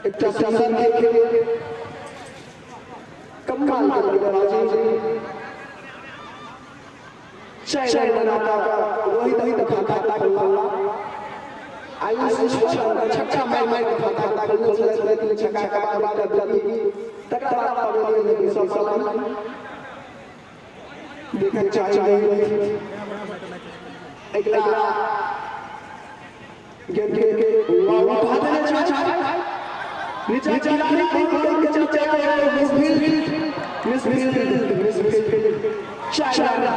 एकटा सुंदर खेल, कमाल के बल्लेबाजी, चारि रन रोहित के खाता खोलला। आयुष छक्का मारि मारि के खाता खोलने छलै, लेकिन छक्का के बाद एकटा गलती, तकरा बाद पवेलियन में सफल देखक चाही। अगिला गेंद के उठा देने छै, नीचा खिलाड़ी के चलते मिसफील्ड, मिसफील्ड, मिसफील्ड, चार रन।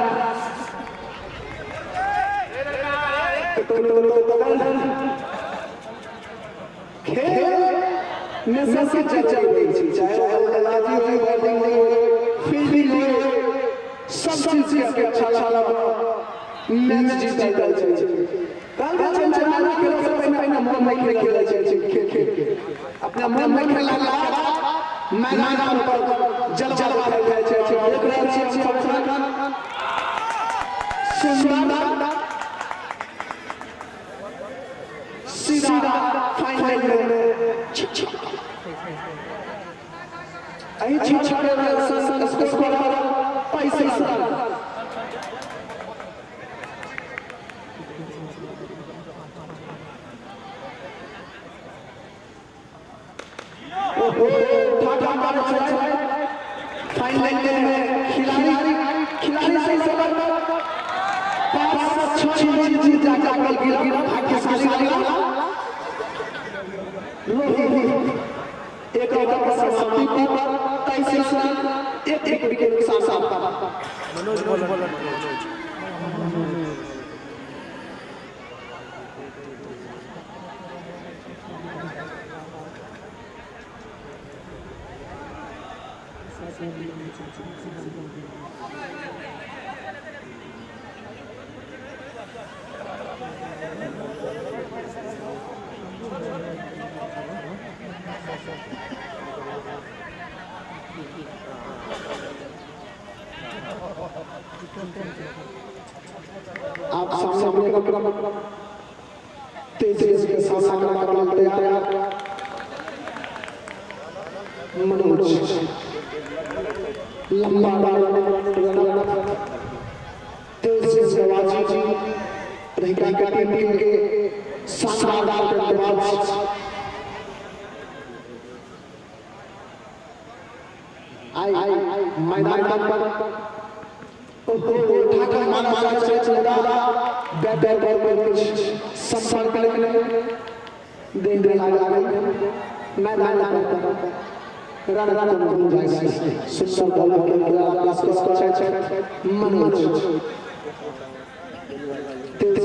खेल में सब चीज चल रही छै, चाहे वो बल्लेबाजी हो, बैटिंग हो, फील्डिंग हो, सब चीज के अच्छा मैच जीतल छै। कल चंचला खेल से पहिने मन में खेले छै, खेल खेल के अपना मन में खेला, मैदान पर जलवा देखाइ छै। देख रहल छी हम सब सुंदर सीधा फाइनल में एहि छक्का के स्कोर 65 रन। ठाठा मारे छै फाइनल में खिलाड़ी खिलाड़ी से सबर 5 6 रन जीत जाकर गिरा भाग्यशाली वाला रोहित। एक ओवर के समाप्ति पर 23 रन, एक एक विकेट के साथ। मनोज बॉलर, मनोज। आप सामने क्रम तेजी के साथ सामना करने तैयार मनोज, लंबा रन, तेज गेंदबाजी, रहिका के टीम के शानदार गेंदबाज। आई मैदान पर ठाकर मारा मारा चले चलेगा, बैट बॉल पर कुछ संपर्क नहीं दे लगा मैदान पर रन रन हो जाए। सुंदर बॉल खेल के मनोज, तेज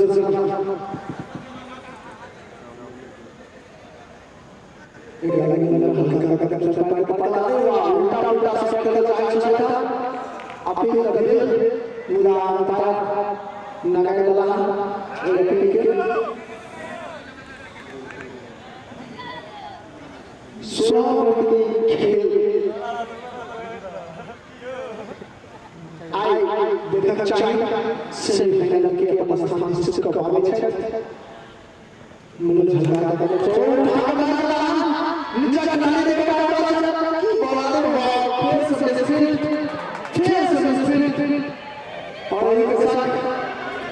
उल्टा उल्टा सब खेल चाहे छै अपील भेल, मुदा अंपायर नगाइ देला अपील के। 16 खेल आई देखक चाही, सेमीफाइनल के अपन स्थान निश्चित कऽ पाबै छै। मनोज हल्का का नीचा खिलाड़ी के बॉलर, फिर से मिसफील्ड, फिर से मिसफील्ड और इनके साथ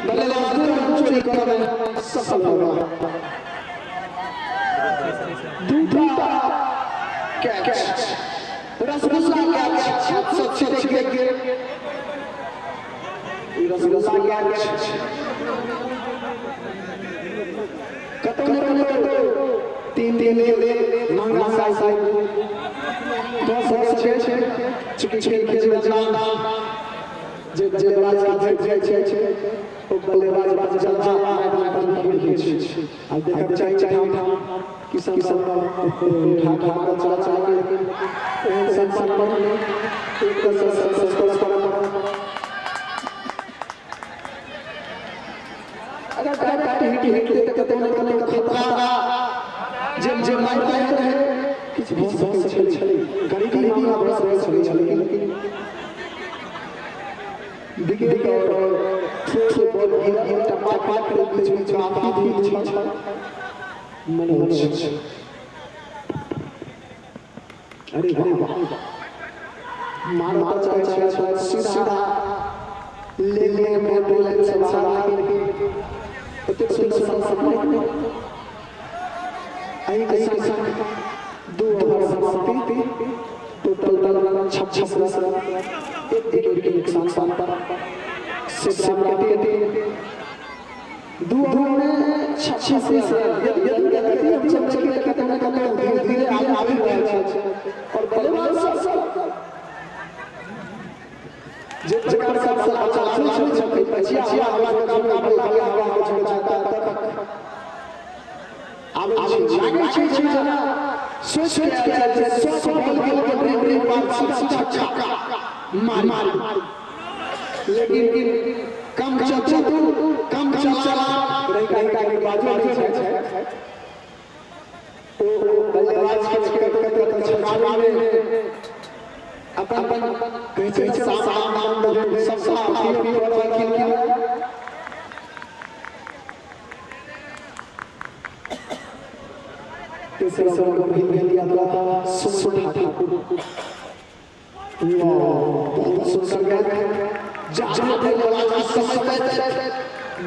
बल्लेबाज 2 रन चोरी करने में सफल होगा। दूटा कैच, रसगुल्ला कैच, हाथ से छिटक गेल रसगुल्ला कैच। कतौ ने कतौ तीन तीन लेल महंगा साइड कऽ सकै छै, चूँकि खेल खेल में जे बल्लेबाज के भेट जाइ छै, ओ बल्लेबाज जल्दी मैदान पर पहुँच छै। आब देखक चाही चाही किशन उठा मारल चला चला, लेकिन एहन संपर्क एक स्कोर पर अगर बैट हिट हिट तऽ कतौ ने कतौ खतरा जे जे मारि पाइत रहै, किछु भऽ सकै छलै। विकेट और थ्रो बॉल गिरल टप्पा के बीच में काफी दूर छल। मनोज, अरे वाह, मार चाहे छै सीधा ले ले बाउंड्री लाइन से बाहर, लेकिन एतेक सुंदर सपना। एहि के संग 2 ओवर समाप्ति, टोटल रन 26 रन, 1 विकेट के नुकसान पर शिवराम के टीम 2 ओवर में 26 रन। यदि गति हम सब देखी कतौ ने कतौ धीरे धीरे आबि रहल छै और बल्लेबाज सब जे प्रकार से चलाबै छै, पछिया हवा के मुकाबला हवा के झोंका तक आबै छै, लागै छै जेना सोच के आयल छै, 100 बॉल के बाउंड्री पर सीधा छक्का मारी, लेकिन कम चतुर कम चला रहिका के बाजू नहि छै। ओ बल्लेबाज के कतौ कतौ छकावे में अपन कहै छै सात नाम सब सब खेल। तेसर ओवर पहिल गेंद यात्रा सुमन ठाकुर। बहुत सुंदर गेंद, जहां बल्लेबाज समय तक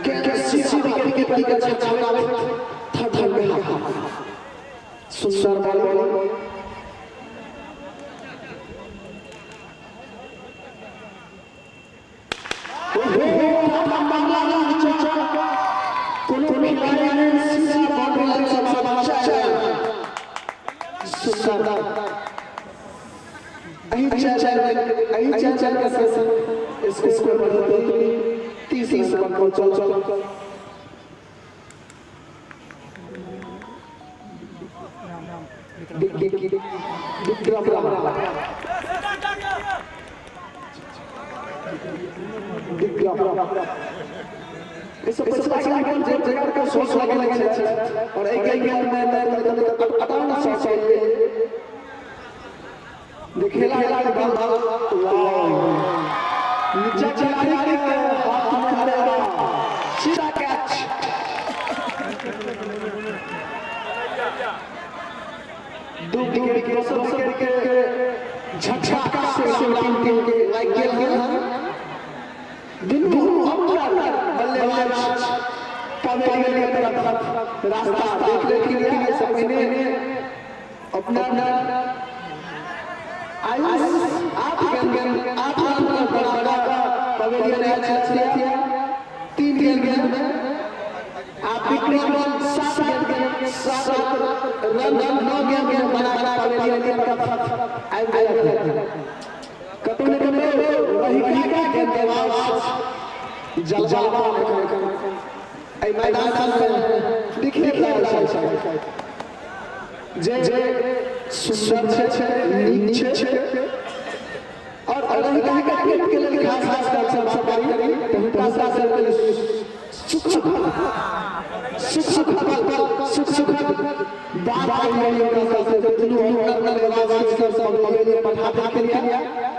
गेंद सीधी विकेट कीपर के छकावे, थर्ड थर्ड में सुंदर बॉल। कोनो खिलाड़ी ने सीधा बाउंड्री लाइन से चार सुंदर। अही चार, अही चार के संग स्कोर बढ़ोतरी 30 रन पर पहुंचल। विक्रम विक्रम इस पछिला गेंद जे जकर के सोच लगे लगे छै और एक गेंद में अटाउन शॉट ये देखेला के बाद नीचा खिलाड़ी के हाथ में आएगा, सीधा कैच। 2 विकेट, दोसर विकेट के झटका से टीम टीम के लागि गेल हन। दुनू ओपनर बल्लेबाज पवेलियन के तरफ रास्ता देख लेथिन। से पहिने अपना आयुष 8 गेंद 8 रन पर बना पवेलियन आयल छथिन 3 गेंद में, आ विक्रम 7 गेंद 7 रन 9 गेंद में बना पवेलियन के तरफ आबि गेल। कतौ ने कतौ रहिका के गेंदबाज जलवा एहि मैदान में दिखे रहल छै, जे सुंदर छै, नीक छै और रहिका के टीम के लेल खास खास कर सब बात करी तऽ हुनका सब के लेल सुख सुख सुख पल सुख सुख बात करी। हुनका सब से दुनू ओपनर बल्लेबाज के सब पवेलियन पठा देल गेल।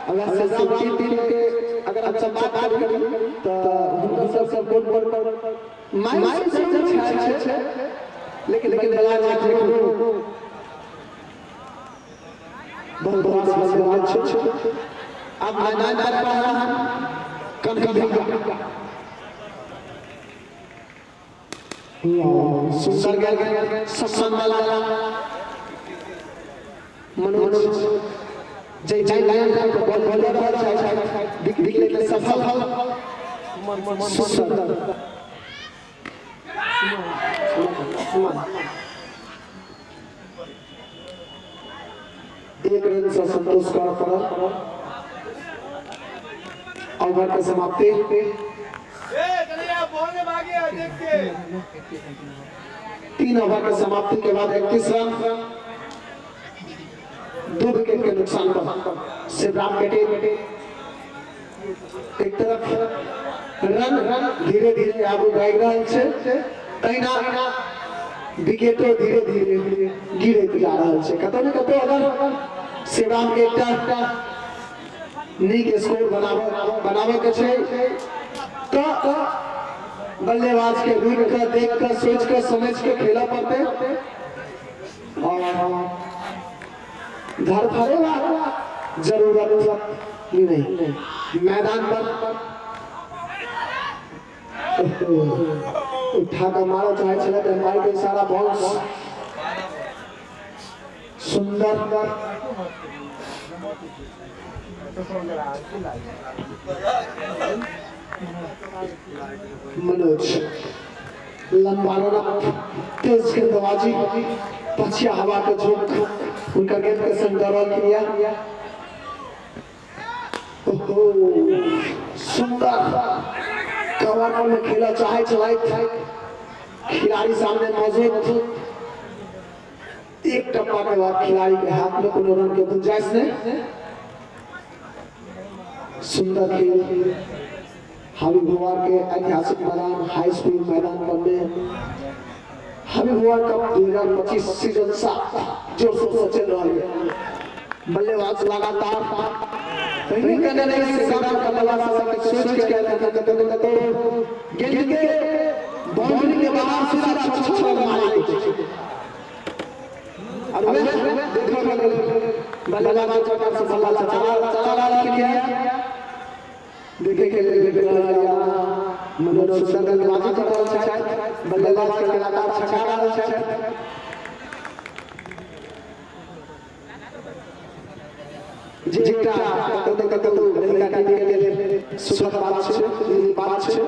अगर से टीम के अगर हम सब बात करी तऽ हुनका सब सब गोल पर मायूस जरूर छै, लेकिन बल्लेबाज देखू बहुत बहुत बल्लेबाज छै। अब मैदान पर पहला कन्हैया, सुंदर गेंद, ससन वाला मनोज जय जय लाइन पर बॉल बॉल छै, विकेट के सफल, सुंदर। 1 रन से संतोष कर पड़ल। ओवर के समाप्ति। 3 ओवर के समाप्ति के बाद 31 रन, 2 विकेट के नुकसान पर शिवराम के टीम। एक तरफ रन धीरे धीरे आगू बढ़ि रहल छै, तहिना विकेटो धीरे धीरे गिरैत जा रहल छै। कतौ ने कतौ अगर शिवराम के एकटा नीक स्कोर बनाबऽ के छै तऽ बल्लेबाज के रुकि कऽ देख कऽ सोचि कऽ समझि कऽ खेलऽ पड़तै और धड़फड़ेबाक जरूरत नहीं। मैदान पर उठा कऽ मारऽ चाहै छलै तऽ एम्पायर के इशारा बाउंस। सुंदर मनोज लंबा रन, तेज गेंदबाजी, पछिया हवा के झोंक उनका गेंद के संग दौड़ल क्रिया। ओहो सुंदर कवर में खेला चाहे चलाइत खिलाड़ी सामने मौजूद। एक टप्पा के बाद खिलाड़ी के हाथ में कोनो रन के गुंजाइश नहीं। सुंदर खेल हबीबुआ के ऐतिहासिक मैदान हाई स्कूल मैदान पर में हबीबुआ कप 2025 सीजन 7 जोर शोर से चल रहा है। बल्लेबाज लगातार कहीं करने नहीं से सामना करने वाला सब सोच के कहते हैं कतो गेंद के बाउंड्री के बाहर सीधा छक्का मारे। अब देखो बल्लेबाज चक्कर से बल्ला चला चला किया देखे के लिए मनोज सुंदर गेंदबाजी कर रहल छथि, बल्लेबाज के लगातार छक्का रहल छथि। जेटा कतौ कतौ रहिका टीम के लेल सुखद बात छै, नीक बात छै।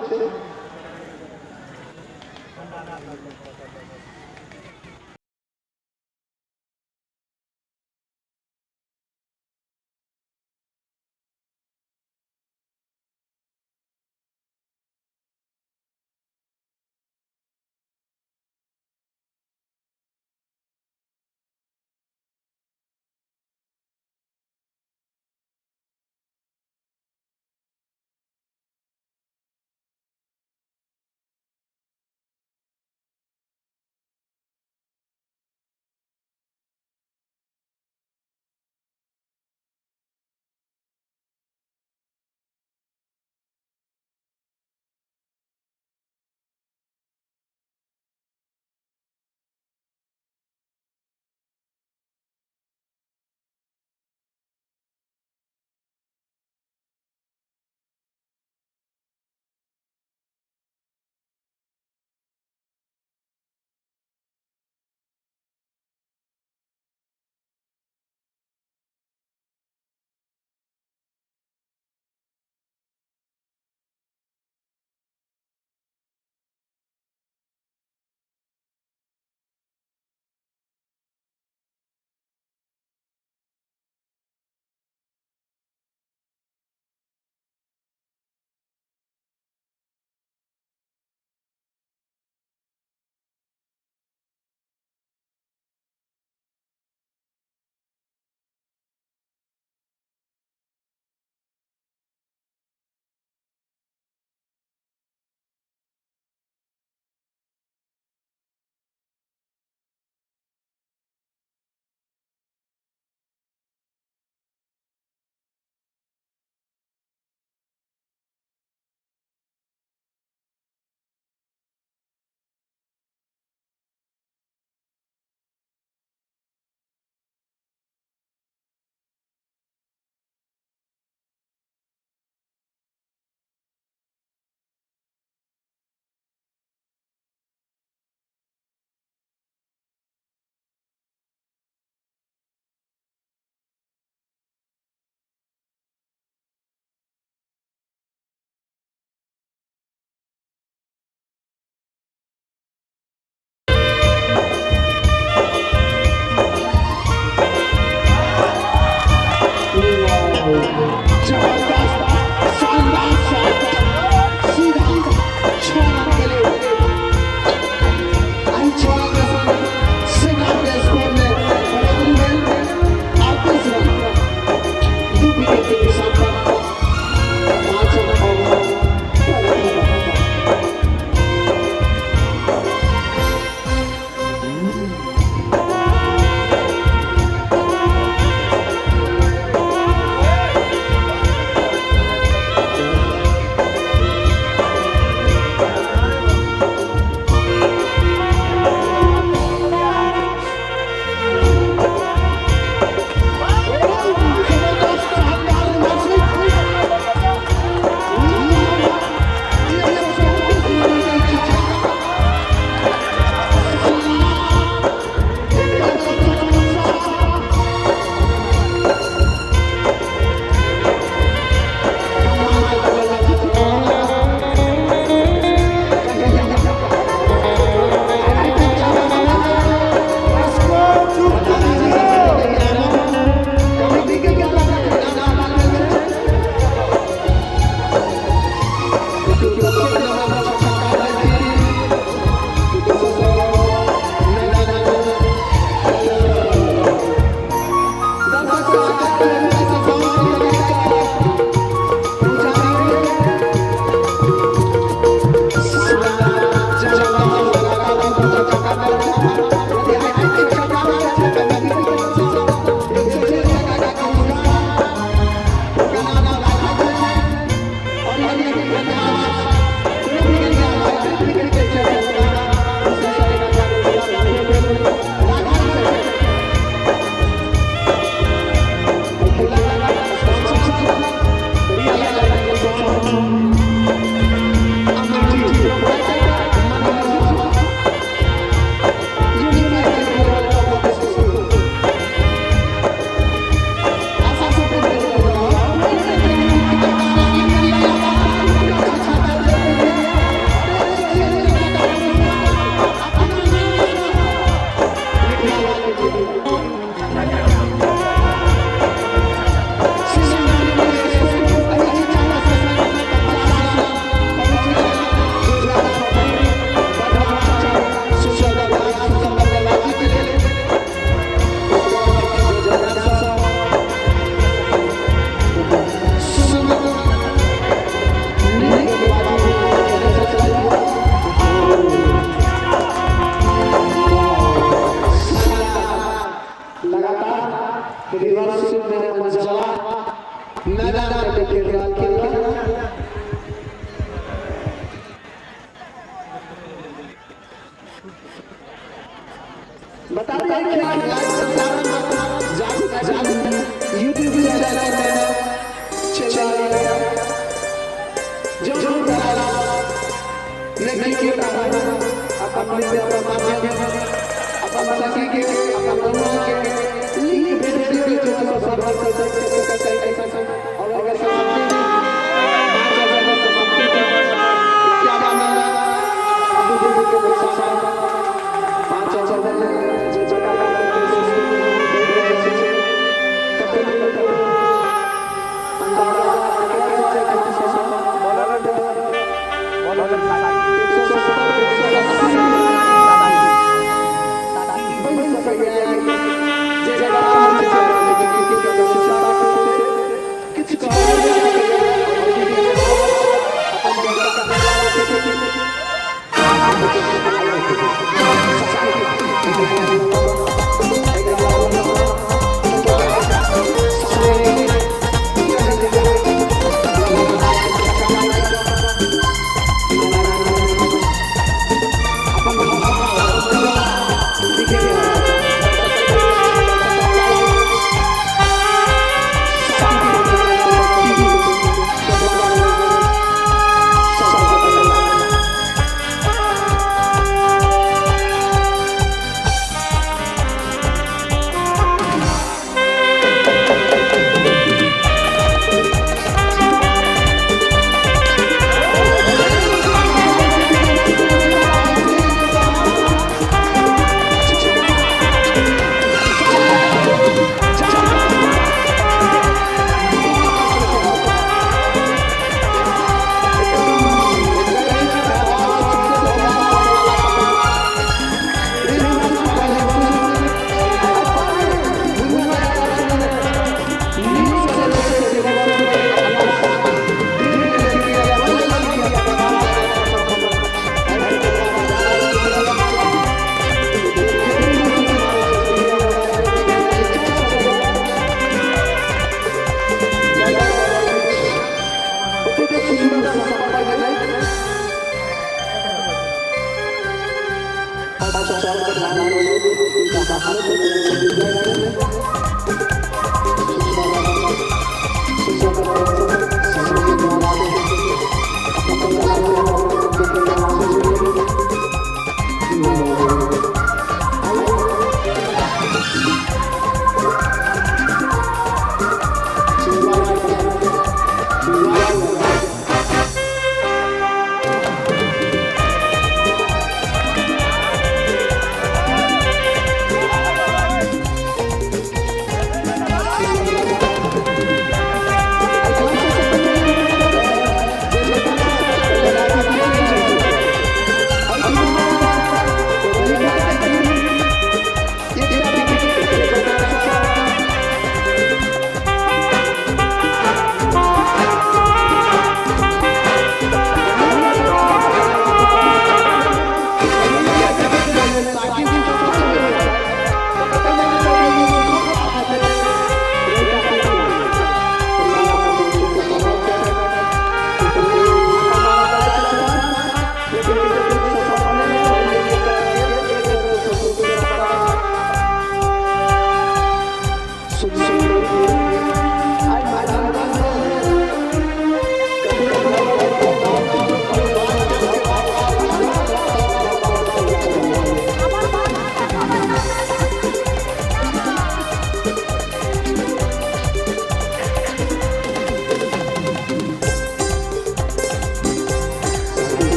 बता दें कि लाइव प्रसारण जागरूक जागरूक यूट्यूब चैनल पर चल रहा है। जो जो नहीं के अपन मित्र, अपन माध्यम, अपन सखी के, अपन बंधु के लिंक भेज दियो, जो सब सब और अगर समाप्ति 5000 का समाप्ति तक 51 अबू के नुकसान 5 ओवर जे जगह कतौ अंदाजा बॉलर बॉलर 170 180 बन सकैया जे जगह लेकिन किछु कहल जा सकैया। अपन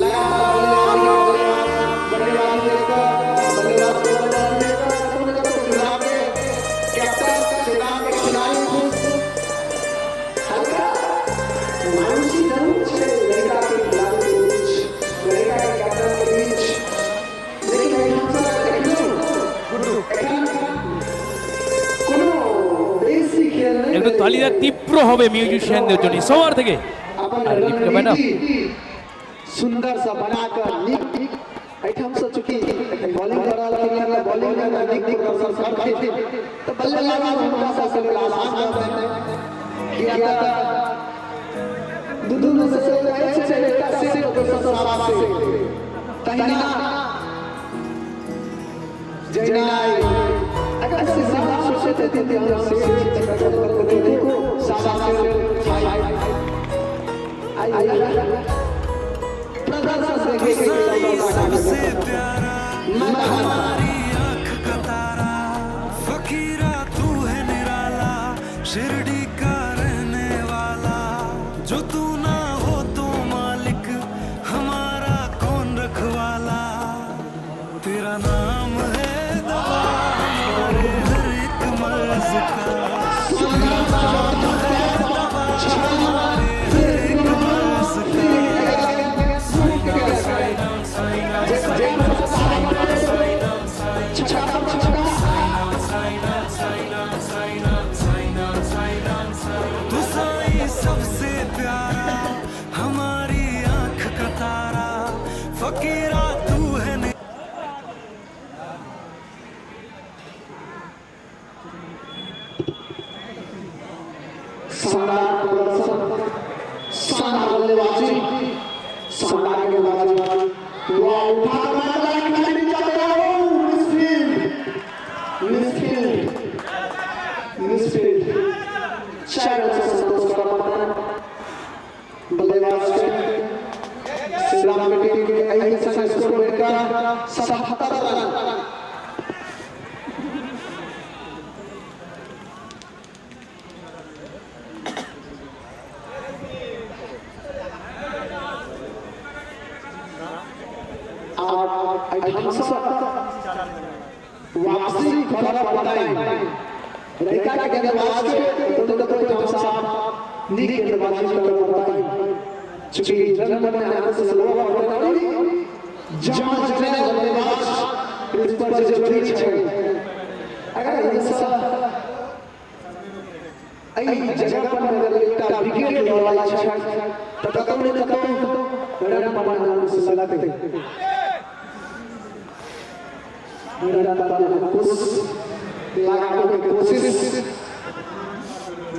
लगातार बल्लेबाजी लेकर बल्लेबाज श्रीराम के कैप्टन, श्रीराम के खिलाड़ी खुश। हल्का मायूसी जरूर छै लड़का के खिलाड़ी के बीच, लड़का के कैप्टन के बीच, लेकिन एहिठाम देखियौ, एखन कोनो बेसी खेल नहि। একটু তালিটা তীব্র হবে মিউজিশিয়ানদের জন্য সবার থেকে। अपन আর दीपिका मैडम। रणनीति सुंदर सा बनाकर नीक एहिठाम से चूंकि बॉलिंग कर रहलखिन हन, बॉलिंग में अगर नीक नीक प्रदर्शन करथिन तऽ बल्लेबाजी हुनका सबके लेल आसान रहतनि, किया तऽ दुनू से कहै छै एकटा शेर दोसर सवा शेर। तहिना जहिना अगर सीधा सोचैत हेथिन जे हम शेर छी तऽ देखो सवा शेर छै। आई प्रदर्शन देखे के सबसे प्यारा हमारी आंख का तारा, फकीरा तू है निराला, शिरडी का रहने वाला। जो तू ना हो तो मालिक हमारा कौन रखवाला। तेरा नाम है दवा हमारे हर एक मर्ज का, तेरा नाम है दवा हमारे हर एक मर्ज का। छक्का छक्का। तू साईं सबसे प्यारा, हमारी आंख का तारा, फकीरा तू है शानदार प्रदर्शन, शानदार बल्लेबाजी, शानदार गेंदबाजी। वाह, उठा कर मारा, खिलाड़ी नीचे गया। ओ मिसफील्ड, मिसफील्ड, मिसफील्ड। 4 रन से संतोष कर पाता बल्लेबाज के श्रीराम की टीम के। एहि के संग स्कोर बढ़कर 77 रन। आब एहिठाम सँ वापसी करऽ पड़तनि रैका के गेंदबाज के, तो कतौ एहिठाम सँ नीक गेंदबाजी करऽ पड़तनि, चूँकि रन बनेनाइ हाथ से स्लो पड़तनि। जमा जमे बल्लेबाज पिच पर जरूरी छै। अगर एहिसँ एहि जगह पर अगर एकटा विकेट लऽ लै छै तऽ कतौ ने कतौ रन बनेनाइ मुश्किल लगतै। निरंतर कोशिश लगाने की कोशिश,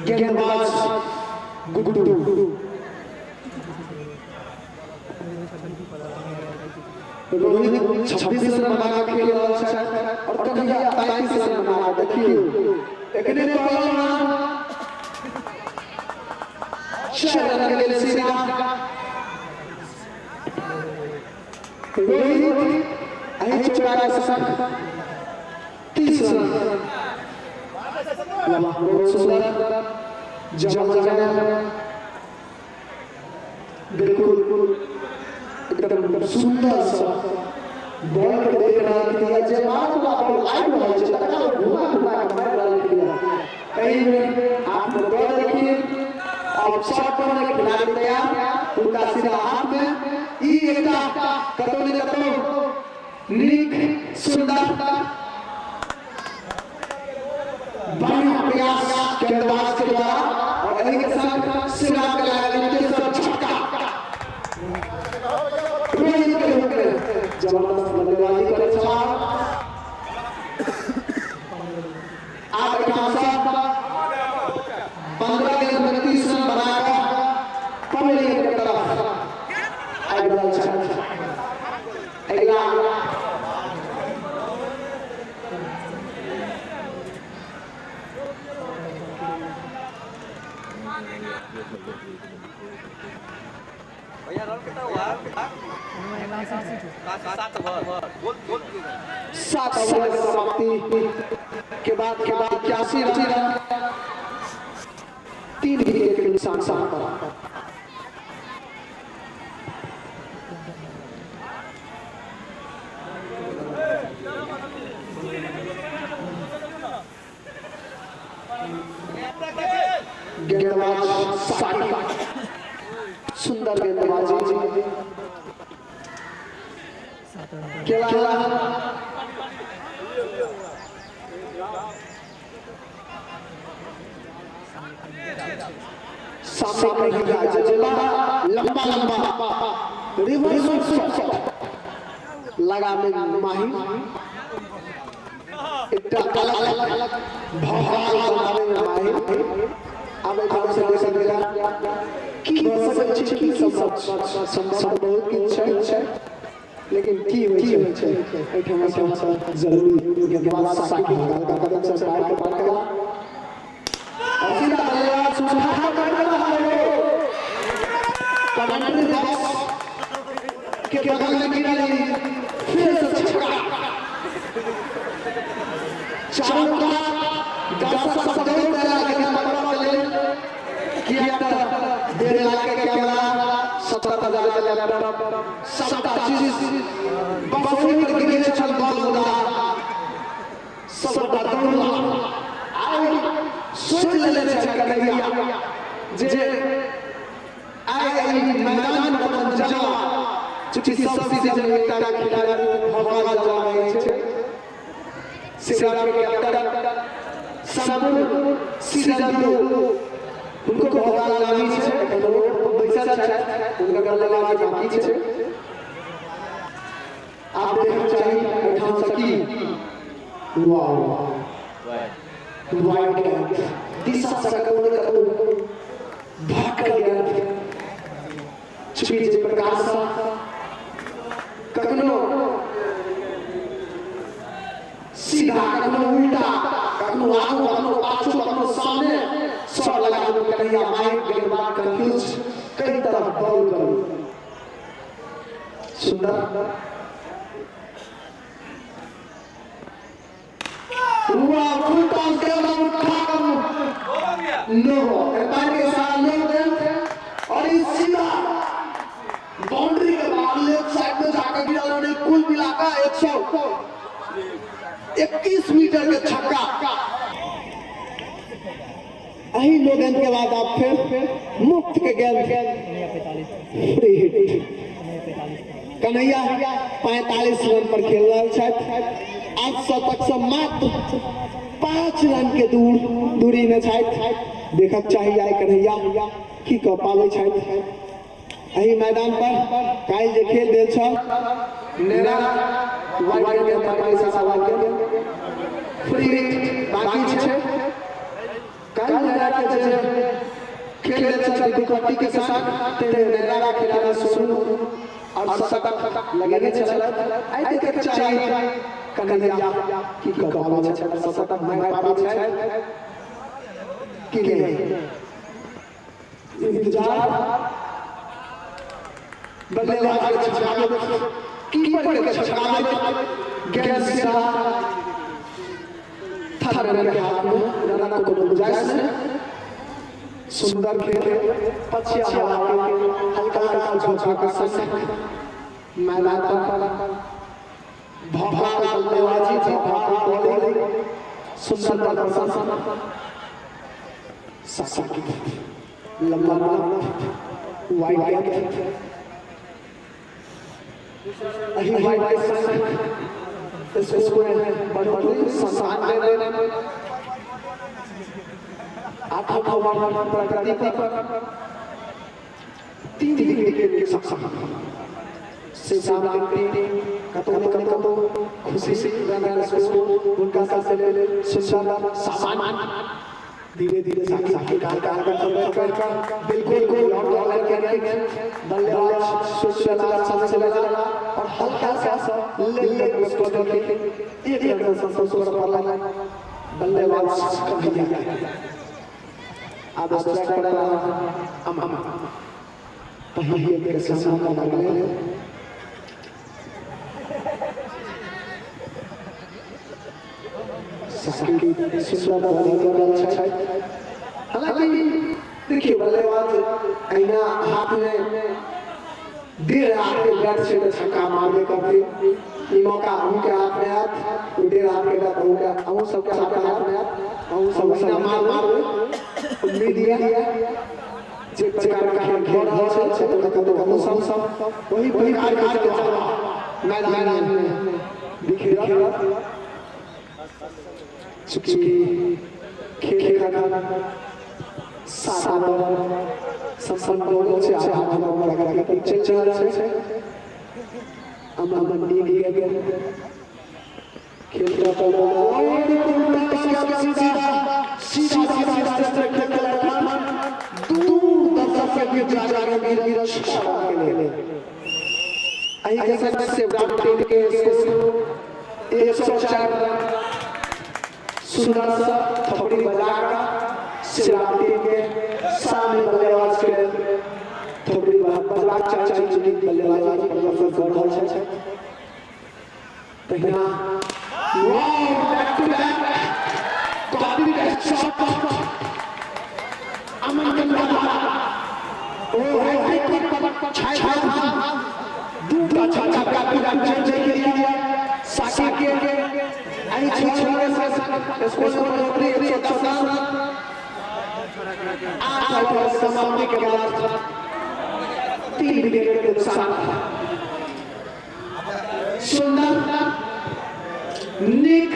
गेंदबाज गुड्डू। रोहित 26 रन बना के खेल रहल छै और कन्हैया 33 रन बना। देखियौ, एकने कहलहुँ ना, 6 रन के लेल सीधा रोहित एहि चौका के संग 30 रन। वाह, बहुत सुंदर, जमा जमा, बिल्कुल एकदम सुंदर सा बॉल के देख रहल थिया, जे मार वाला बॉल आबि रहल छै तकरा घुमा घुमा के मारि रहल थिया। एहि में हाथ में दऽ देलखिन और शॉट पर खिलाड़ी तैयार, उनका सीधा हाथ में। ई एकटा कतौ ने कतौ नीक सुंदर बढ़िया प्रयास गेंदबाज के द्वारा और एही के संग श्रीराम के लागल इनके झटका। रोहित के होकर जबरदस्त बल्लेबाजी करे छलाह। आब एहिठाम सँ 15 गेंद में 30 रन बनाकर पवेलियन के तरफ आबि रहल छथि। अगिला 7 ओवर के समाप्ति के बाद 81 रन, 3 विकेट के नुकसान पर। साकिब। सुंदर गेंदबाजी केला। सामने की जे लंबा लंबा लंबा रिवर्स शॉट लगाने माहिर, एकटा अलग अलग भौकाल बनावे में माहिर। आब एहिठाम से दोसर जगह की भऽ सकैत छै, की संभव संभव बहुत किछु छै, लेकिन की होइ छै एहिठाम सबसँ जरूरी। गेंदबाज साकिब हल्का कदम से पैर के पार कयला और सीधा बल्लेबाज उठा कर है। कमेंट्री बॉक्स के बगल में गिरल, फिर से छक्का। चारू कात दर्शक सब दौड़ देला गेंद पकड़ऽ लेल, किया तऽ 1.5 लाख के कैमरा, 70,000 के लैपटॉप, सबटा चीज बस ओही पर गिरले छल बॉल। मुदा सबटा दौड़ला, आइ सोचि लेने छै कन्हैया जे आइ एहि मैदान पर अपन जलवा, चूँकि सब सीजन में एकटा खिलाड़ी भौकाल जलवा रहै छै। शिवराम के कैप्टन संपूर्ण सीजन 2 हुनको भौकाल लागी छै। एखन ओ बैसल छथि, हुनकर बल्लेबाजी बाकी छै। आब देखना चाही एहिठाम से की। वाह, वाइड गेंद, दिशा से कतौ ने कतौ भटकल गेंद। चूंकि जे प्रकार से कखनो सीधा, कखनो उल्टा, कखनो आगू, कखनो पाछू, कखनो सामने शॉट लगा देलक कन्हैया माइक। गेंदबाज कंफ्यूज, कई तरफ बॉल करू। सुंदर हुआ, फुल टॉस गेंद उठा, नो बॉल। एम्पायर के साथ नो गेंद और इस सीधा बाउंड्री के बाहर लेफ्ट साइड में जाकर गिरा। नहीं, कुल मिलाकर 121 मीटर के छक्का। अही नो गेंद के बाद आप फिर मुफ्त के गेंद, फ्री हिट। कन्हैया 45 रन पर खेल रहा छथि। आज शतक से मात्र 5 रन के दूर दूरी में छथि। देखक चाही आइ कन्हैया की कऽ पाबै छथि एहि मैदान पर। काल्हि जे खेल भेल छल, नेरा वाइड गेंद पर इशारा, वाइड गेंद, फ्री हिट बाकी छै। काल्हि नेरा के जे खेल भेल छल दुपट्टी के साथ, ते नेरा खिलाड़ी सोनू और शतक लगेने छल। आइ देखक चाही कन्हैया की कऽ पाबै छै, शतक मारि पाबै छै कि नहि। इंतजार बल्लेबाज के छकावे, कीपर के छकावे, गेंद सीधा थर्ड मैन के हाथ में, रन को गुंजाइश नहीं। सुंदर खेल, पछिया हवा के हल्का हल्का झोंका के संग मैदान पर भौकाल बल्लेबाजी, भौकाल बॉलिंग, सुंदर प्रदर्शन। साकिब लंबा वाइड गेंद, अही वाइड के संग स्कोर बढ़ोतरी 97 रन। 8 ओवर प्रगति पर 3 विकेट के साथ शिवराम की टीम कतौ ने कतौ खुशी रन स्कोर हुनका सबके लेल सुंदर सामान। धीरे धीरे साकी साकी काल काल कर कर कर बिल्कुल लॉन्ग बॉल के बल्लेबाज सोच चला, सामने चला चला और हल्का सा ले ले स्कोर करके एक रन से स्कोर पड़ला बल्लेबाज कन्हैया। अब स्ट्राइक पड़ला अमन, पहली गेंद के सामना करने ले। साकिब सुंदर बॉलिंग कर रहल छथि। हालांकि देखिए, बल्लेबाज अहिना हाथ में 1.5 हाथ के बैट छै तऽ छक्का मारबे करतै। ई मौका अहूँके हाथ में आयत, ओ 1.5 हाथ के बैट अहूँके, अहूँ सबके हाथ में आयत, अहूँ सब अहिना मारबै, उम्मीद यऽ। जे प्रकार के खेल भऽ रहल छै कतौ कतौ हमहूँ सब ओही प्रकार के जलवा मैदान में बिखेरत। चूँकि खेल एखन 7 ओवर सम्पन्न भऽ गेल छै, 8 ओवर प्रगति चलि रहल छै। अमन नीक गेल खेल सीधा सीधा खेल दूर दर्शक के बीच जाकर गिर के लिए। एहि के संग सेवराम टीम के स्कोर 104 रन। सुंदर सा थपड़ी बजाकर सेवराम टीम के सामने बल्लेबाज के थपड़ी बजबाक चाही, चूँकि बल्लेबाजी प्रदर्शन कर रहल छै। तहिना back to back copy shot Aman Gangadhar ओ हैट्रिक पर छाया दूटा छक्का पूरा चेंज के लिए साकी के एहि छह के संग स्कोर बढ़ोतरी 110 रन। 8 ओवर समाप्ति के बाद 3 विकेट के नुकसान। सुंदर निक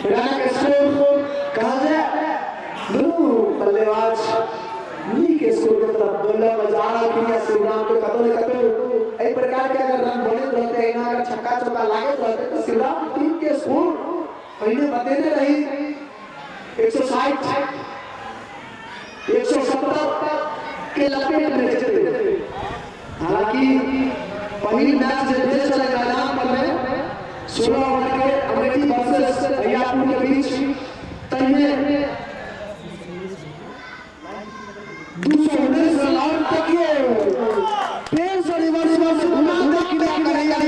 रन के स्कोर कहा जाए, दुनू बल्लेबाज नीक स्कोर के तरफ बल्ले बजा रहलखिन। शिवराम के कतौ ने कतौ एहि प्रकार के अगर रन बनैत रहते, एहिना अगर छक्का चौका लागैत रहते तऽ शिवराम टीम के स्कोर पहिने बतेने रही 160 170 के लपेट में जेतै। हालांकि पहिल मैच जे भेल छलै मैदान पर में 16 ओवर के अमेठी वर्सेस भैयापुर के बीच, तहिमे 219 रन और तकियो फेर से रिवर्स में घुमा दे कि कन्हैया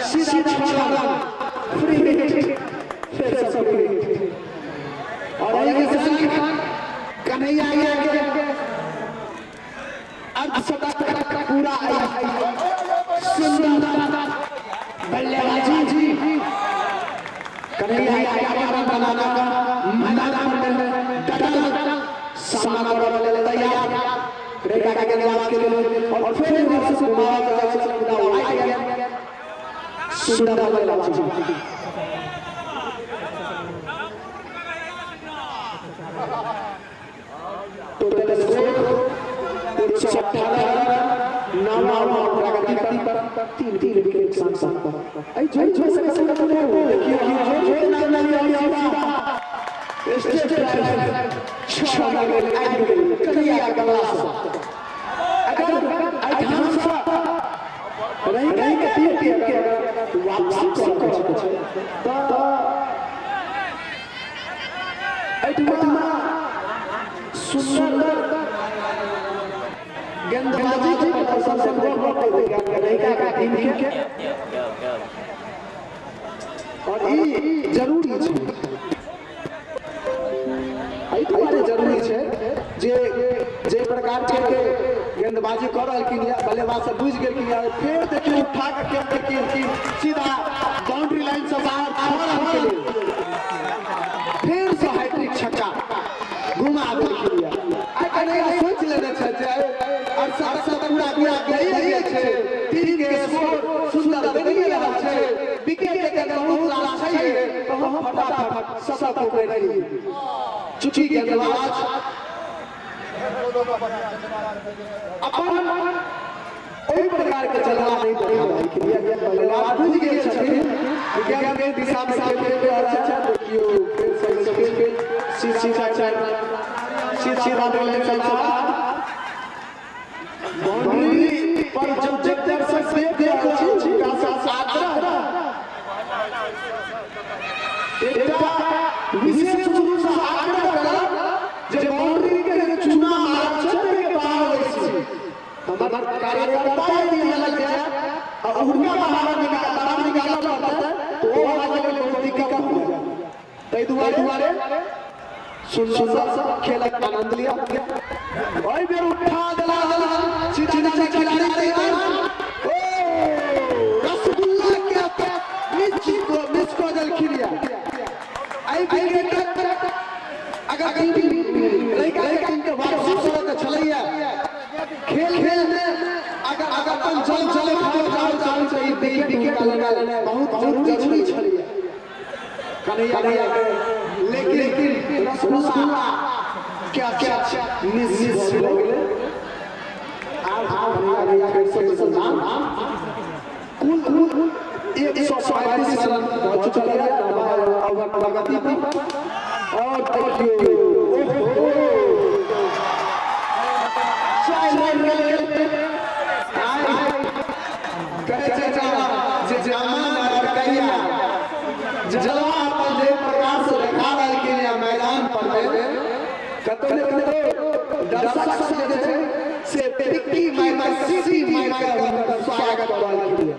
सीधा 6 रन फ्री हिट, फिर से फ्री हिट। और एहि के संग कन्हैया के अर्धशतक पूरा। सुंदर बल्लेबाजी, कन्हैया 11 रन बनाकर मैदान में डटल सामना करऽ लेल तैयार रेखा के गेंदबाज के लिए और फिर रिवर्स घुमावा जाए छै मुदा वाइड गेंद। सुंदर बल्लेबाजी, टोटल स्कोर 118 रन, 9 ओवर प्रगति पर 3 3 विकेट नुकसान पर। एहि जोड़ जोड़ से कसम कतौ देखियो जोड़ ना ना सीधा स्टेट ड्राइव 6 रन आबि गेल कन्हैया कमला से। अगर एहिठाम से रही रही के टीम के अगर वापसी कऽ छै तऽ एहिठमा सुंदर गेंदबाजी के प्रदर्शन से रहिका के टीम के और ई जरूरी छै, एहि दुआरे जरूरी छै जे जे प्रकार के गेंदबाजी कऽ रहलखिन या बल्लेबाज सब बुझि गेलखिन या फेर देखियौ उठा कऽ खेललखिन सीधा बाउंड्री लाइन से बाहर 6 रन के लिए, फेर से हैट्रिक छक्का घुमा देलखिन। या आइ कन्हैया सोचि लेने छै जे अर्धशतक पूरा पूरा गइए छै, टीम के स्कोर सुंदर बनिए रहल छै, विकेट के बहुत रास छै, तऽ हम फटाफट शतक उकड़ि ली। चूँकि गेंदबाज अपन ओहि प्रकार के चलवा नहीं देखा रहलखिन या बल्लेबाज बुझि गेल छथिन कि गेंद के दिशा में खेल रहल छै। देखियौ फेर सही से सीधा सीधा सीधा लाइन से बाहर बाउंड्री पर जब जब दर्शक देख रहल छी हुनका से आग्रह एकटा विशेष रूप से आग्रह करब जे बाउंड्री के चूना मारल छै ताहिके बाहर बैसी, हमर कार्यकर्ता यदि अलग जाए आ हुनका बाहर निकाल बाहर निकालऽ पड़तै तऽ ओ हमरा लेल बहुत दिक्कत हो जाए। ताहि दुआरे सुंदर सा खेलक आनंद लिया। ओहि बेर उठा देला सीधा नीचे खिलाड़ी तैयार, ओ रसगुल्ला के मिस को मिस कऽ देलखिन। या एहि विकेट अगर टीम लड़का टीम के वापसी करऽ के विकेट लेनाइ बहुत जरूरी छलैया कन्हैया के, लेकिन रसगुल्ला क्या क्या मिस भऽ गेलै। आब कन्हैया के फेर से जान कुल कुल 135 रन भऽ चुकल यऽ ओवर प्रगति पर। और देखियौ, ओहो, 4 रन आइ कहै छै जे जामन और कहिया जलवा अपन जे प्रकार से देखा रहलखिन या मैदान पर में, कतौ ने कतौ दर्शक सब जे छै से टिक्की मारि के, सीटी मारि के हुनकर स्वागत कऽ रहलखिन।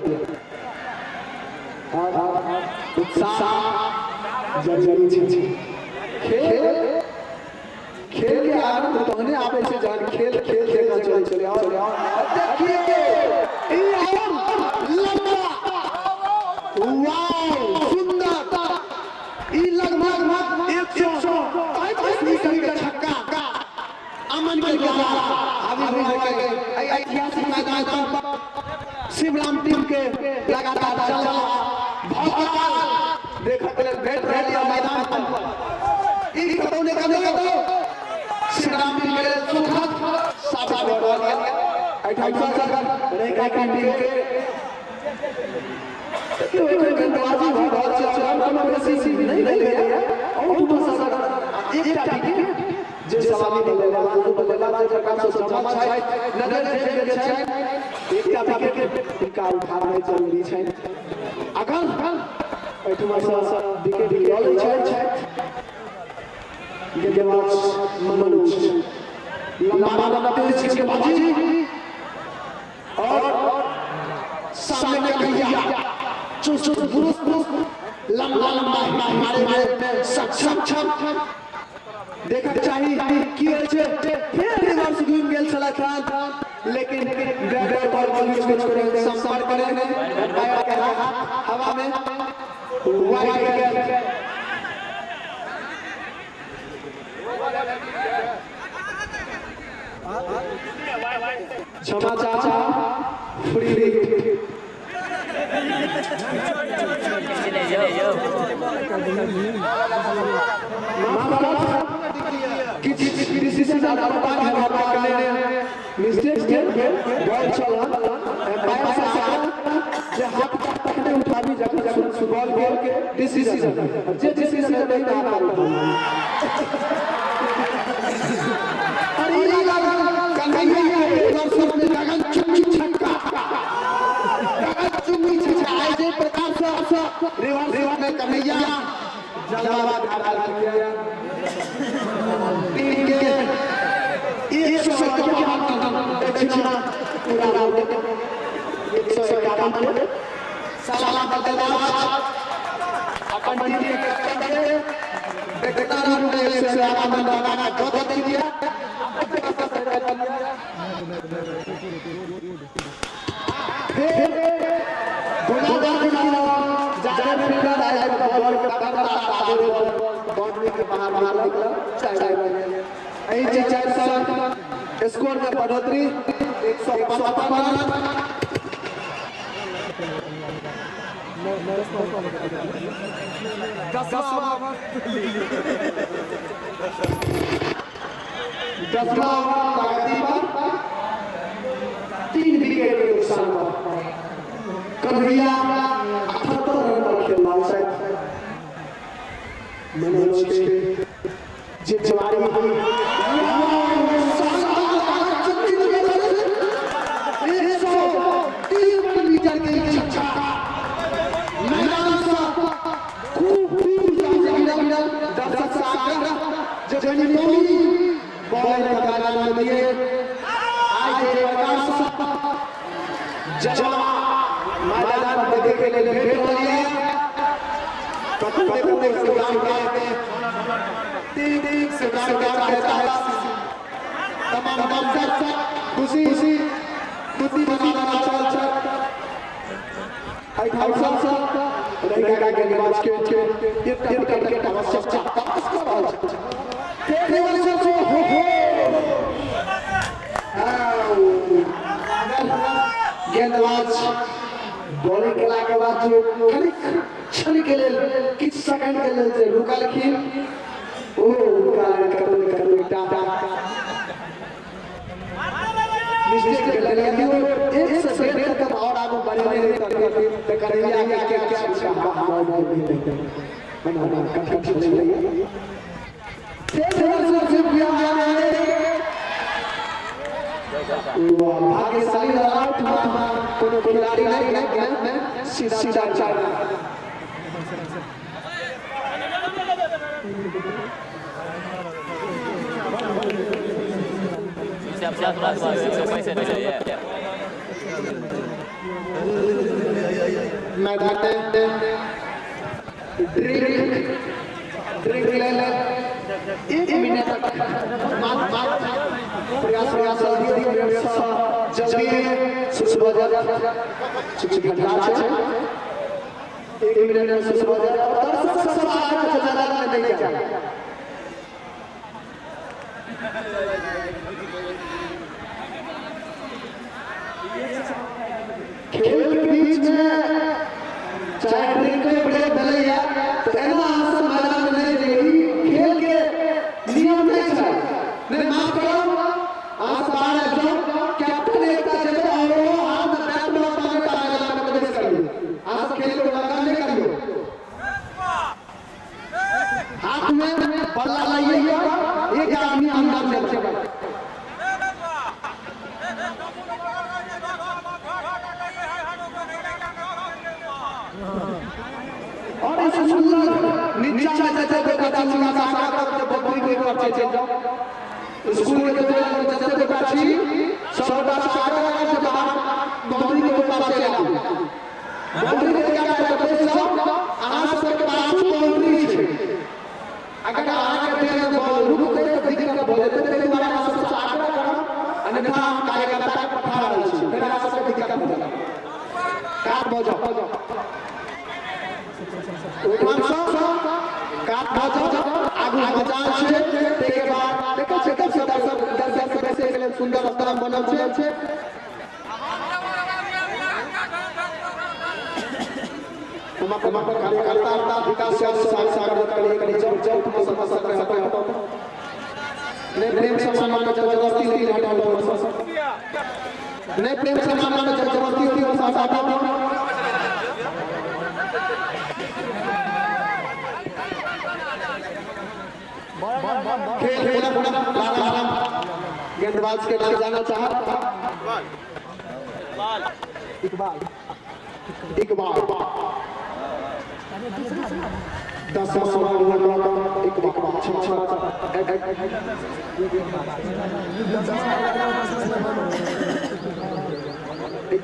और उत्साह जरूरी छै। खेल खेल के आनंद तहने आबै छै जहन खेल खेल जकाँ चलै छलै। और देखिए, ई और लंबा, वाओ, सुंदर, ई लगभग 135 मीटर के छक्का अमन के द्वारा हाजिर हो गए। ऐतिहासिक मैदान पर शिवराम टीम के लगातार जलवा भौकाल देखऽ के लेल भेट रहल यऽ मैदान पर। ई कतौ ने कतौ शिवराम टीम के लेल सुखद साबित भऽ रहल यऽ। एहिठाम सर रेखा टीम के देखियौ, एखन गेंदबाजी भऽ रहल छै, रन कोनो बेसी नहि भेलैए। आउट भऽ सकल एकटा विकेट जे सलामी बल्लेबाज, बल्लेबाज प्रकार से जमल छथि, नजर जमि गेल छनि। एकटा विकेट हुनका उठाबनाइ जरूरी छनि। अगर एहिठुमा सँ विकेट लऽ लै छथि गेंदबाज मनोज, लंबा लंबा तेज गेंदबाजी और सामने कहिया चुस्त दुरुस्त लंबा लंबा मारे में सक्षम। देखक चाही की होइ छै। फेर रिवर्स घुमि गेल छलथि हन, लेकिन बैट बॉल के बीच में संपर्क नहि, अंपायर के हाथ हवा में, वाइड गेल। क्षमा चाचा, फ्री हिट। किछु डिसीजन मिस्टेक भेल, बॉल छल, एम्पायर से जे हाथ तखने उठाबी जखन बॉल के डिसीजन, जे डिसीजन नहीं हाथ उठाबी। और ई लागल कन्हैया के दर्शक में गगन चुम्बी छक्का, गगन चुम्बी छक्का। आइ जे प्रकार से रिवर्स में कन्हैया जलवा दिखा रहल टीम के, 151 दक्षिणा पूरा 151। सलाम बल्लेबाज अपन टीम के कैप्टन के बेहतर रूप में 151 रन बनाना गलत दिया। फिर घुमादार जादे फील्डर आए तो बॉल के पकड़ा, बाउंड्री के बाहर बाहर निकला, 4 रन। एहि जे 4 सर स्कोर में बढ़ोतरी 155 रन। 10वां ओवर प्रगति पर, 3 विकेट के नुकसान पर कन्हैया 78 रन पर खेल रहल छथि। मनोज के जिम्मेवारी, 103 मीटर के छक्का, मैदान से खूब दूर जाके गिरल। दर्शक से आग्रह जे जनी बॉल के मैदान में दिए। आज जे प्रकार से जलवा मैदान पर देखे के लेल भेट रहल है, कतौ देखो शिवराम के टीम, शिवराम के चाहता है तमाम दर्शक खुशी खुशी खुशी मना रहल छै। एहिठाम सब रहिका गेंदबाज के एकटा विकेट आवश्यक छै। फेर रिवर्सल से हो हो गेंदबाज बॉलिंग केला के बाद जो कनिक क्षण के लेल किछु सेकंड के लेल जे रुकलखिन ओ हुनका लेल कतौ ने कतौ एकटा मिस्टेक भेलै। यदि ओ एक से डेढ़ कदम और आगू बढ़ेने रहितथिन तऽ कन्हैया के कैच हुनका हाथ में मिलतै। मने मने कठिन छलैया। तेज दर्शक भाग्यशाली रनआउट कोनो खिलाड़ी नहीं, सीधा सीधा चार। मैदान ड्रिंक ड्रिंक ले ले एक मिनट तक प्रयास प्रयास जल्दी जल्दी सुबह चूँकि ठंडा छै, एक मिनट में सुबह दर्शक सब आगे मैदान में नहीं जाए। खेल के बीच में चाहे ड्रिंक के ब्रेक भेलैया तऽ एना अहाँ सब मैदान में नहि जइयौ। ई खेल के नियम नहि छै। नहि, माफ करब, अहाँ सब बाहर आबि जाउ। कैप्टन एकटा जेबै और ओ हाथ में बैट बॉल तहने टा मैदान में प्रवेश करियौ। अहाँ सब खेल के उल्लंघन नहि करियौ। हाथ में बल्ला लाइए, एक आदमी अंदर जेबै। और इस सुंदर नीचा जते गोटा छी हुनका आगा तक के बकरी के ऊपर चलि जाउ। स्कूल के जते गोटा छी सब गोटा से आगा आगा से बाहर बाउंड्री के ऊपर चलि आबू। बाउंड्री के क्या करबै सब अहाँ सबके पाछू बाउंड्री छै। अगर अहाँके देह में बॉल रुकतै तऽ दिक्कत भऽ जेतै, ताहि दुआरे अहाँ सबसँ आग्रह करब, अन्यथा हम कार्यकर्ता के पठा रहल छी, फेर अहाँ सबके दिक्कत भऽ जायत। कात भऽ जाउ, ओहिठामसँ कात भऽ जाउ, आगू मचान छै। ताहिके बाद देखै छियै दर्शक दर्शक बैसै के लेल सुन्दर स्थान बनल छै। हम अपन कार्यकर्ता विकास सागर करी करी जब जब समस्या के हटाओ। नहीं प्रेम से सम्मान में जबरदस्ती होती है, हटाओ। नहीं प्रेम से सम्मान में जबरदस्ती होती है, हटाओ। खेल पुनः पुनः लाल गेंदबाज के नाम जाना चाह इकबाल इकबाल 10 ओवर इकबाल 6 6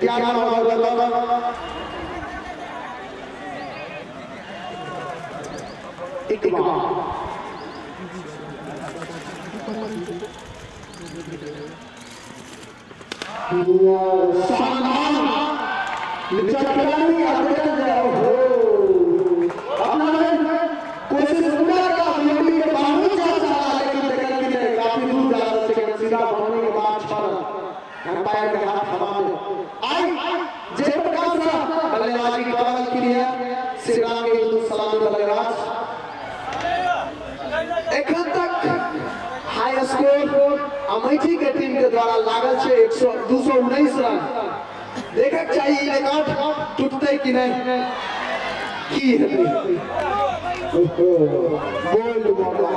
11 ओवर इकबाल। शानदार नीचा खिलाड़ी अगले हो अपना कोशिश पूरा का बाउंड्री के बाहर जा चला, लेकिन देखल कि नहीं काफी दूर जा रहा है। सीधा बाउंड्री के बाद छड़ अंपायर के हाथ हवा में आई। जे प्रकार से बल्लेबाजी करल के लिए श्रीराम के दू सलामी बल्लेबाज। एखन तक हाई स्कोर अमेठी के टीम के द्वारा लागल छै 219 रन। देखक चाही ई रिकॉर्ड टूटतै कि नहीं, की हेतै। बोल्ड मौका,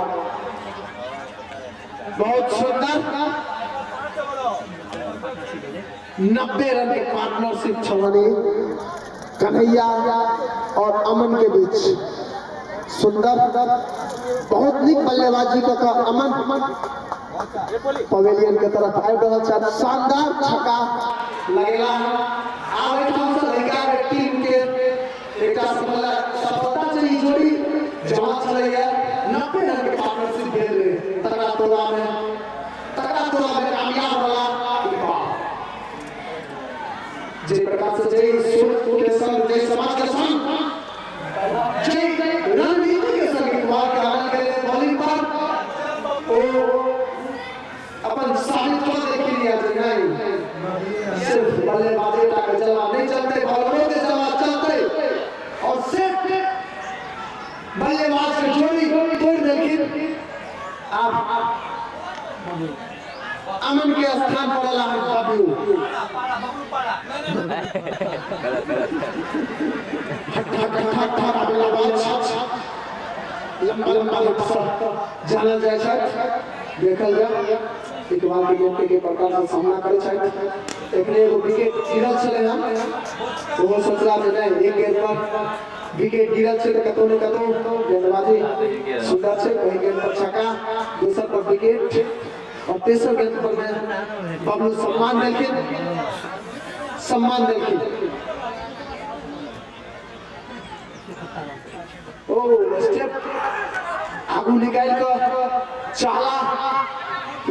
बहुत सुंदर 90 रन के पार्टनरशिप छलनी कन्हैया और अमन के बीच। सुंदर बहुत नीक बल्लेबाजी कऽ कऽ अमन पवेलियन के तरफ आबि रहल छथि। शानदार छक्का लगेला। आब एहिठाम से लड़का के टीम के एकटा सफलता छै। ई जोड़ी जमा छलैया, 90 रन के पार्टनरशिप भेल रहे, तकरा तोड़ा में कामयाब रहला इकबाल। जे प्रकार से जे सोच के संग, जे समाज के संग, जे रणनीति के संग इकबाल के आनल गेलै बॉलिंग पर, ओ अपन साबित कऽ देलखिन जे नहीं, सिर्फ बल्लेबाजी टा के जलवा नहीं चलते, बॉलरों के जलवा। हट्ठा कट्ठा बल्लेबाज, लंबा लंबा हिस्सा जानल जाइ छथि। देखल जाय इकबाल विकेट के प्रकार से सामना करै छथि। एखने एगो विकेट गिरल छलै हन, ओहो सोचला जे नहि, एक गेंद पर विकेट गिरल छै तऽ कतौ ने कतौ गेंदबाजी सुंदर छै। पहिल गेंद पर छक्का, दोसर पर विकेट और तेसर गेंद पर में बबलू सम्मान देलखिन, सम्मान देलखिन। ओ स्टेप आगू निकालि कऽ चाहला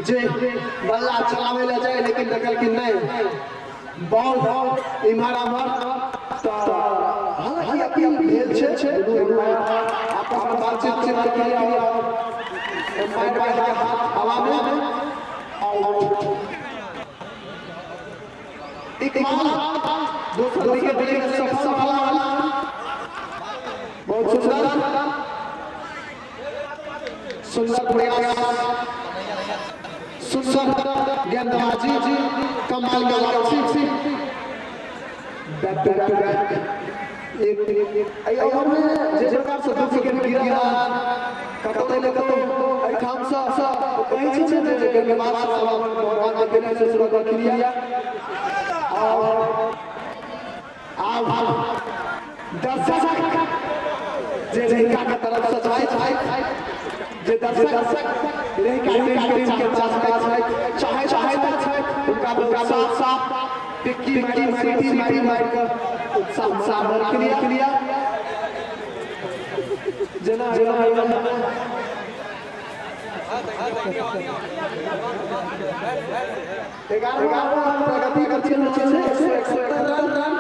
जे बल्ला चलाबै लए जाय, लेकिन देखलखिन नहि, बॉल इम्हर आम्हर। तऽ हालांकि अपील भेल छै, दुनू आपस में बातचीत के लिए और एम्पायर के हाथ हवा में आउट। इकबाल दोसर विकेट लेने में सफल। बहुत सुंदर सुंदर प्रयास, सुंदर गेंदबाजी, कमाल का वापसी, बैक टू बैक। एक एहि ओवर में जे प्रकार से दू विकेट गिरल, कतौ ने कतौ एहिठाम से कहै छै ने जे गेंदबाज सब अपन भगवान के केने से शुरू कर लिया। और आब दर्शक जे रहिका के तरफ से छथि, जे दर्शक रहिका टीम के चाहता छथि, चाहे चाहता छथि, हुनका उत्साह साफ टिक्की मारि सीटी मारि मारि कऽ उत्साह उत्साह भर लिया। जेना जेना 11 प्रगति करती है, 171 रन,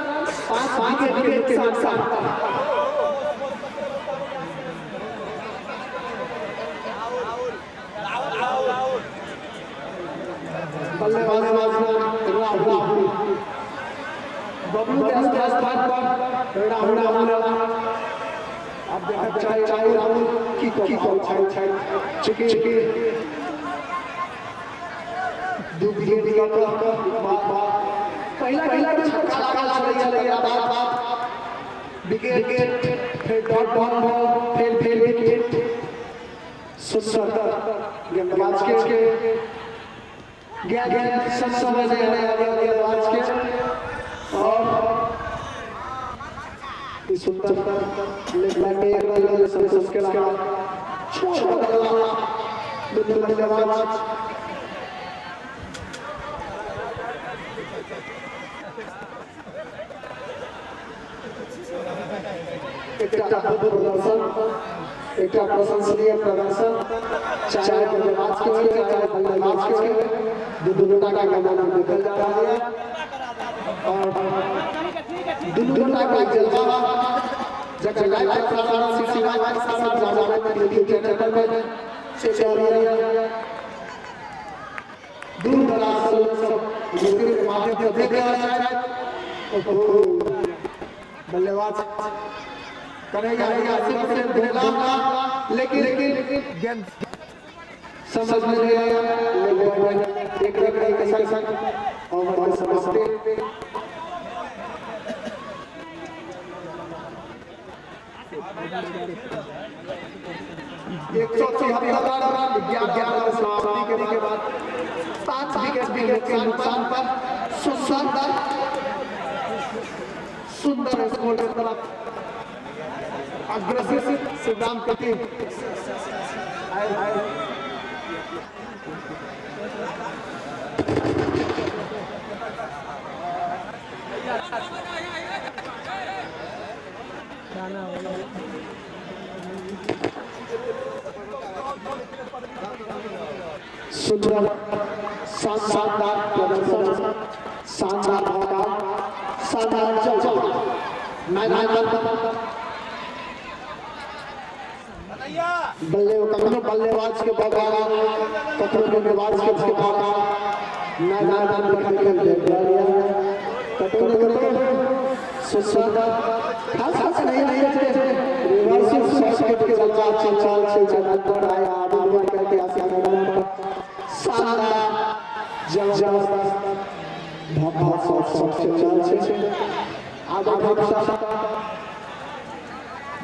5 विकेट के नुकसान पर। बल्लेबाज राहुल, बबलू के स्थान पर राहुल। अब देखा चाहे चाहे राहुल की की छै छै चुकी चुकी दू विकेट लऽ कऽ पहिला पहिला छक्का लागल छलै, छलै बाद विकेट, फेर डॉट बॉल, फेर फेर विकेट। सुंदर गेंदबाज के गेंद सब समझ नहीं आ रहा गेंदबाज के और ई सुंदर लेग में एक रन संतोष के अलावा छोड़ बदला दुनू बल्लेबाज। एकटा अद्भुत प्रदर्शन, एकटा प्रशंसनीय प्रदर्शन, चाहे गेंदबाज के होय चाहे बल्लेबाज के होय, दुनू गोटा के मैदान में देखल जा रहल है और दुनू गोटा के जलवा जकर लाइव प्रसारण सीसी लाइव प्रसारण जावे यूट्यूब चैनल पर से चल रही है। दूर दराज से लोग सब यूट्यूब के माध्यम से देख रहे हैं। बल्लेबाज करेगा सिर्फ भेला, लेकिन लेकिन गेंद समझ में नहीं आया। एक रन के संग ओवर के समाप्ति। 173 रन 11 समाप्ति के बाद 5 विकेट के नुकसान पर सुंदर सुंदर स्कोर की तरफ अग्रसर शिवराम प्रति। सुंदर शानदार प्रदर्शन, शानदार भाव, शानदार जलवा मैदान पर। बल्ले कखनो बल्लेबाज के बगान, कखनो गेंदबाज के बगान मैदान पर खेल कतौ ने कतौ सुंदर खास खास नहीं नहीं रिवर्स शॉट के जलवा चल चल चल मैदान पर आया आगे करके आसे मैदान पर शानदार जबरदस्त धप शॉट शॉट चलि रहल छै। आब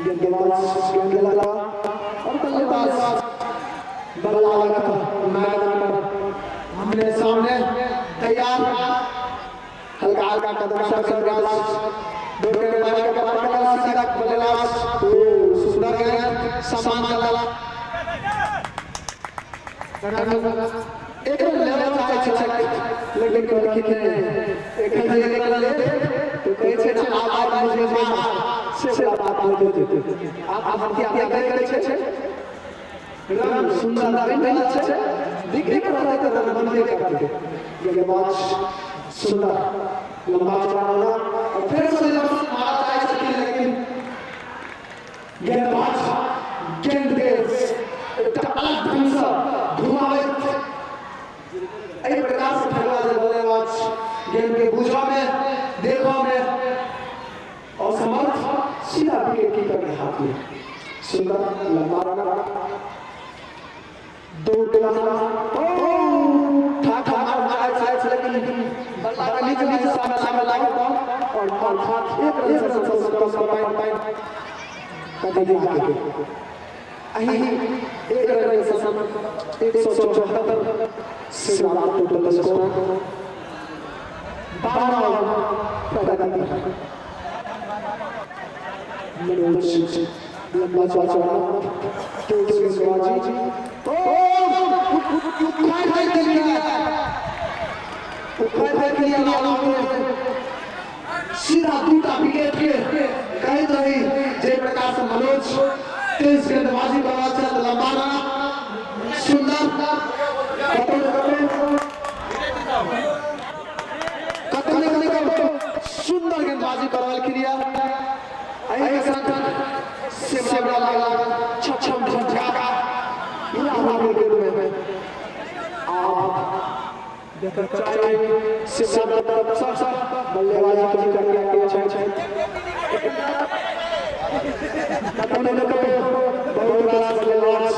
गेंदबाज गेंद लगा और बल्लेबाज बल्ला लगा मैदान पर आमने सामने तैयार। हल्का हल्का कदम से गेंदबाज दौड़ के मैदान के पार करा, सीधा बल्लेबाज। ओ सुंदर गेंद, समान गला एक रन लेना चाहै छै, लेकिन कहलखिन नहि, एखन जे एक रन लेत तऽ कहै छै ने आब आब मुझे मार, से वाला बात भऽ जेतै। आब हत्या नहि करै छै। रन सुन्दर बनि रहल छै, विकेट रहतै तऽ रन बनबे करतै। गेंदबाज सुन्दर लंबा चौड़ा और फेर से मारा चाहै छथिन, लेकिन गेंदबाज गेंद के एकटा अलग ढंगसँ घुमाबैत एहि प्रकार से फेकला जे बल्लेबाज गेंद के बुझऽ में देखऽ में असमर्थ, सीधा विकेट कीपर के हाथ में। सुंदर लंबा रन, दौड़ के ठाक ठाक मारै छै, लेकिन बल्ला नीचे नीचे सामने सामने लागल और एक रन से संतोष पाइन कदी आगे। अही एक रन से 174 से टोटल स्कोर, 12 प्रगति। मनोज लंबा चौड़ा तेज गेंदबाजी, उखाड़ फेंक दिया, उखाड़ फेंक दिया लालू के सीधा दूटा विकेट के। कहैत रही जे प्रकार से मनोज तेज गेंदबाजी करवा छल, लंबा रन, सुंदर, कतौ ने कतौ कतौ ने कतौ सुंदर गेंदबाजी करवलखिन यऽ। एहि के संग सेवरा लागल छम झटका पूरा विकेट में। आब चाहे सेवरा तरफ सब बल्लेबाजी करके के छै, कतौ ने कतौ बहुत रास बल्लेबाज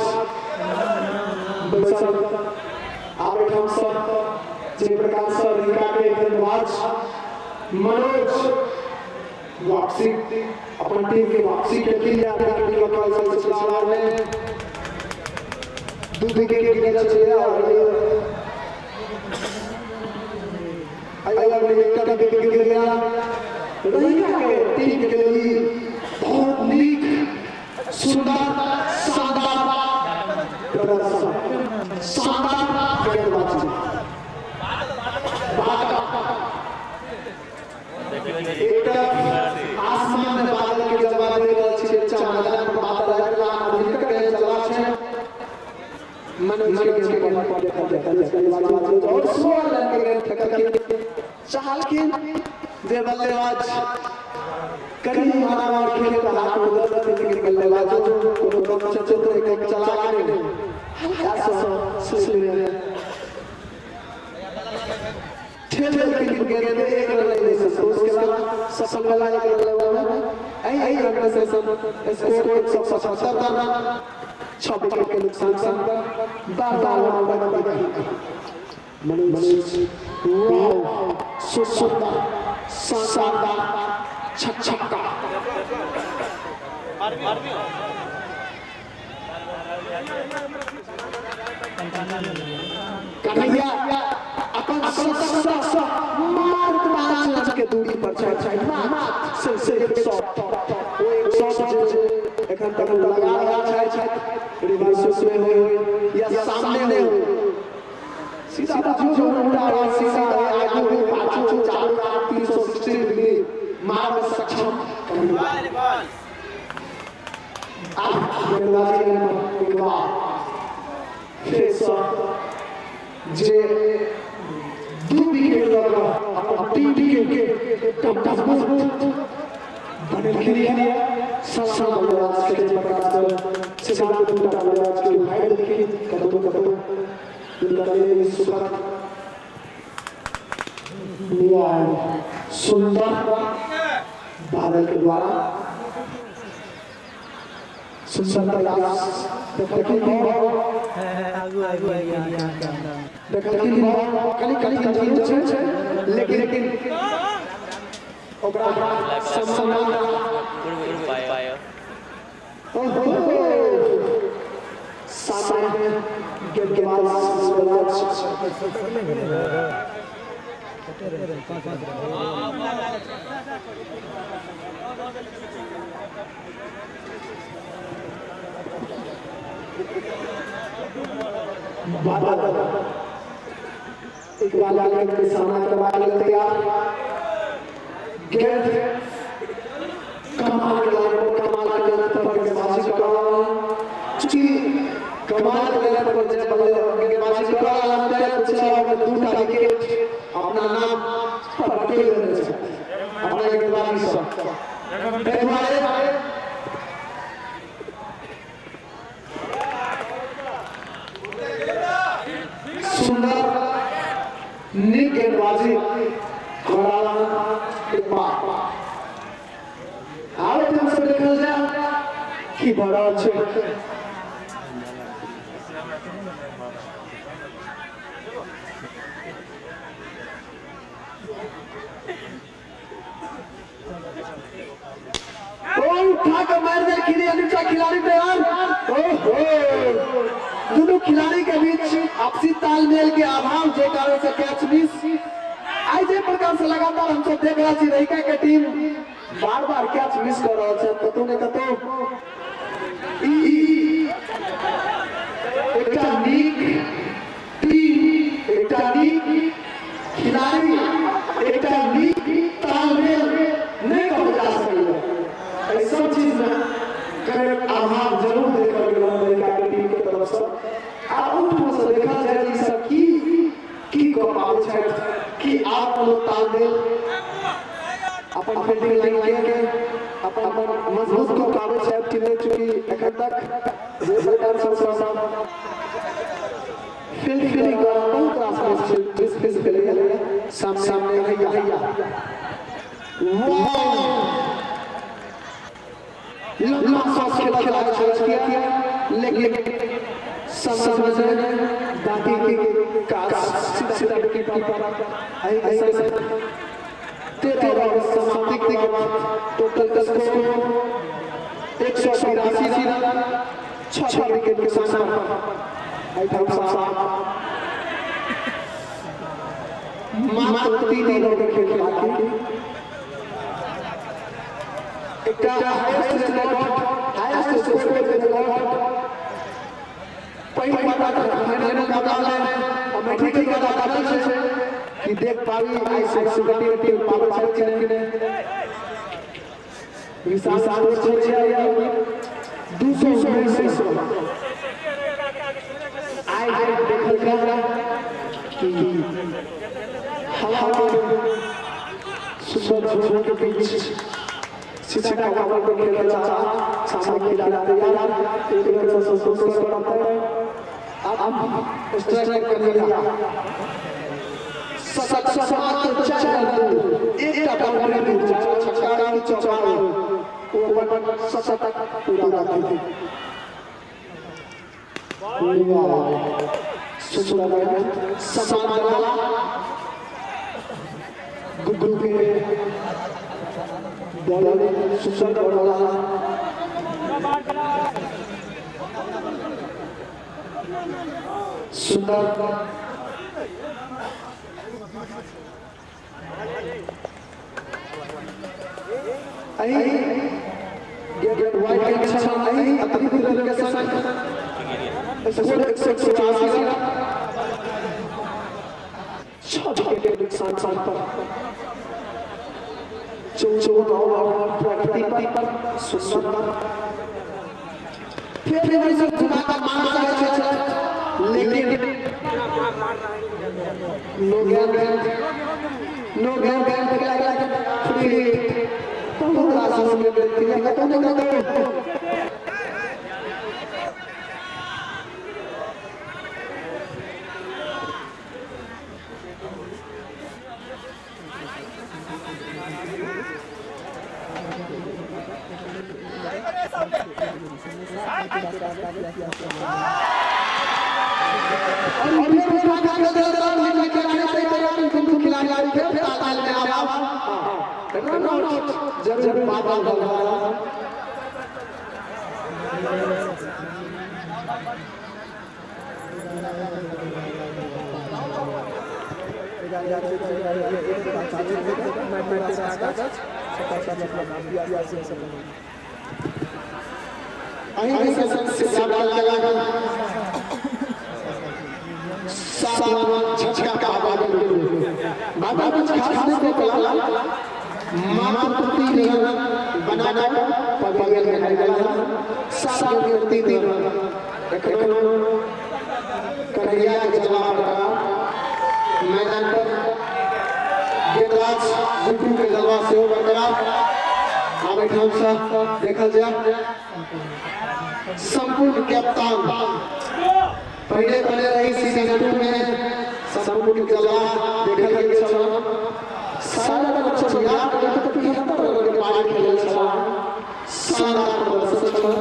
बैसल। आब एहिठाम सब जे प्रकार से रिका के गेंदबाज मनोज वापसी अपन टीम के वापसी के लिए पिछला ओवर में 2 विकेट गिरल छलै और एहि ओवर में एकटा विकेट गिर गेल। रहिका के टीम के लिए बहुत नीक, सुंदर, शानदार प्रदर्शन, शानदार गेंदबाजी। एक तरफ आसमान में बादल के जलवा देख रहल छी, नीचा मैदान पर बादल आबि गेल, आधुनिक के जलवा छै। मनोज के गेंद पर देखल जाय गेंदबाजी और 16 रन के गेंद फेंकलखिन। चाहलखिन जे बल्लेबाज कनि मारा मार खेल के हाथ में दऽ देथिन, लेकिन बल्लेबाजो कोनो कम चतुर नहि, कम चलाक नहि, हल्का सँ स्लिप ठेल देलखिन गेंद, एक रन नहि संतोष केला, सफल भेला एक रन लेबा में। एहि रन से स्कोर 175 रन, 6 विकेट के नुकसान पर 12 रन बन। मनोज, वाओ, सुंदर, शानदार छक्का। कन्हैया अपन 17 मात्र 5 रन के दूरी पर छै, मात्र सिर्फ एक शॉट। ओ एक शॉट जे एखन तक लगा रहल छथि, रिवर्स में हो या सामने हो, सीधा बुझियौ उल्टा और सीधा आगू हो पाछू हो, चारू कात 360 डिग्री मारब सक्षम। आब गेंदबाजी के एक बार फिर से जे 2 विकेट लऽ कऽ अपन टीम के एकटा मजबूत बनेलखिन यऽ। सलाम बल्लेबाज के, जे प्रकार से सीधा दूटा बल्लेबाज के उखाड़ि देलखिन कतौ कतौ हुनकर लेल ई सुखद। वाह, सुंदर, बादल के द्वारा सुंदर प्रयास। देखलखिन देखलखिन, कनि कनि कठिन छै। लेकिन लेकिन ओकरा समानता सामने गेंदबाज बादल एक बार लाल के सामना करवा के तैयार गेंद कमाल के लाइन पर कमाल के लाइन पर गेंदबाजी करा चूंकि कमाल के लाइन पर जब गेंदबाजी करा अंपायर पिछला ओवर दूटा विकेट अपना नाम पर बटोरि देने छै अपना गेंदबाजी सँ। ताहि दुआरे सुंदर नीक गेंदबाजी करा इकबाल। आब एहिठाम से देखल जाय की भऽ रहल छै। ओ उठा के मार देलखिन नीचा खिलाड़ी तैयार। ओहो, दोनों खिलाड़ी के बीच आपसी तालमेल के अभाव जे कारण से कैच मिस। आई जे प्रकार से लगातार हम सब देख रहल छी रहिका के टीम बार बार कैच मिस कर रहल छै, कतौ ने कतौ ई एकटा नीक टीम, एकटा नीक खिलाड़ी, एकटा नीक तालमेल नहि कहल जा सकैए। एहि सब चीज में कनेक अभाव जरूर देखल गेल अमेरिका के टीम के तरफ से। आ ओहिठाम से देखल जाय ई सब की की कऽ पाबै छथि, कि आब कोनो तालमेल अपन फील्डिंग लाइन के अपन अपन मजबूत कऽ पाबै छथि कि नहि। चूँकि एखन तक जे प्रकार से सब फील्डिंग द्वारा बहुत रास मिस मिस भेलैए। सामने हैया हैया, लंबा शॉट खेल खेला किया, लेकिन समझ बाकी के काज सीधा विकेट कीपर। एही के संग 13 ओवर समाप्ति के बाद टोटल स्कोर 183 रन, 6 विकेट के नुकसान पर। एहिठाम साहब मात्र 3 ओवर खेल बाकी। एकटा हाईएस्ट रिकॉर्ड, हाईएस्ट स्कोर के रिकॉर्ड पहिल क्वार्टर फाइनल मुकाबला में अमेठी के दादा छै कि देख पाबी आई सुपर टीम पाबै छै कि नहि। विशाल स्कोर छै 219। आइ देखल जाय कि हवा के सुंदर झोंक के बीच सीधा कवर पर खेल चाहा, सामने खिलाड़ी तैयार, एक रन से संतोष करता है। अब स्ट्राइक कर लिया, मात्र 4 रन, एकटा बाउंड्री दूर, छक्का की चौका वो अपन शतक पूरा कर दी। सुंदर समान वाला गुग्गू के बॉल, सुंदर बॉल, सुंदर एही गेट वाइड के छल। एही अतिरिक्त रन के संग स्कोर 184 रन, 6 विकेट के नुकसान पर। 54 ओवर प्रगति पर। सुंदर फिर भी सब घुमा कर मार चाहे छल, लेकिन नो गेंद, नो गेंद निकला फ्री। बहुत आसान में मिलती है कतौ ने कतौ। और फिर उठा के खेल लेकिन खिलाड़ी सही तैयार, किंतु खिलाड़ी फिर ताल में आवाज रन आउट जरूर बादल दल। अहीं के संग से लागल सातवां झटका बादल के लिए। बादल कुछ खास नहीं को कला, मात्र 3 रन बनाकर पवेलियन में हार गया। 7 गेंद 3 रन। एखनो कन्हैया के जवाब बरकरार मैदान पर। गेंदराज गुड्डू के जलवा सेहो बरकरार। आब एहिठाम से देखल जाय, संपूर्ण कप्तान पहले बने रही सीजन 2 में संपूर्ण जलवा देखल गेल छल। सारा 108 नहीं तऽ 75 रन के पारी खेलल छल, शानदार प्रदर्शन छल।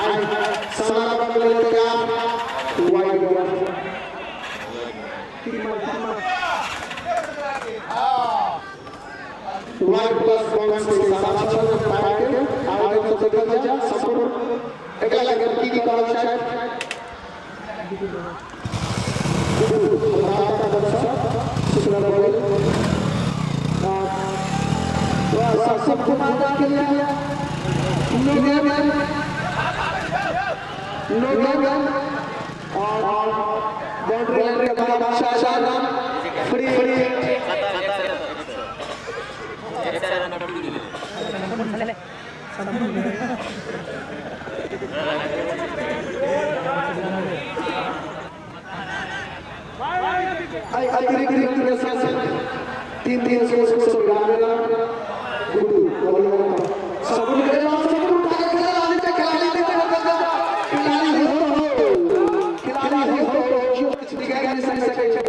आइ सारा के लेल तैयार wide ball. Wide plus bounce के इशारा छल अंपायर के। आगे तो देखल जाय संपूर्ण एकरा लगे की की करल छथि सुंदर बॉल। सबको मारने के लिए नो गन, नो गन और बाउंड्री लाइन के बाद 4 रन फ्री फ्री। अतिरिक्त 3 3 192 रन। गुड्डू बॉल सबूत खेला, सबूत उठा के खेला, नीचे खिलाड़ी, नीचे खिलाड़ी हो, खिलाड़ी हो तो किछु बिगाड़ि नहि सकै छै।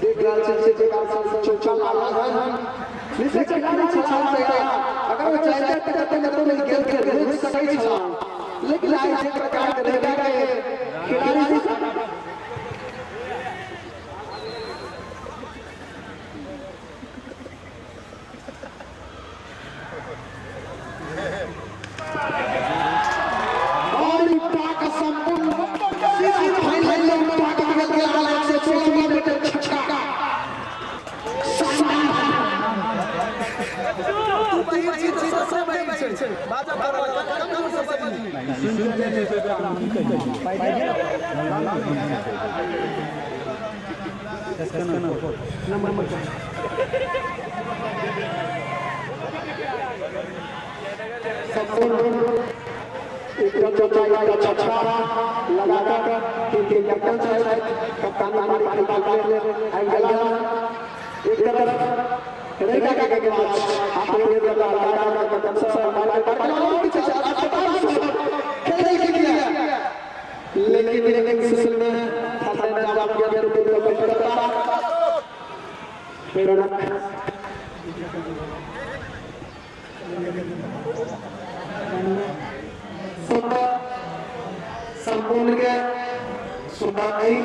देख रहल छै जे प्रकार से चौका लागल हन, नीचे खिलाड़ी छल तैयार। अगर वो चाहते तऽ कते कते में गेंद के रोक सकै छल, लेकिन आइ जे प्रकार के रेखा के खिलाड़ी और उठा के संपूर्ण सीधी फाइनल में उठा के निकल गया 116 मीटर छक्का। संपूर्ण एक चौका, एक छक्का लगातार टीम के कैप्टन छथि, कप्तान पारी खेलबाक लेल आबि गेला। एक तरफ रेखा के गेंदबाज हाथ में लगातार कैप्टन से मार कर खेल के लिए, लेकिन लेकिन सुशील ने थाना जाम किया रुपये को करता प्रेरणा। सुंदर संपूर्ण के सुंदर नहीं।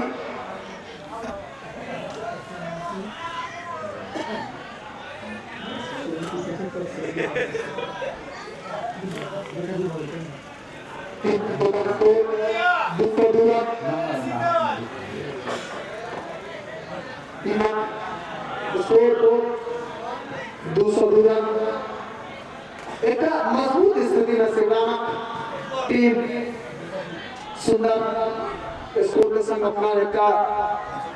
तीन 2 202 रन, 3 स्कोर 202 रन। एक मजबूत स्थिति में शिवरामक टीम सुंदर स्कोर के संग अपना एकटा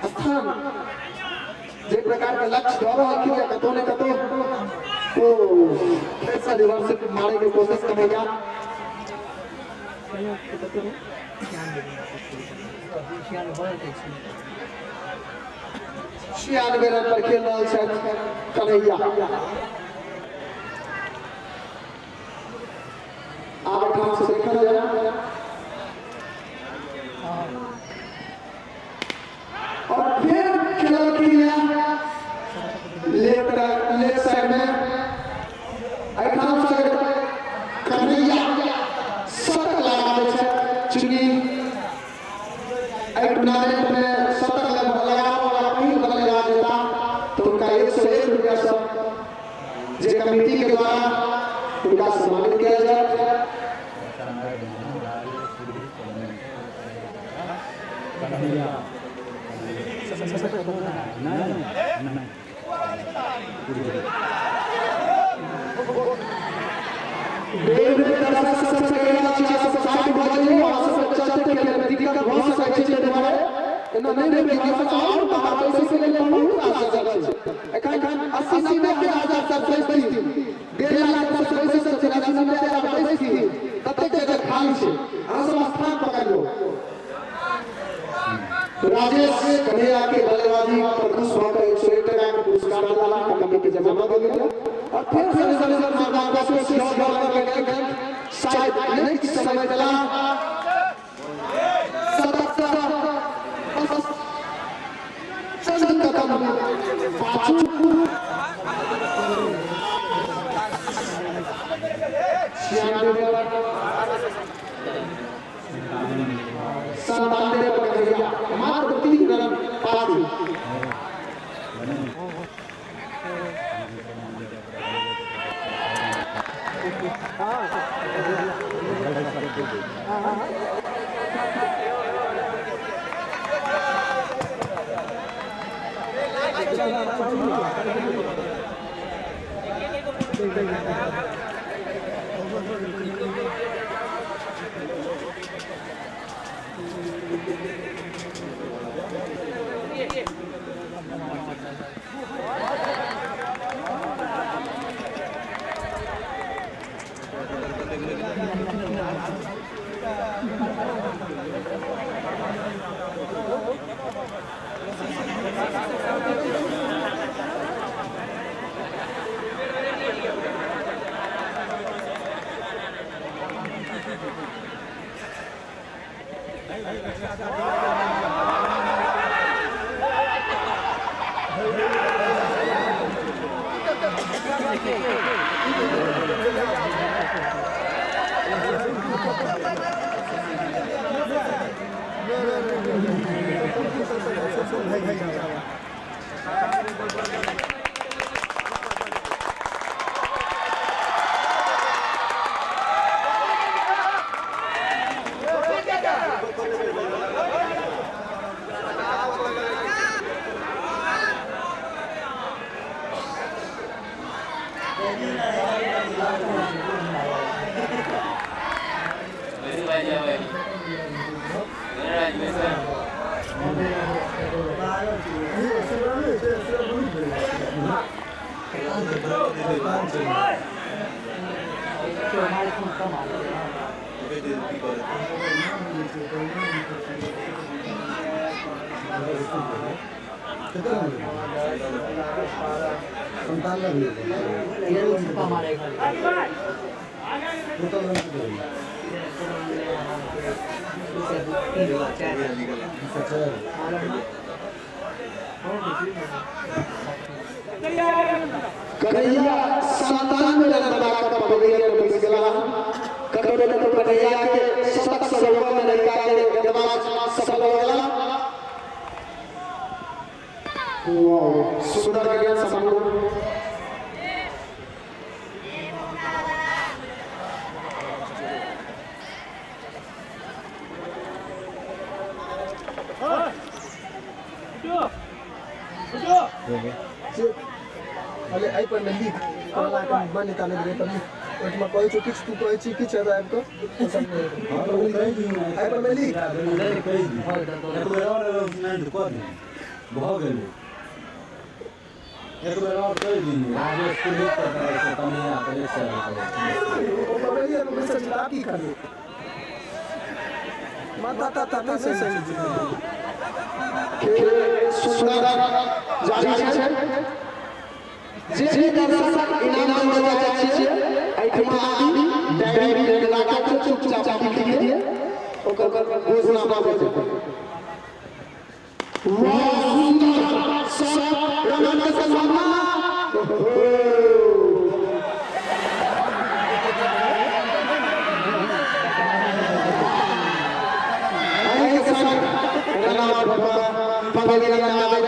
स्थान जे प्रकार के लक्ष्य दऽ रहलखिन या कतौ ने कतौ ओ फेर से रिवर्स मारे के कोशिश करेगा। 96 रन पर खेल रहल छथि कन्हैया। आब एहिठाम से देखल जाय और फिर खेललखिन लेफ्ट लेफ्ट साइड में। एहिठाम से कन्हैया शतक लगा दै छै, चूँकि कमेटी के द्वारा हुनका सम्मानित कयल जायत। बेर बेर दर्शक सबसँ कहि रहल छी, अहाँ सब साइड भऽ जइयौ, अहाँ सबके चलते खेलमे दिक्कत भऽ सकै छै, ताहि दुआरे एना नहि भेबै। अहाँ सब आओर बाहर बैसैके लेल बहुत रास जगह छै। एखन 80-90 हजार सब बैसथिन, 1.5 लाख सब बैसै छथिन, 80-90 हजार बैसथिन, ततेक जगह खाली छै। अहाँ सब स्थान पकड़ियौ। राजेश कन्हैया के बल्लेबाजी पर खुश भऽ कऽ 101 टका के पुरस्कार देला, कमेटी जमा दऽ गेल और फेर से रिजल्ट मैदान पर से बॉलर के गेंद शायद नहीं समय देला। 77 बस चंद कदम पाछू 96 97 पर कन्हैया मात्र 3 रन पाछू। कन्हैया 97 रन बना कऽ पवेलियन में बैस गेला। कतौ ने कतौ कन्हैया के शतक से ऊपर में लड़का के गेंदबाज सफल हो गेला। वाह, सुंदर गेंद संपूर्ण। अरे, एहि पर लिख फलाके मान्यता नहि देबै पर लिख। ओहिठमा कहै छौ किछु, तू कहै छी किछु, एतऽ आबि कऽ ओ सब नहि हेतै। एहि पर मे लिख। एक बेर आओर अनाउंसमेंट कऽ दियौ, भऽ गेलै। एक बेर आओर कहि दियौ, राजेश पुरोहित के तरफ से कन्हैया के 100 रुपैआ। ओ पवेलियन मे बैसल छी तऽ आब की करबै? माता ताता नहि सही सही। खेल सुंदर जारी छै। जे भी दर्शक इनाम देबऽ चाहै छियै, एहिठमा आबि डायरी पेन लगा के चुपचाप लिख दिए, ओकर घोषणा भऽ जेतै। वाह, सुंदर शॉट, रन के संभावना। ओहो। एहि के संग रन आउट भऽ पवेलियन में आबैत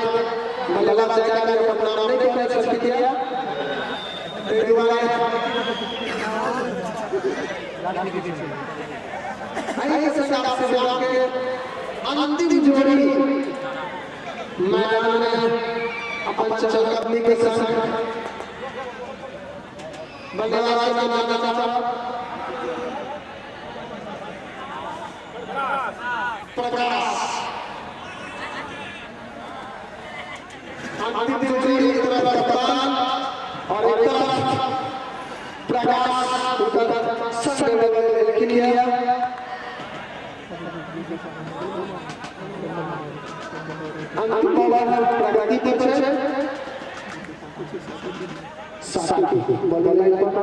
बल्ला चेका के अपन नाम नहि कहने छलखिन, ताहि दुआरे। एहि के संग आप शिवराम के अंतिम जोड़ी मैदान में अपन चहलकदमी के संग बल्लेबाज का नाम चाचा प्रकाश। अंतिम जोड़ी एक तरफ कप्तान और एक तरफ प्रकाश उनका संग लेकिन किया। अंतिम बॉल प्रगति पर छै साथी बॉल लाइन पर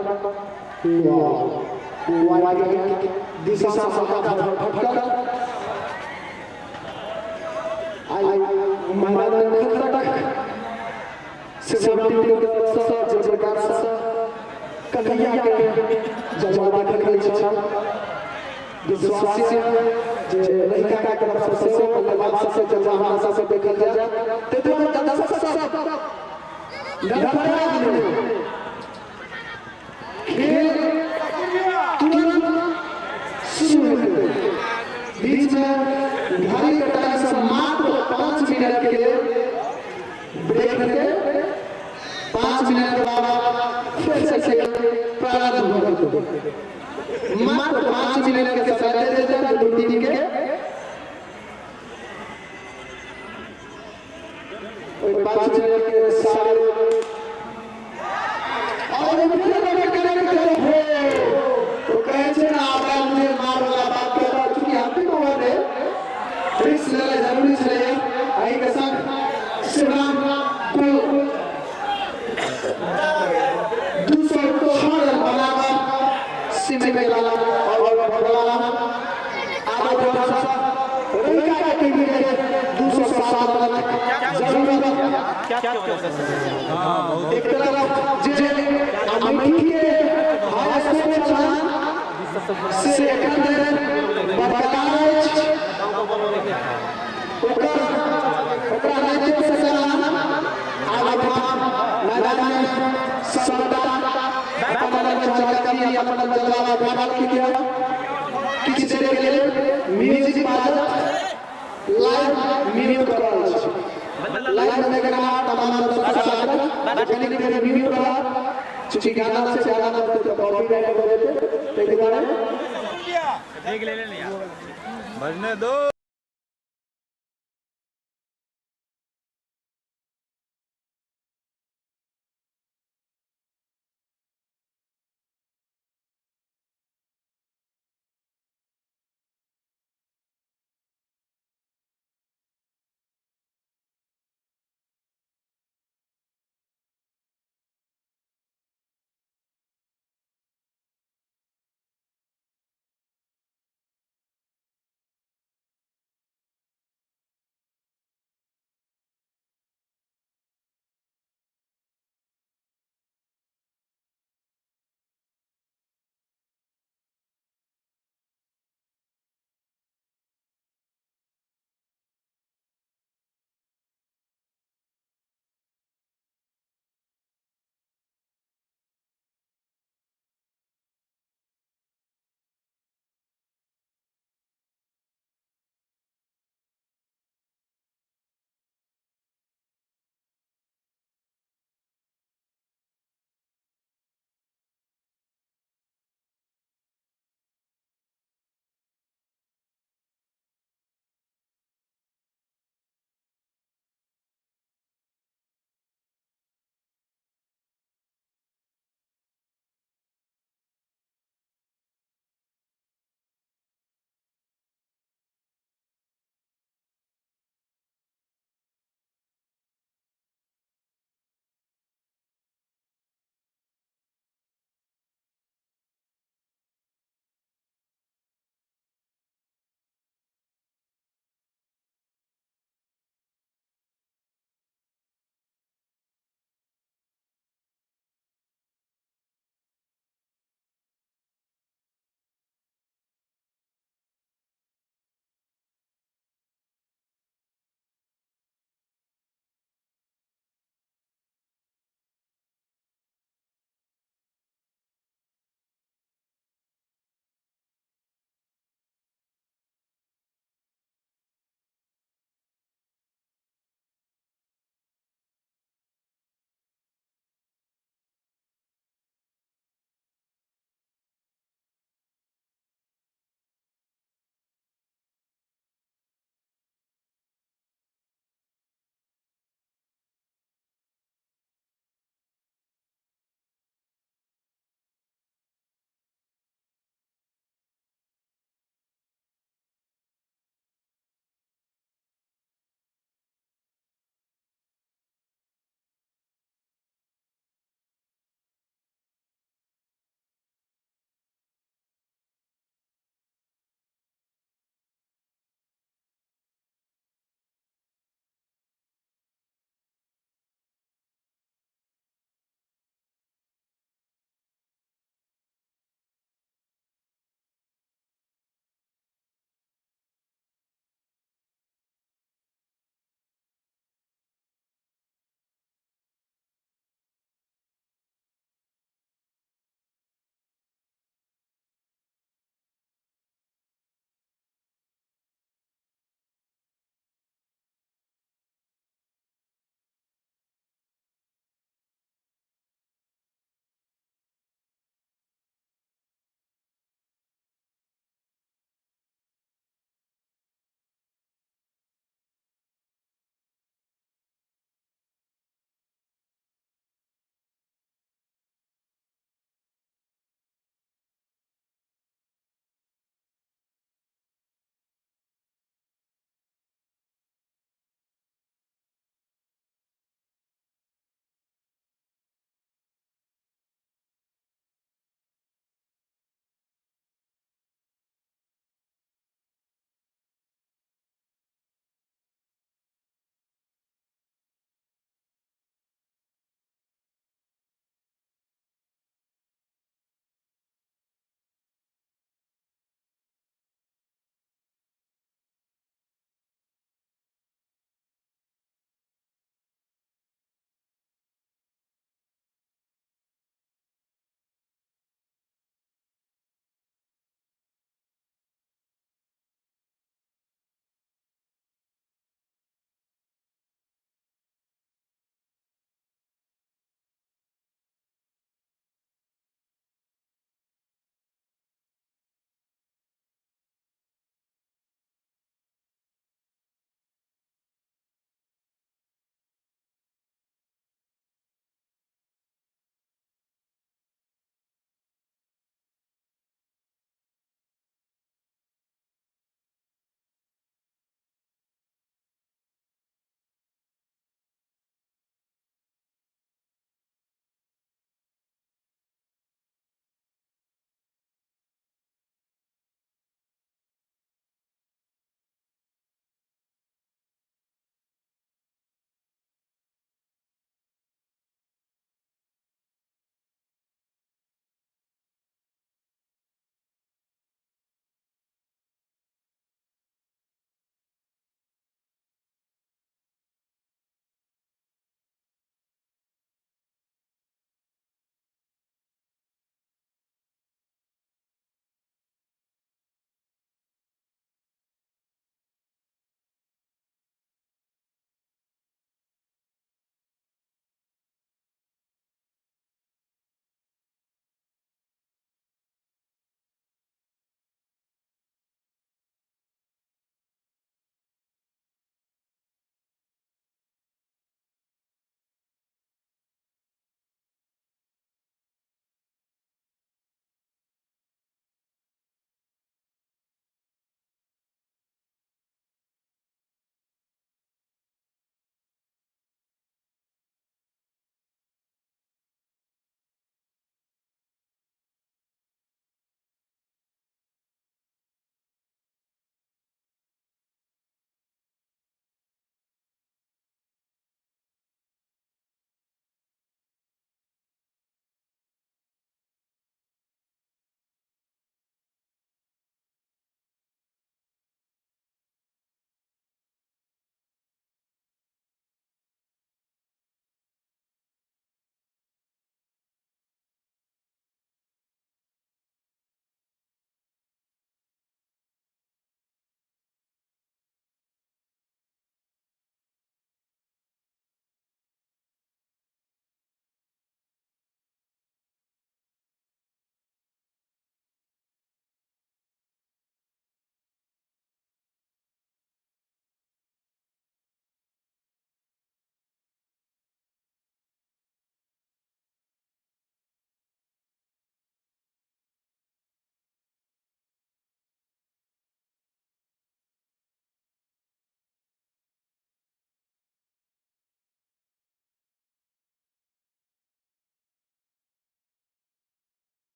वाइड दिशा से फटकल आई मैदान में तक शिवराम टीम के तरफ से जे प्रकार से कन्हैया के जज्बा देखल छल विश्वासी जे लड़का के तरफ से सेहो बल्लेबाज से जज्बा हमेशा से देखल जाए ते दुआरे दर्शक सब घबरा गेलै। खेल तुरंत शुरू हेतै। बीच में घड़ी के टाइम से मात्र 5 मिनट के लिए ब्रेक हेतै। 5 मिनट के बाद फिर से खेल प्रारंभ होतै। मात्र 5 मिनट के समय दे देतै दुनू टीम के। ओहि 5 मिनट के सारे और फिर करेंगे तो हो तो कहै छै ने आबरा मुझे मार वाला बात के बाद चूंकि अंतिम ओवर है रिस्क लेना जरूरी छलै। एहि के संग शिवराम कुल 206 रन बनाकर सीमा के लाला और भगवान आगे रंका के टीम के 207 रन जरूरत। एक तरफ जे अमेठी के हाई स्कोर छलाह से एखन धरि बरकरार अछि। ओकरा नइते से आब मैदान में सबटा अपन अपन चहलकदमी अपन अपन जलवा देखाबऽ के किछु देर के लेल म्यूजिक बाजत लाइव म्यूट कऽ रहल छी। लाइव में देखना तमाम दर्शक साथ कनिक देर म्यूट रहत चूँकि गाना से गाना बजतै तऽ कॉपीराइट भऽ जेतै ताहि दुआरे बजने दो।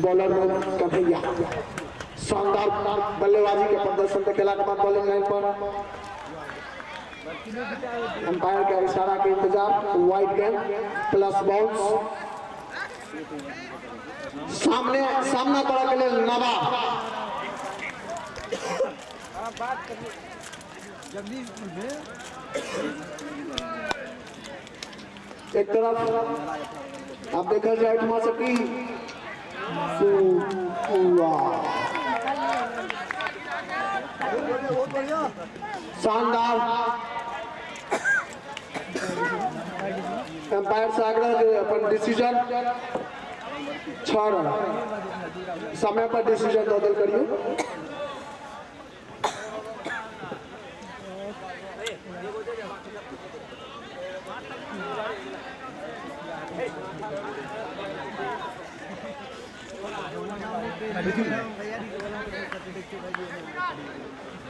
बॉलर कन्हैया शानदार बल्लेबाजी के प्रदर्शन देखेला के बाद बॉलिंग लाइन पर अंपायर के इशारा के इंतजार। वाइड गेंद प्लस बाउंस, सामने सामना करे के लेल नवाब। एक तरफ आप देखल जाए एहिठमा से की शानदार अंपायर से आग्रह जे अपन डिसीजन 6 रन समय पर डिसीजन दऽ देल करियौ।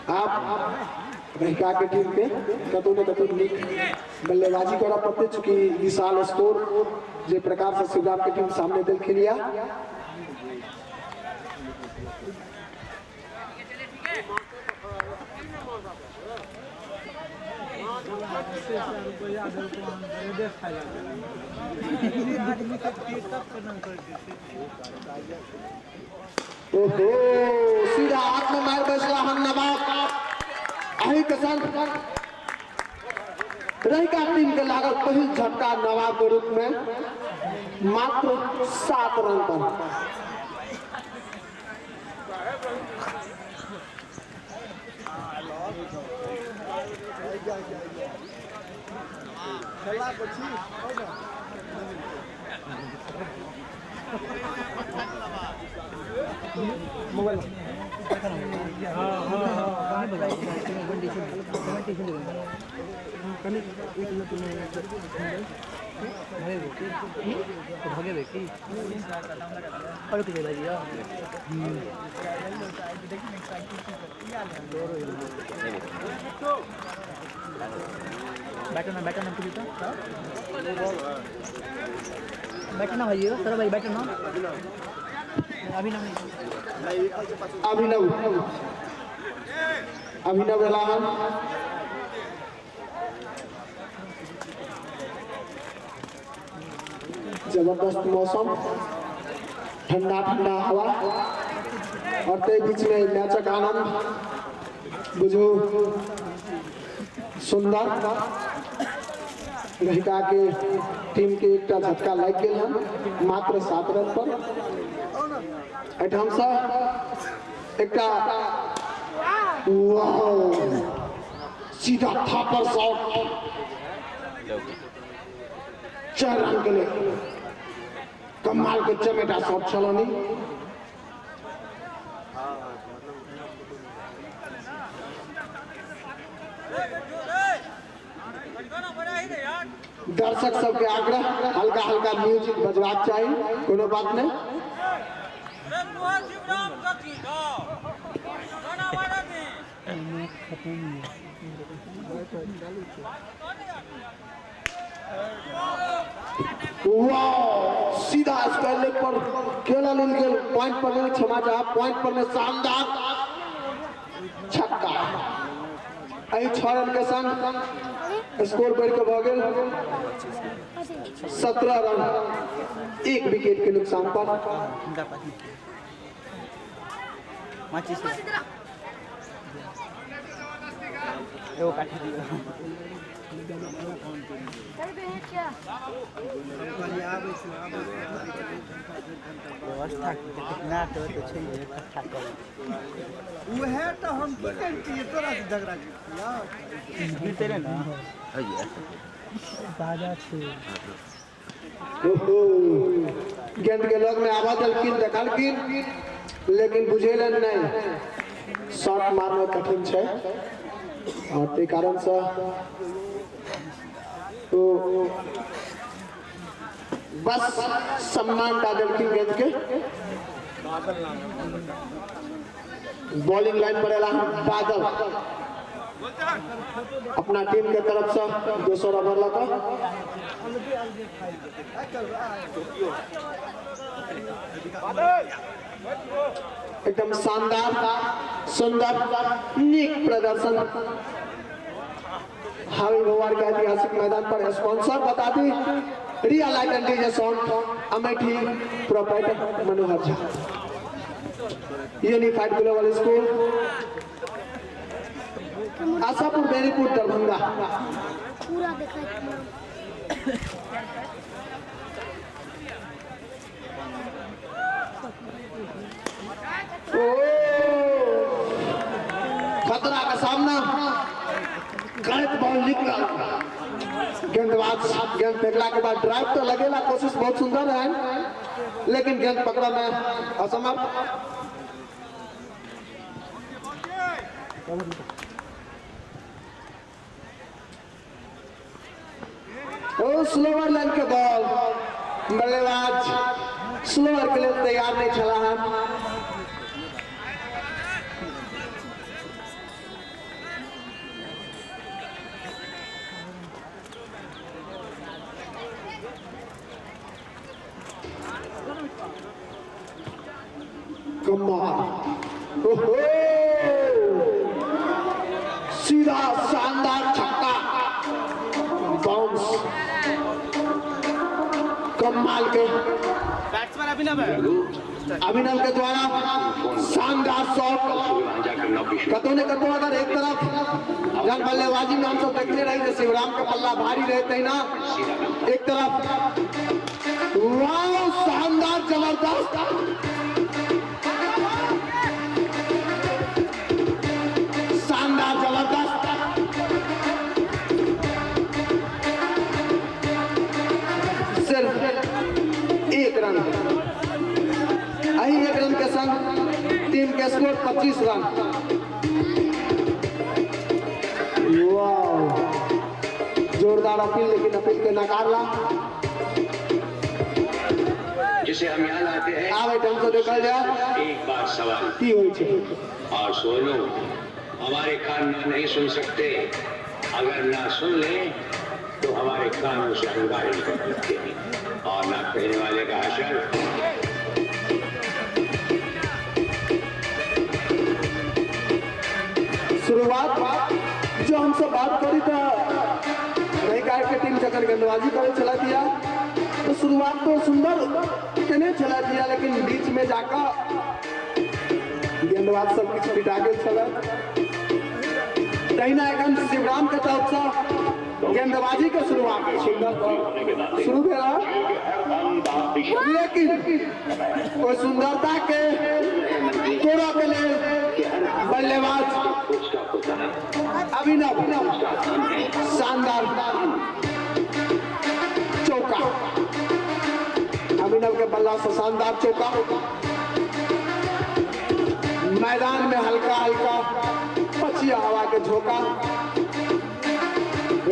आप रहिका के टीम के कतौ ने कतौ नीक बल्लेबाजी करऽ पड़तै, चूँकि विशाल स्कोर जे प्रकार से शिवराम के टीम सामने देलखिन या। ओहो, सीधा हाथ में मार बैसला हन नवाब। अही के संग रहिका टीम के लागल पहिल झटका नवाब के रूप में मात्र 7 रन पर। बैठना भाई, सर भाई बैठना अभिनव अभिनव एलाहन जबरदस्त मौसम, ठंडा ठंडा हवा और ते बीच में मैचक आनंद बुझू सुंदर। रहिका के टीम के एकटा झटका लागि गेल हन मात्र 7 रन पर। एहिठाम से एकटा वाओ सीधा थापर शॉट 4 रन के लिए कमाल के चमेटा शॉट छलनी। दर्शक सबके आग्रह हल्का हल्का म्यूजिक बजबाक चाही, कोनो बात नहीं। वाह, सीधा स्क्वायर लेग पर खेला लेल गेल, पॉइंट पर नहीं, क्षमा चाह, पॉइंट पर में शानदार छक्का। एहि 6 रन के संग स्कोर बढ़ि के भऽ गेल 17 रन 1 विकेट के नुकसान पर। व्यवस्था कितना तो छै इकट्ठा करू। उहे तऽ हम की करितियै, तोरा से झगड़ा करितियै। ना ताजा छै। ओहो, गेंद के लग में आवाज देलखिन, देखलखिन, लेकिन बुझेलन नहीं, शॉट मारना कठिन छै और ताहि कारण से तो बस सम्मान टा देलखिन गेंद के। बॉलिंग लाइन पर एला बादल। अपना टीम के तरफ से दोसर ओवर लऽ कऽ एकदम शानदार सुंदर नीक प्रदर्शन हावी भवार के ऐतिहासिक मैदान पर। स्पॉन्सर बता दी, Riya light and DJ sound Amethi, proprietor Manohar Jha, unified global school Ashapur Benipur Darbhanga. पूरा देखा। ओ खतरा का सामना करैत बॉल निकलल। गेंदबाज गेंद फेंकला के बाद ड्राइव तो लगेला, कोशिश बहुत सुंदर है, लेकिन गेंद पकड़ा में असमर्थ। ओ स्लोअर लाइन के बॉल, बल्लेबाज स्लोअर के लिए तैयार नहीं छला है। कमाल, ओहो सीधा शानदार छक्का, बाउंस कमाल के अभिनव के द्वारा शानदार शॉट। कतो ने कतो अगर एक तरफ जन बल्लेबाजी में हम सब देखने रही जे शिवराम के पल्ला भारी रहते ना, एक तरफ वाह शानदार जबरदस्त शानदार जबरदस्त सिर्फ एक रन। यही एक रन के संग टीम के स्कोर 25 रन। वाह जोरदार अपील, लेकिन अपील के नकारला। जिसे हम यहाँ लाते हैं। आब एहिठाम से देखल जाए एक बार सवाल की होइ छै। और सोनू, हमारे कान ना नहीं सुन सकते, अगर ना सुन ले तो हमारे कानों से अंगारे निकल सकते हैं और ना कहने वाले का हशर। शुरुआत जो हमसे बात करी तो रहिका के टीम जखन गेंदबाजी करे छला दिया तो शुरुआत तो सुंदर केने छला दिया, लेकिन बीच में जाकर गेंदबाज सब किछु पिटा गेल छल। तहिना एखन शिवराम के तरफ से गेंदबाजी के शुरुआत सुंदर शुरू भेल, लेकिन ओहि सुंदरता के तोड़ऽ के लेल बल्लेबाज अभिनव शानदार चौका, अभिनव के बल्ला से शानदार चौका। मैदान में हल्का हल्का पछिया हवा के झोंका,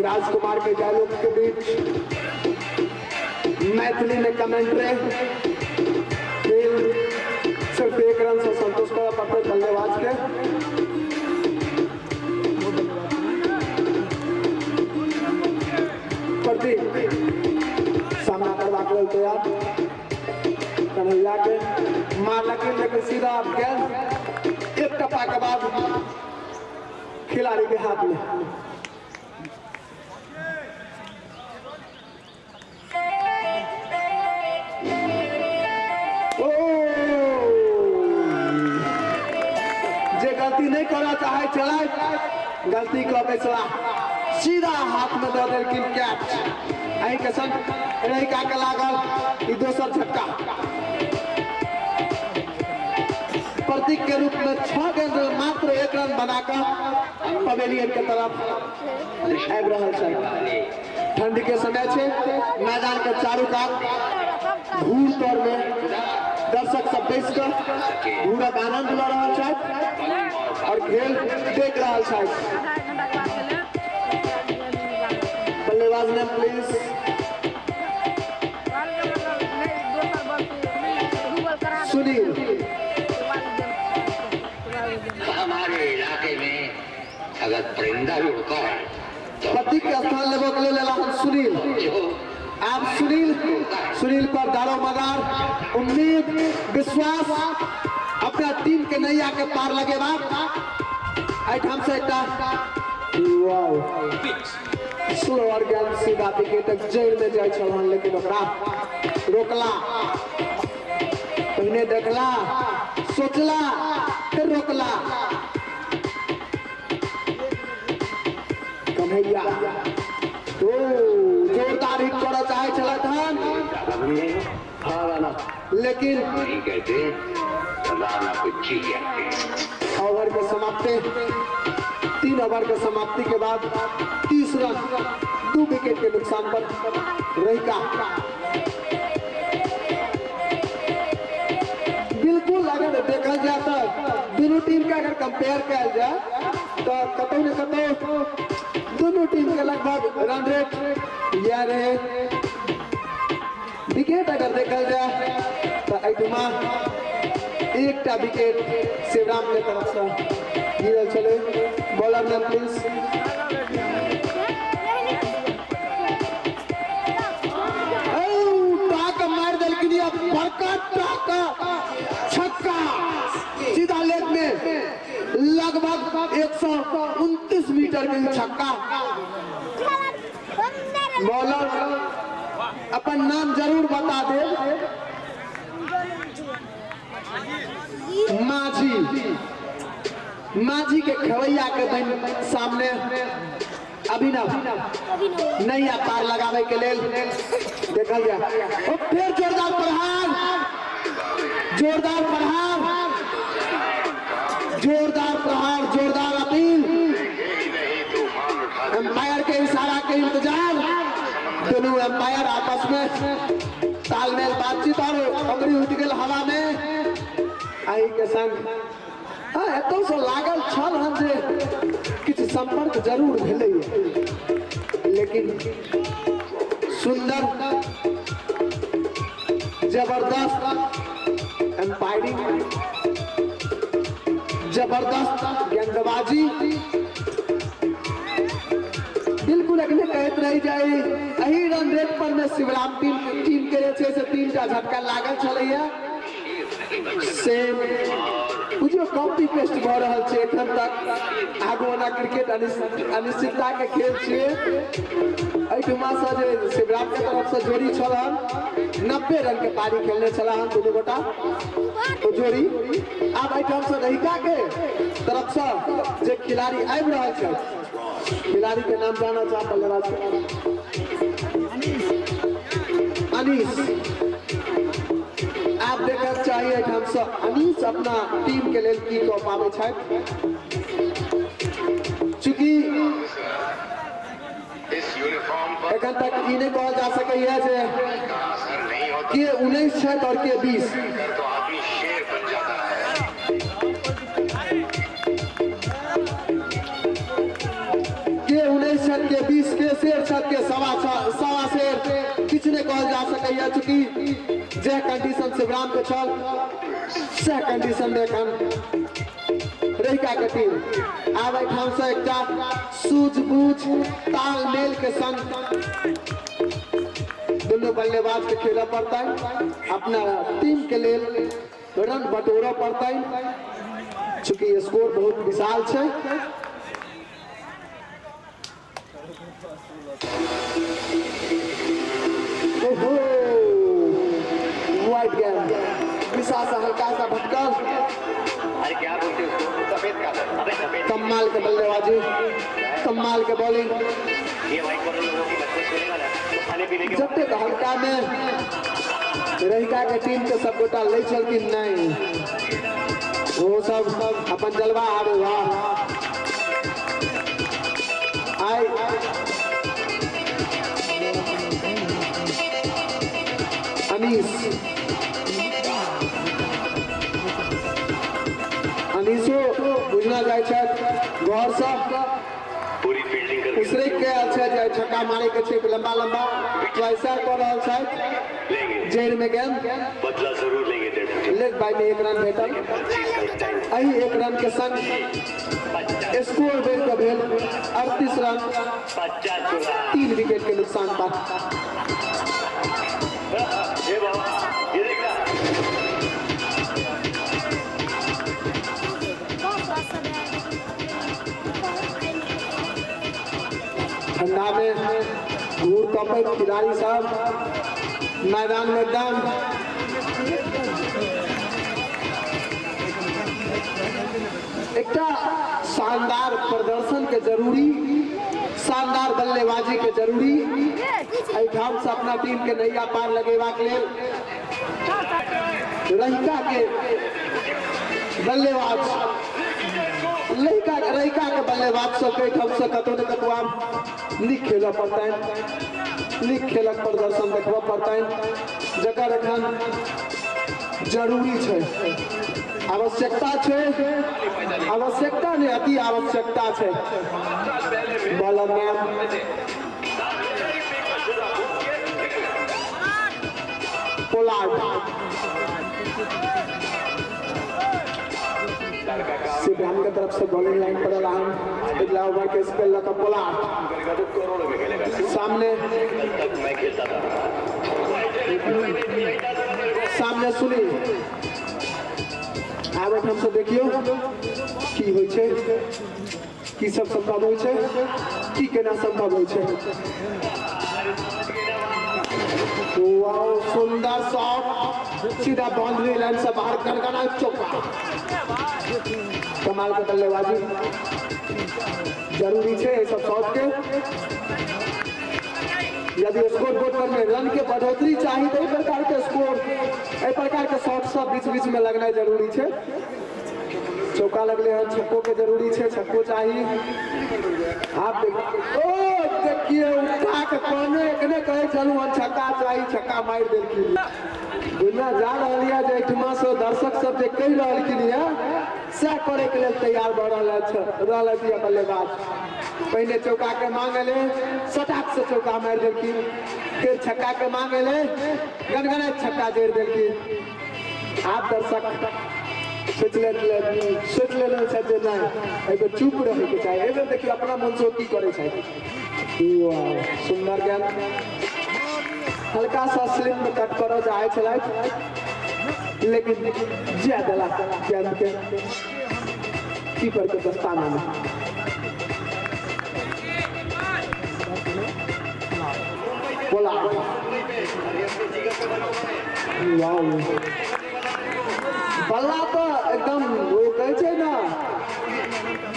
राजकुमार के डायलॉग के बीच मैथिली में कमेंट्री। फिर सिर्फ एक रन से संतोष करऽ पड़तै बल्लेबाज के। प्रतीक सामना करबाक लेल तैयार, कन्हैया के मारलखिन, लेकिन सीधा गेंद एक टप्पा के बाद खिलाड़ी के हाथ में। ओ जे गलती नहीं करना चाहे चला गलती कऽ बैसला, सीधा हाथ में दऽ देलखिन कैच। एहि के संग रहिका के लागल ई दोसर झटका। प्रतीक के रूप में 6 गेंद में मात्र 1 रन बनाकर पवेलियन के तरफ आबि रहल छै। ठंड के समय छै, मैदान के चारू कात घूर तर में दर्शक सब बैस कऽ घूरक आनंद लऽ रहल छथि और खेल देख रहल छथि। बल्लेबाज ने प्लीज सुनील। हमारे इलाके में अगर परिंदा भी उड़ता है तो प्रतीक के स्थान लेबऽ के लेल एला हन सुनील। जो आब सुनील, सुनील पर दारोमदार उम्मीद विश्वास अपना टीम के नैया के पार लगेबाक। एहिठाम से एकटा वाओ स्लोअर गेंद सीधा विकेटक जड़ि में जाइ छल हन, लेकिन ओकरा रोकला। पहिने देखला, सोचला, फिर रोकला। कन्हैया ओ जोरदार हिट करऽ चाहै छलथि हन, दादा बन जाएगा। हाँ राणा, लेकिन नहीं कहते, राणा को जी कहते हैं। ओवर के समाप्ति, 3 ओवर के समाप्ति के बाद 30 रन 2 विकेट के नुकसान पर रहिका। बिल्कुल अगर देखल जाए तो दोनों टीम के अगर कंपेयर कयल जाए तो कतौ ने कतौ दोनों टीम के लगभग रन रेट यह रहे। विकेट अगर देखल जाए तो एहिठुमा एकटा विकेट शिवराम के तरफ से गिरल छलै। बॉलर नाम प्लीज। टाक मार देलखिन ये बड़का टाक छक्का सीधा लेग में लगभग 129 मीटर के छक्का। बॉलर अपन नाम जरूर बता दे। माझी, माझी के खवैया के बन सामने अभिनव नैया पार लगावे के लेल देखल जाए। ओ फिर जोरदार प्रहार, जोरदार प्रहार, जोरदार प्रहार, जोरदार अपील। एम्पायर के इशारा के इंतजार। दोनों एम्पायर आपस में तालमेल बातचीत और उंगली उठ गेल हवा में। एही के संग हाँ एतौ से लागल छल हन जे किछु संपर्क जरूर भेलैए, लेकिन सुंदर जबरदस्त एम्पायरिंग, जबरदस्त गेंदबाजी। बिल्कुल अखने कहैत रहि जाय एही रन रेट पर में शिवराम टीम के जे छै से 3 टा झटका लागल छलैया। सेम बुझियौ कॉपी पेस्ट भऽ रहल छै एखन तक। आगू ओना क्रिकेट अनिश्चितता के खेल छियै। एहिठुमा से जे शिवराम के तरफ से जोड़ी छल हन 90 रन के पारी खेलने छला हन दुनू गोटा ओ जोड़ी। आब एहिठाम से रहिका के तरफ से जे खिलाड़ी आबि रहल छै, खिलाड़ी के नाम जाना चाह बल्लेबाज अनीस। आप देखक चाहिए एहिठाम से अनीस अपना टीम के लेल की कऽ पाबै छथि। चूंकि इस यूनिफॉर्म पर एखन तक ई नहीं कहल जा सकैया जे का असर नहीं होता के 19 छथि और के 20। तो आदमी शेर बन जाता है। के 19 छथि, के 20, के शेर छथि, के सवा शेर, किछु नहीं कहल जा सकैया। चूंकि जे कंडीशन शिवराम के छल सह कंडीशन में एखन रहिका के टीम। आब एहिठाम से एकटा सूझबूझ तालमेल के संग दुनू बल्लेबाज के खेलऽ पड़तै, अपना टीम के लेल रन बटोरऽ पड़तै। चूंकि स्कोर बहुत विशाल छै। ओहो व्हाइट गेंद दिशा से हल्का सा भटकल। अरे क्या बोलते हैं उसको, सफेद काला। अबे सफेद। कमाल के बल्लेबाजी, कमाल के बॉलिंग। ये व्हाइट कलर लोगों की बचपन सोने वाला है, तो खाने पीने के जतेक हल्का में रहिका के टीम के सब गोटा लै छलखिन नहीं, वो सब अपन जलवा आबे। वाह आई अनीस, अनीसो बुझना जाइ छथि गौर से पूरी फील्डिंग करके उसरे के आयल छथि जे छक्का मारे के छै, लंबा लंबा ट्राइसा कऽ रहल छथि। लेंगे जड़ि में गेंद बदला जरूर लेंगे 1.5 लेग बाई में 1 रन भेटल। 25 का टाइम एही 1 रन के संग स्कोर बढ़ि कऽ भेल 38 रन 3 विकेट के नुकसान पर। ठंडा में घूर कपैत खिलाड़ी सब मैदान में दम। एकटा शानदार प्रदर्शन के जरूरी, शानदार बल्लेबाजी के जरूरी एहिठाम से अपना टीम के नैया पार लगेबाक लेल रहिका के बल्लेबाज रहिका के बल्लेबाज सबके एहिठाम से कतौ ने कतौ आब नीक खेलऽ पड़तनि, नीक खेलक प्रदर्शन देखबऽ पड़तनि, जकर एखन जरूरी छै, आवश्यकता छै, आवश्यकता नहि अति आवश्यकता छै। बॉलर नाम पोलार्ड। सिद्धांत के तरफ से बॉलिंग लाइन पर अलान अगला ओवर के स्पेल लगा पोलार्ड सामने सामने सुनी आब हमसे देखियो की होइ छै, की सब संभव होइ छै, की केना संभव होइ छै। वाओ सुंदर शॉट, सीधा बाउंड्री लाइन से बाहर गनगना चौका। कमाल के बल्लेबाजी जरूरी छै सब शॉट के। यदि स्कोर बोर्ड पर में रन के बढ़ोतरी चाहिए तो प्रकार के स्कोर, एहि प्रकार के शॉट सब बीच बीच में लगना जरूरी छै। चौका लगले हन, छक्को के जरूरी छै, छक्को चाहिए। आप ओ देखिए उठा के कोने एकने कहै छलहुँ हन छक्का चाही, छक्का मारि देलखिन। दुनिया जा रहल यऽ जे एहिठमा से दर्शक सब जे कहि रहलखिन यऽ सएह करे के लेल तैयार भऽ रहल अछि रहल अछि बल्लेबाज। पहिने चौका के मांग एलै, सटाक से चौका मारि देलखिन, फिर छक्का के मांग एलै, गनगनाइत छक्का जड़ि देलखिन। आब दर्शक सोचि लेने छथि जे नहि एहिबेर चुप रहैके चाही। एहिबेर देखियौ अपना मोनसँ की करै छथि। सुन्दर गेंद, हल्का सा स्लिप में कट करऽ चाहै छलथि लेकिन जा देला गेंद के कीपर के दस्ताना में। बोला वाह, बल्ला तो एकदम वो कहै छै ने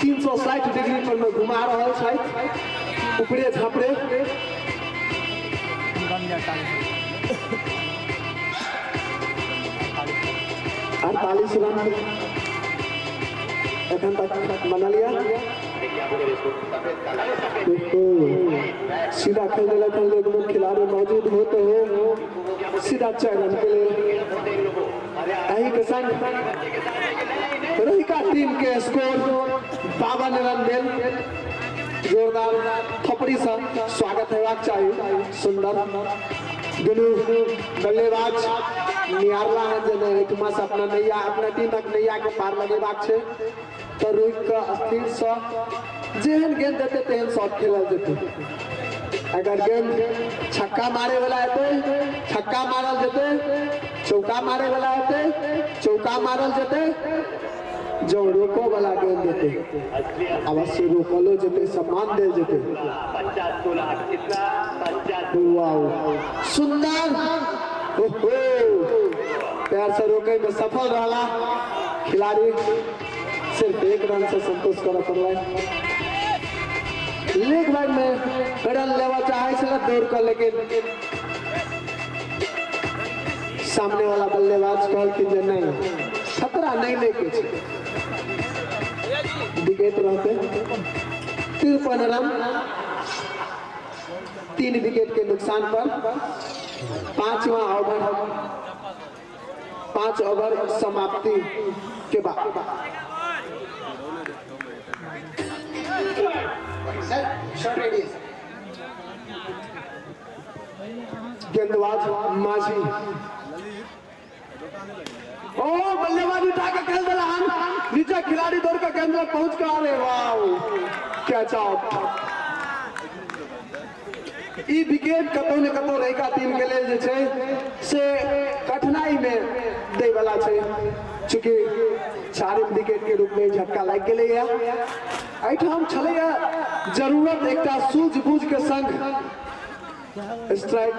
360 डिग्री पर में घुमा रहल छथि, ऊपरे झापड़े। 48 रन एखन तक बनल यऽ। सीधा खेल देलक हन, लेकिन खिलाड़ी मौजूद होते हो सीधा 4 रन के लेल। एही के संग रहिका टीम के स्कोर 52 रन भेल। जोरदार थपड़ी से स्वागत हेबाक चाही। सुंदर दुनू बल्लेबाज निहारला है जे नहि एहिठमा से अपना नैया अपना टीमक नैया के पार लगेबाक छै, तऽ रुकि कऽ स्थिर से जेहन गेंद देतै तेहन शॉट खेलल जेतै। अगर गेंद छक्का मारे वाला हेतै छक्का मारल जेतै, चौका मारे वाला हेतै चौका मारल जेतै, जो रोको वाला गेंद देतै अवश्य रोकलो जेतै, सम्मान देल जेतै। वाह सुंदर, ओहो पैर से रोके में सफल रहला खिलाड़ी, सिर्फ 1 रन से संतोष करऽ पड़लै। लीग भाग में रन लेवा चाहे छल दौड़ कऽ, लेकिन सामने वाला बल्लेबाज कहलखिन जे नहीं खतरा नहीं लेके छै। विकेट रहते 53 रन 3 विकेट के नुकसान पर। 5वां ओवर, 5 ओवर समाप्ति के बाद। गेंदबाज माझी, ओ बल्लेबाज उठा के खेल दिला हन, नीचे खिलाड़ी दौड़ के गेंद लग पहुंच के अरे वाह, कैच आउट। ई विकेट कतौ ने कतौ रहिका टीम के लेल जे छै से कठिनाई में दै वाला छै, चूँकि चारिम विकेट के रूप में झटका लागि गेलैया। एहिठाम छलैया जरूरत एकटा सूझबूझ के संग स्ट्राइक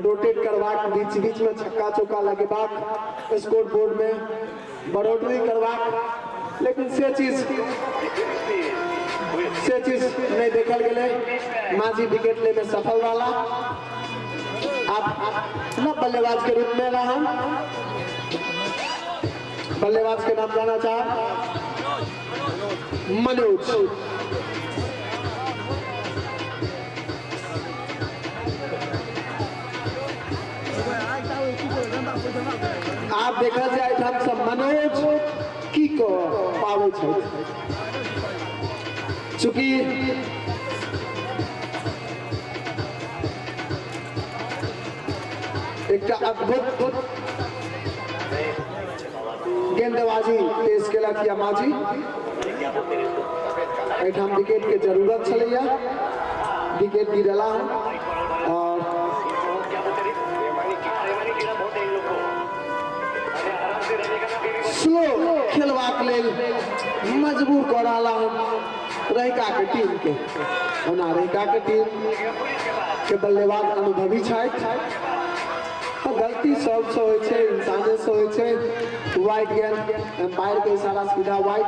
रोटेट करबाक, बीच बीच में छक्का चौका लगेबाक, स्कोर बोर्ड में बढ़ोतरी करबाक, लेकिन से चीज नहीं देखल गेलै। माझी विकेट ले में सफल रहला। आप न बल्लेबाज के रूप में रहन, बल्लेबाज के नाम जाना चाह मनोज। आप देखल जाए हम सब मनोज की कह पाबै छथि, चूंकि एकटा अद्भुत गेंदबाजी पेश केलक या माझी। एहिठाम विकेट के जरूरत छलैया, विकेट गिरला हन और स्लो खेलबाक लेल मजबूर कऽ रहला हन रहिका के टीम के। ओना रहिका के टीम के बल्लेबाज अनुभवी छथि, गलती सबसे होइ छै, इंसाने से होइ छै। वाइड गेंद, एम्पायर के इशारा सीधा वाइड,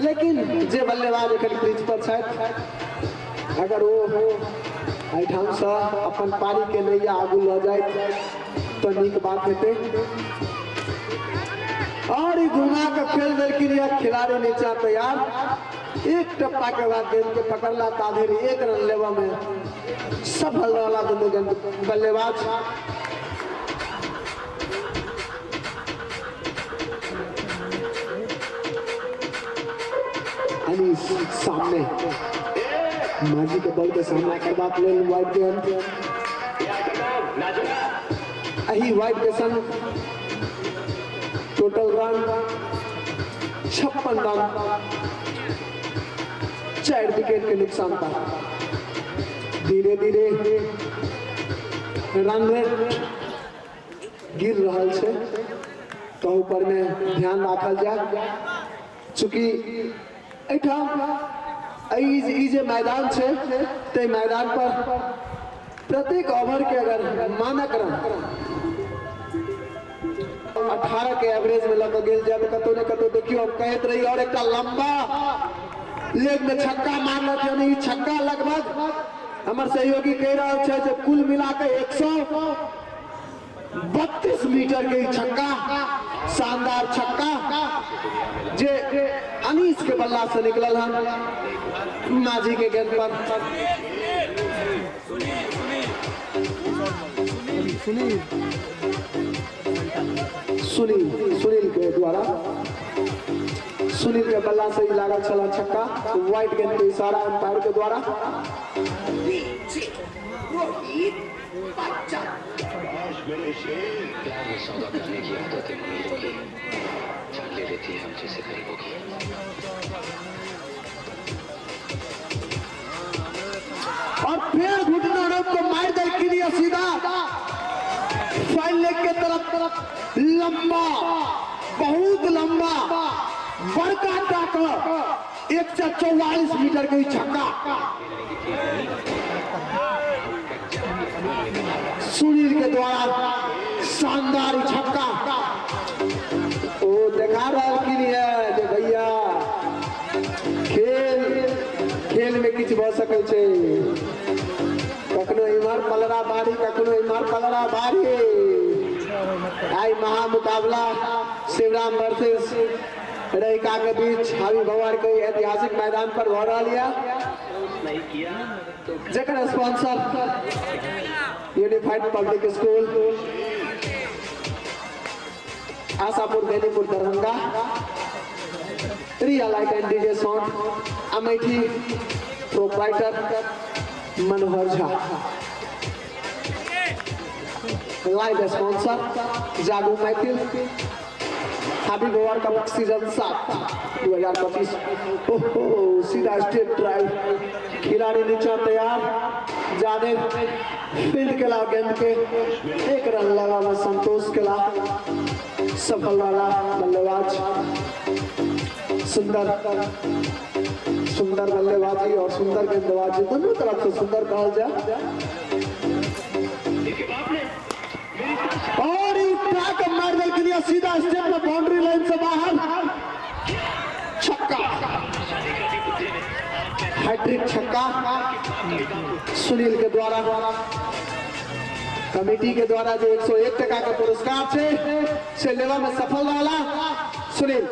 लेकिन जे बल्लेबाज एखन क्रीज पर छथि अगर ओ एहिठामसँ अपन पारी के नैया आगू लऽ जाइत तऽ नीक बात हेतै। और ई घुमा के खेल देलखिन या खिलाड़ी नीचा तैयार, एक टप्पा के बाद गेंद के पकड़ला ताधरि एक रन लेबऽ में सफल रहला दुनू गेंद बल्लेबाज। अनीस सामने माझी के बॉल के सामना करबाक लेल वाइड गेंद, एही वाइड के संग टोटल रन 56 रन, 4 विकेट के नुकसान पर। धीरे धीरे रन रेट गिर रहल छै, तो ऊपर में ध्यान राखल जाए। चूँकि एहिठाम ई जे मैदान छै ताहि मैदान पर प्रत्येक ओवर के अगर मानक रन 18 के एवरेज में लऽ गेल जाए कतौ ने कतौ देखियो हम कहैत रही। और एकटा लंबा लेग में छक्का मारलक, यानी ई छक्का लगभग हमर सहयोगी कहि रहल छै जे कुल मिला के 132 मीटर के छक्का, शानदार छक्का जे अनीस के बल्ला से निकलल हन माझी के गेंद पर। सुनील सुनील के द्वारा सुनील के बल्ला से ही लागल छल छक्का, व्हाइट गेंद के इशारा अंपायर के द्वारा। प्यार में सौदा करने की आदत है अमीरों की, जान ले लेती है हम जैसे गरीबों की। और फिर घुटना रोक को मार देलखिन या सीधा फाइन लेग के तरफ तरफ लंबा, बहुत लंबा बड़का टाकर 144 मीटर के छक्का सुनील के द्वारा शानदार छक्का। ओ देखा रहलखिन है जे भैया खेल खेल में किछु भऽ सकै छै, कखनो इम्हर पलड़ा भारी कखनो इम्हर पलड़ा भारी। आई महामुकाबला शिवराम वर्सेस रहिका के बीच हावी भंवर के ऐतिहासिक मैदान पर भऽ रहल यऽ, जकर sponsor unified public school Ashapur Benipur Darbhanga, Riya light and DJ sound Amethi, proprietor Manohar Jha, live sponsor Jagu Maithil, हाबी गोवार कप सीजन 7 2025। ओहो, सीधा स्टेट ड्राइव, खिलाड़ी नीचा तैयार, जादे फील्ड के ला गेंद के 1 रन लगा में संतोष के ला सफल वाला बल्लेबाज। सुंदर सुंदर बल्लेबाजी और सुंदर गेंदबाजी, दोनों तरफ से सुंदर कहल जाए। और ट्रैक मार के लिए सीधा स्टेप में बाउंड्री लाइन से बाहर छक्का, हैट्रिक छक्का सुनील के द्वारा। कमेटी के द्वारा जो 101 टका का पुरस्कार छे से लेवा में सफल रहला सुनील।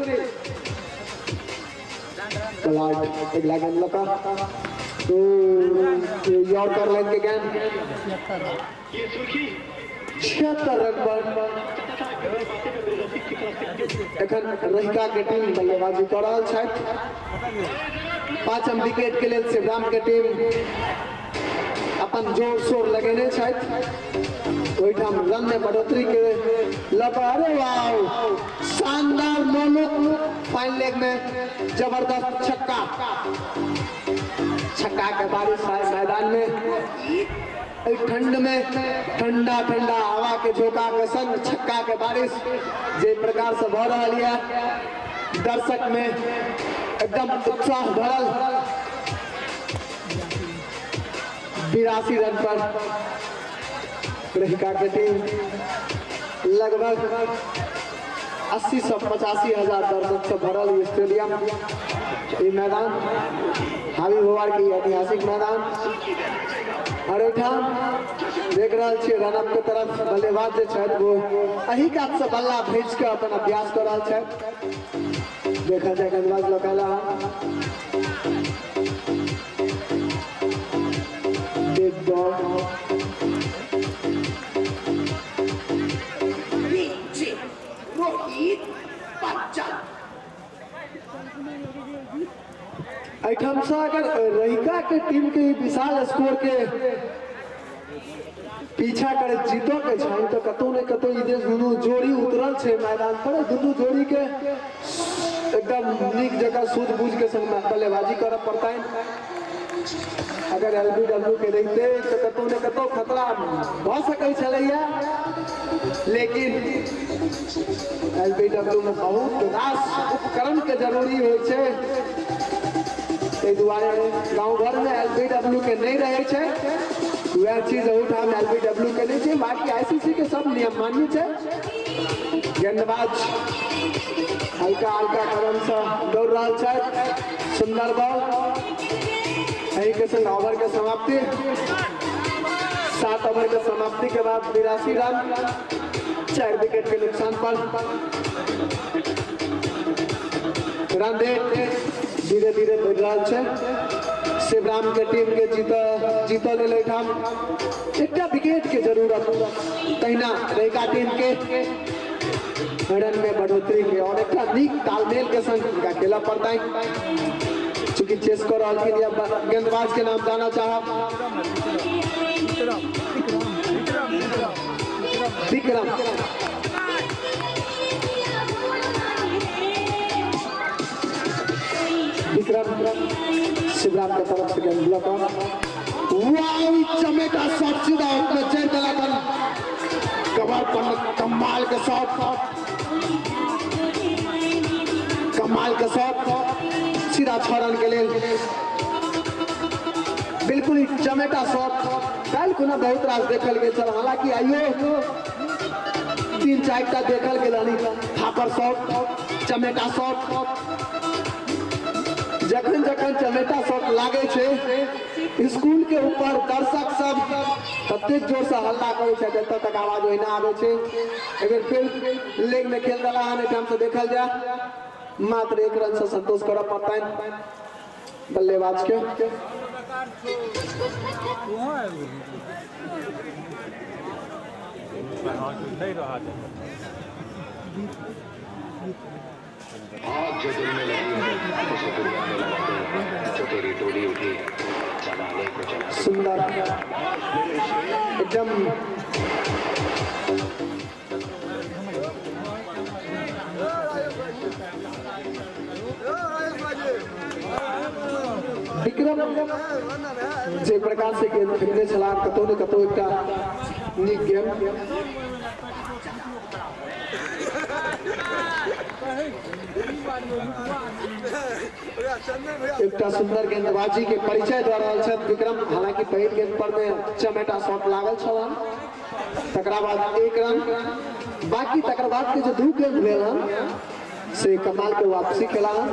कलाट अगला गेंद लगा तो यॉर्कर लाइन के गेंद, 76 रन पर एखन रहिका के टीम बल्लेबाजी कऽ रहल छथि। 5म विकेट के लेल शिवराम के टीम अपन जोर शोर लगेने छथि। ओहिठाम रन में बढ़ोतरी के लऽ कऽ, अरे वाह, शानदार मोलुक फाइन लेग में जबरदस्त छक्का, छक्का के बारिश आए मैदान में। एहि ठंड में ठंडा ठंडा हवा के झोंका के संग छक्का के बारिश जे प्रकार से भऽ रहल यऽ, दर्शक में एकदम उत्साह भरल। 82 रन पर रहिका के टीम, लगभग 80 से 85 हजार दर्शक से भरल ई स्टेडियम, ई मैदान हाबी भोवार के ऐतिहासिक मैदान। और एहिठाम देख रहल छियै रनअप के तरफ बल्लेबाज जे छथि वो एही कात से बल्ला भेज के अपन अभ्यास कऽ रहल छथि। देखल जाय गेंदबाज लऽ बिग बॉल, एहिठाम से अगर रहिका के टीम के ई विशाल स्कोर के पीछा करे जीतो के छनि तो कतौ ने कतौ ई जे दुनू जोड़ी उतरल छै मैदान पर, दुनू जोड़ी के एकदम नीक जगह सूझबूझ के संग बल्लेबाजी करऽ पड़तनि। अगर एलबीडब्ल्यू के रहिते तो कतौ ने कतौ खतरा भऽ सकै छलैया, लेकिन एलबीडब्ल्यू में बहुत रास उपकरण के जरूरी होइ छै, ताहि दुआरे गाँव घर में एलबीडब्ल्यू के नहीं रहै छै। वएह चीज एहूठाम एलबीडब्ल्यू के नहीं छै, बाकी आईसीसी के सब नियम मान्य छै। गेंदबाज हल्का हल्का कदम से दौड़ रहल छथि, सुंदर बॉल, एही के संग ओवर के समाप्ति। 7 ओवर के समाप्ति के बाद 82 रन, 4 विकेट के नुकसान पर। रन रेट धीरे धीरे बढ़ि रहल छै। शिवराम के टीम के जीत लेल एहिठाम एकटा विकेट के जरूरत, तहिना रहिका टीम के रन में बढ़ोतरी के और एकटा नीक तालमेल के संग हुनका खेलऽ पड़तनि। चूंकि चेस कऽ रहलखिन या गेंदबाज के नाम जाना चाहब, विक्रम। विक्रम शिवराम के तरफ से गेंद लऽ कऽ, वाह, चमेटा शॉट सीधा में जड़ देलक कवर पर, कमाल के शॉट, कमाल के शॉट, सीधा 6 रन के लेल, बिल्कुल ही चमेटा शॉट। काल्हि खुना बहुत रास देखल गेल छल, हालांकि आइयो 3-4 टा देखल गेल हन थापर शॉट, चमेटा शॉट। जखन जखन चमेटा शॉट लागे छै स्कूल के ऊपर दर्शक सब ततेक जोर से हल्ला करै छै एतऽ तक आवाज ओहिना आबै छै। एक बेर फिर लेग में खेल रहा हन, एहिठाम से देखल जाय मात्र 1 रन से संतोष करऽ पड़तनि बल्लेबाज के। आग जो दिल में लगी है उसे दुनिया में लगा दो, जो तेरी डोली उठी जलाने को जला दो। सुंदर एकदम विक्रम जे प्रकार से गेंद फेंकने छलाह, कतौ ने कतौ एकटा नीक गेम। एकटा सुंदर गेंदबाजी के परिचय दऽ रहल छथि विक्रम। हालांकि पहिल गेंद पर में चमेटा शॉट लागल छल, तकरा बाद 1 रन, बाकी तकर बाद के जो 2 गेंद भेल हन से कमाल के वापसी केला हन।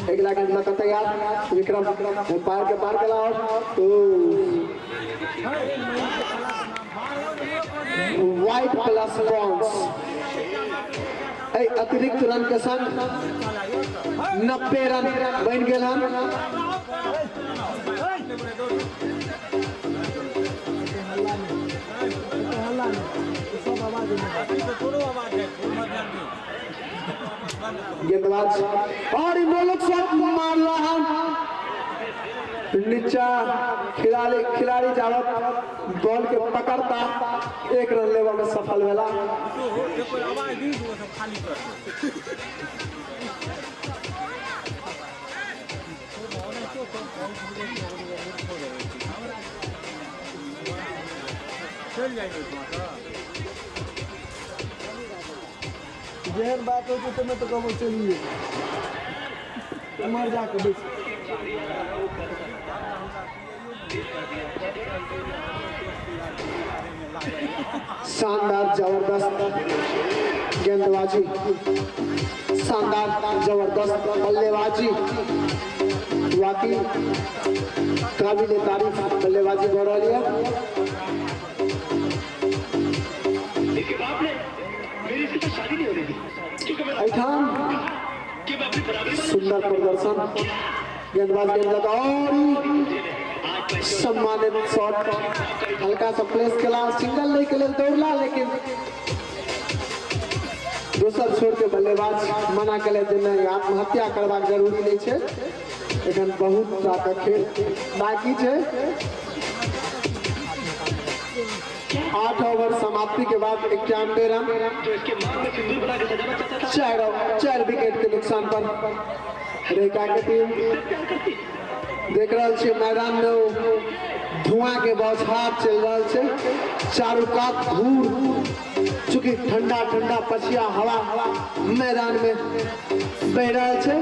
अगिला गेंद लऽ कऽ तैयार विक्रम, एम्पायर के पार केला और व्हाइट प्लस बाउंस। एहि अतिरिक्त रन के संग 90 रन बनि गेल हन। गेंदबाज और नो लुक शॉट मारला हन। नीचा खिलाड़ी खिलाड़ी जावत बॉल के पकड़ता 1 रन लेवा में सफल भेला। जेहन बात होइ छै ताहिमे तऽ कहबो चलिए उमहर जाके बैस। शानदार जबरदस्त गेंदबाजी, शानदार जबरदस्त बल्लेबाजी, वाकई काबिल तारीफ बल्लेबाजी भऽ रहल यऽ। एहिठाम सुंदर प्रदर्शन, गेंदबाज गेंद लगा और ई सम्मानित शॉट, हल्का सा प्लेस केला, सिंगल नहीं के लेल दौड़ला, लेकिन दोसर छोर के बल्लेबाज मना केले जे नहीं, आत्महत्या करबाक जरूरी नहीं छै, एखन बहुत टाका खेल बाकी छै। 8 ओवर समाप्ति के बाद 91 रन, 4 विकेट के नुकसान पर रहिका के टीम। देख रहल छियै मैदान में ओ धुआं के बौछार चलि रहल छै, चारू कात धूर, चूंकि ठंडा ठंडा पछिया हवा मैदान में बहि रहल छै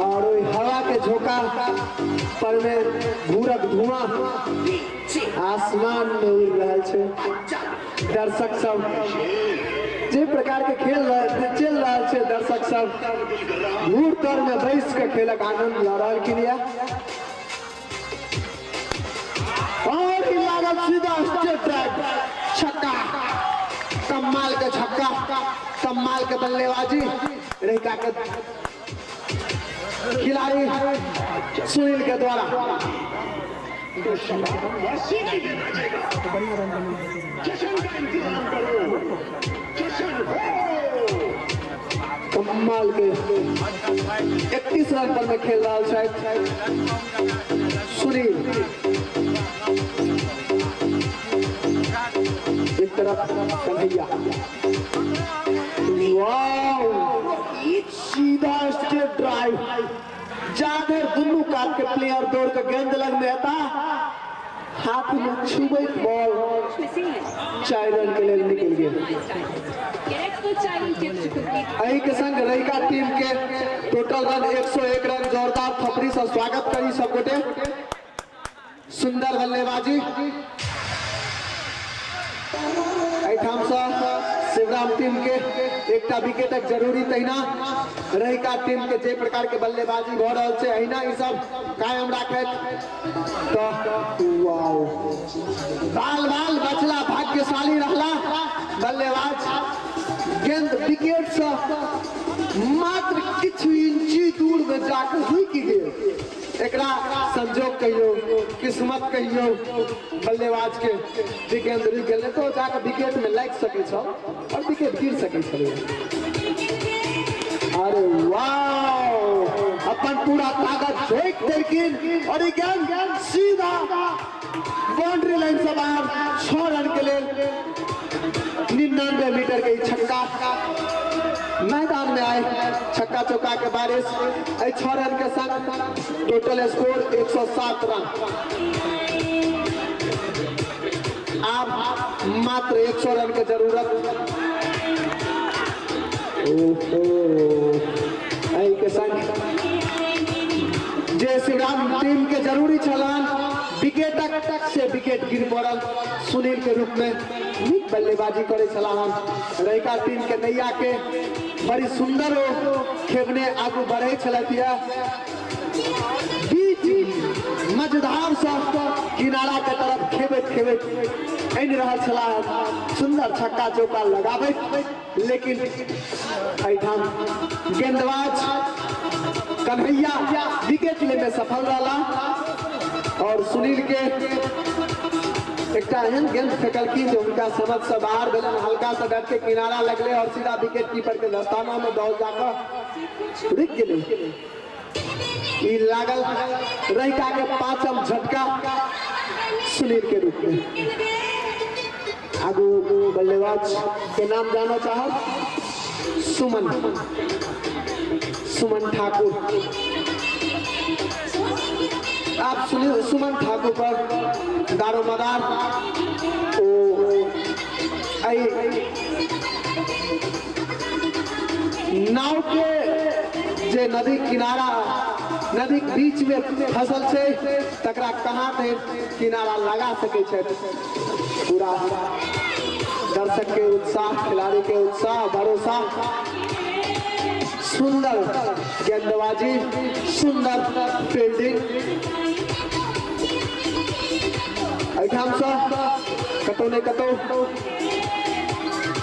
और ओहि हवा के झोंका पर में घूरक धुआं आसमान में उड़ रहल छै। दर्शक सब जे प्रकार के खेल चलि रहल छै, दर्शक सब घूर तर में बैस के खेलक आनंद लऽ रहलखिन यऽ। और ई लागल सीधा स्ट्रेट ड्राइव, छक्का, कमाल के छक्का, कमाल के बल्लेबाजी रहिका के खिलाड़ी सुनील के द्वारा। कमाल के 31 रन पर में खेल रहा शायद सुनील। एक तरफ कन्हैया, वाओ सीधा स्ट्रेट ड्राइव, जाधर दुनू कात के प्लेयर दौड़ के गेंद लग में आता, हाथ में छुबैत बॉल 4 रन के लेल निकल गेल। एहि के संग रहिका टीम के टोटल रन 101 रन। जोरदार थपड़ी से स्वागत करी सब गोटे। सुंदर बल्लेबाजी एहिठाम से शिवराम टीम के एकटा विकेटक जरूरी, तहिना रहिका टीम के जे प्रकार के बल्लेबाजी भऽ रहल छै अहिना ई सब कायम राखैत तऽ वाओ बाल बाल बचला, भाग्यशाली रहला बल्लेबाज। गेंद विकेट से मात्र किछु इंची दूर में जाकर रुकि गेल। एकरा संजोग कहियो, किस्मत कहियो, बल्लेबाज के जे गेंद रुकि गेल, नहीं तो जाकर विकेट में लागि सकै छल और विकेट गिर सकै छलै। अरे वाह, अपन पूरा ताकत झोंकि देलखिन और ई गेंद सीधा बाउंड्री लाइन से बाहर 6 रन के लेल 99 मीटर के ई छक्का। मैदान में आए छक्का चौका के बारिश। एहि 6 रन के संग टोटल स्कोर 107 रन। आब मात्र 100 रन के जरूरत। ओहो, एहि के संग जे शिवराम टीम के जरूरी छलन विकेटक से विकेट गिर पड़ल सुनील के रूप में। नीक बल्लेबाजी करे छलाह रहिका टीम के नैया के बड़ी सुंदर ओ खेबने आगू बढ़े छलथि। बीच मझधार से किनारा के तरफ खेबैत खेबैत आनि रहल छलाह, सुंदर छक्का चौका लगाबैत, लेकिन एहिठाम गेंदबाज कन्हैया विकेट लेने सफल रहला और सुनील के एकटा एहन गेंद फेंकलखिन जे हुनका समझ से बाहर भेलनि। हल्का सा डट के किनारा लगले और सीधा विकेट कीपर के दस्ताना में दौड़ जाकर रुकि गेलै। ई लागल रहिका के पांचम झटका सुनील के रूप में। आगू बल्लेबाज के नाम जानो चाहब, सुमन, सुमन ठाकुर। आप सुनील सुमन ठाकुर पर दारोमदार ओ एहि नाव के जे नदी किनारा नदी के बीच में फसल छै तकरा कहाँ धरि किनारा लगा सकै छथि। पूरा दर्शक के उत्साह, खिलाड़ी के उत्साह, भरोसा, सुंदर गेंदबाजी, सुंदर फील्डिंग। एहिठाम से कतौ ने कतौ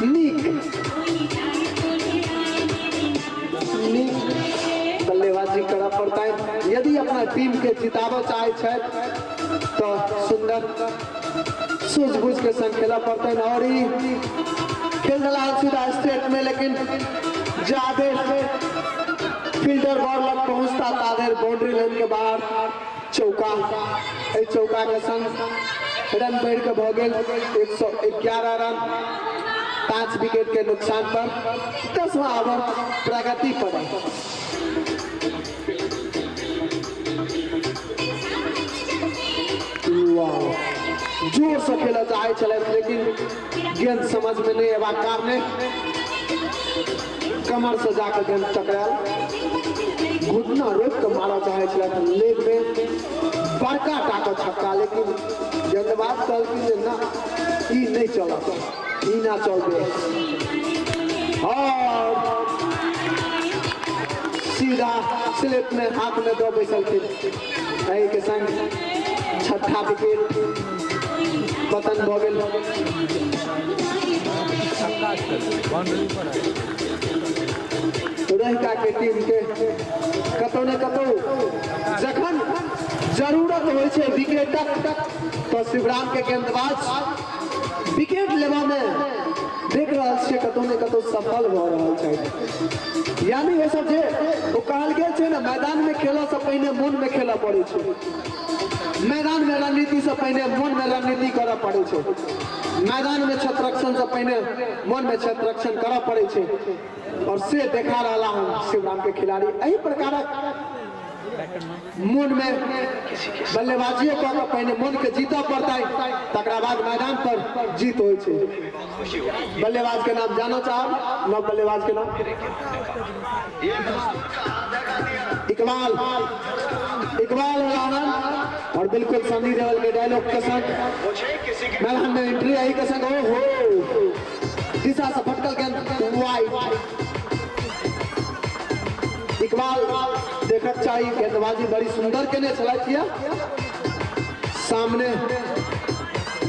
नीक नीक बल्लेबाजी करऽ पड़तै यदि अपना टीम के जिताबऽ चाहै छथि तऽ सुंदर सूझबूझ के संग खेलऽ पड़तनि। और ई खेल देला सीधा स्ट्रेट में, लेकिन जादे फील्डर बॉल लग पहुंचता तादेर बाउंड्री लाइन के बाहर चौका। एहि चौका के संग रन बढ़ि के भऽ गेल 111 रन, 5 विकेट के नुकसान पर 10वां ओवर प्रगति पर। वाह, जोर से खेलऽ चाहै छलथि लेकिन गेंद समझ में नहीं अयबाक कारणे कमर से जाकर गेंद टकरायल, घुटना रोकि कऽ मारऽ चाहै छलथि लेग में बड़का टाके छक्का, लेकिन गेंदबाज कहलखिन जे ना ई नहीं चलत, ई ना चलबे, और सीधा स्लिप में हाथ में दऽ बैसलखिन। एहि के संग छठा विकेट पतन भऽ गेल। रहिका के टीम के कतौ ने कतौ जखन जरूरत होइ छै विकेटक तऽ शिवराम के गेंदबाज विकेट लेबा में देख रहल छियै कतौ ने कतौ सफल भऽ रहल छथि। यानी ओ सब जे ओ कहल गेल छै ने, मैदान में खेलऽ से पहिने मोन में खेलऽ पड़ै छै, मैदान में रणनीति से पहिने मोन में रणनीति करऽ पड़ै छै, मैदान में क्षेत्ररक्षण से पहिने मोन में क्षेत्ररक्षण करऽ पड़ै छै, और से देखा रहला हन शिवराम के खिलाड़ी। एहि प्रकारक मोन में बल्लेबाजियो कऽ के पहिने मोन के जीतऽ पड़तै, तकरा बाद मैदान पर जीत होइ छै। बल्लेबाज के नाम जानो चाहब, नव बल्लेबाज के नाम इकबाल, इकबाल आनंद, और बिल्कुल सनी देओल के डायलॉग के संग मैदान में एंट्री आई के संग। ओ हो, दिशा से फटकल गेंद वाइड। इकबाल देखक चाही, गेंदबाजी बड़ी सुंदर केने छलथि। सामने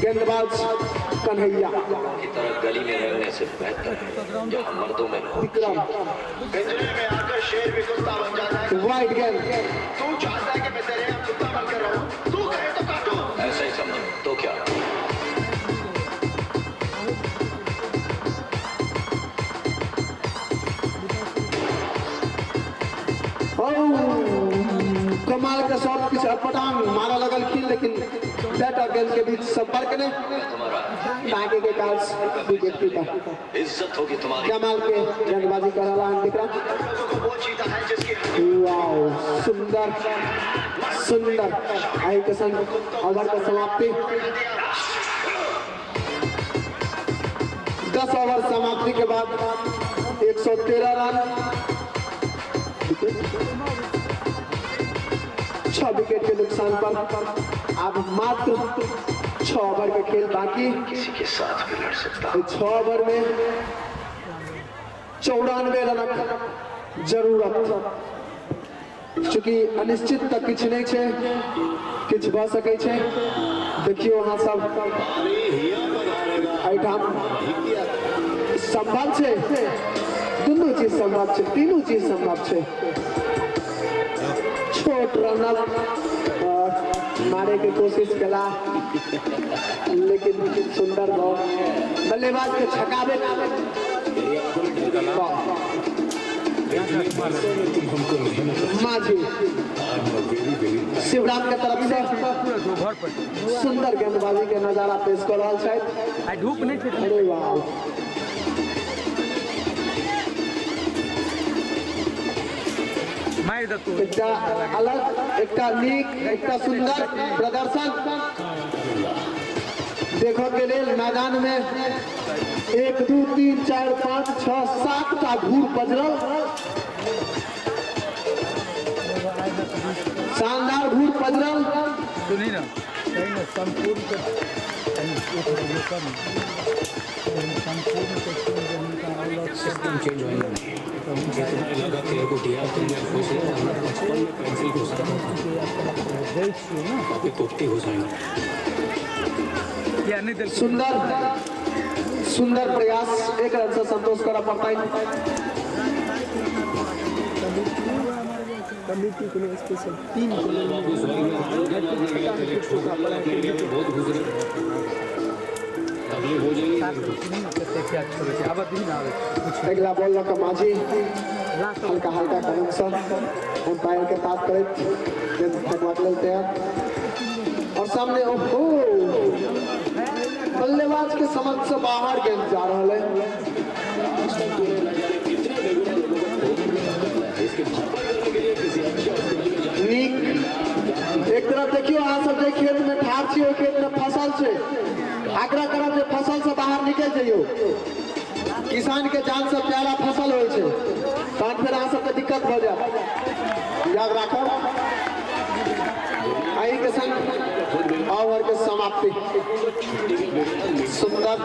गेंदबाज कन्हैया की तरह गली में रहने से बेहतर है जहां मर्दों में विक्रम पिंजरे में आकर शेर भी कुत्ता बन जाता है। वाइड गेंद। तू चाहता है कि मैं तेरे यहाँ कुत्ता बनकर रहूं, तू कहे तो काटू। ऐसा ही समझो तो क्या। ओ कमाल के शॉट, किछु अटपटांग मारऽ लगलखिन, लेकिन बैट और गेंद गेंद के बीच संपर्क नहीं, ताके के काज विकेट कीपर इज्जत होगी तुम्हारी। कमाल के गेंदबाजी कर रहा है विक्रम। वाओ, सुंदर सुंदर। आई के संग ओवर का समाप्ति। 10 ओवर समाप्ति के बाद 113 रन, 6 विकेट के नुकसान पर। अब मात्र 6 ओवर का खेल बाकी। किसी के साथ भी लड़ सकता। 6 ओवर में 94 रन जरूरत। चूंकि अनिश्चित तक किछु नहीं छै, किछु भऽ सकै छै। देखियौ अहाँ सब एहिठाम संभव छै, दुनू चीज संभव छै, तीनू चीज संभव छै। छोट रन मारे के कोशिश कला, लेकिन सुंदर बॉल बल्लेबाज के छकावे। माझी शिवराम के तरफ से सुंदर गेंदबाजी के नजारा पेश कर रहल छथि। अरे वाह, एकटा अलग, एकटा नीक, एकटा सुंदर प्रदर्शन देखऽ के लेल मैदान में 1 2 3 4 5 6 7 टा घूर पजरल, शानदार घूर पजरल। सिस्टम चेंज होएगा नहीं। जितना लगा तेरे को दिया तो मैं खुश हूँ। बचपन में पेंसिल घुसाता था, अभी पोपटी घुसाएंगे। सुंदर सुंदर प्रयास, 1 रन से संतोष करऽ पड़तै। बाबू स्वर्ग में बहुत गुजरे, तकलीफ हो जाएगी। अगला बॉल लऽ कऽ माझी हल्का हल्का कदम से अंपायर के पास करैत गेंद फेंकबाक लेल तैयार। और सामने ओहो, बल्लेबाज के समझ से बाहर गेंद जा रहा है। नीक एक तरफ देखियो अहाँ सब जे खेत में ठाढ़ छी, ओहि खेत में फसल छै। आग्रह करब जे फसल से बाहर निकल जइयो, किसान के जान से प्यारा फसल होइ छै, तहन फेर अहाँ सबके दिक्कत भऽ जायत, याद राखब। एहि के संग ओवर के समाप्ति। सुंदर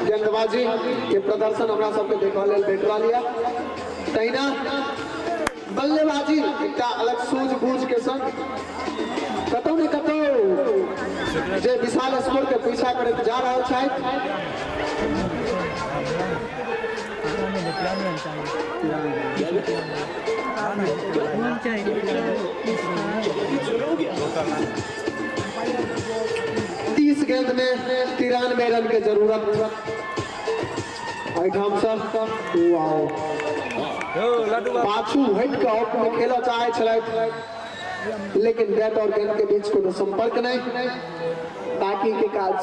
गेंदबाजी के प्रदर्शन हमरा सबके देखऽ लेल भेट रहल यऽ। तहिना बल्लेबाजी एकटा अलग सूझबूझ के संग कतौ ने कतौ जे विशाल स्कोर के पीछा करैत जा रहल छथि। तीस गेंद में 93 रन के जरूरत। एहिठाम से वाओ, पाछू हटि कऽ ऑफ में खेलऽ चाहै छलथि, लेकिन बैट और गेंद के बीच कोनो संपर्क नहीं। बाकी के काज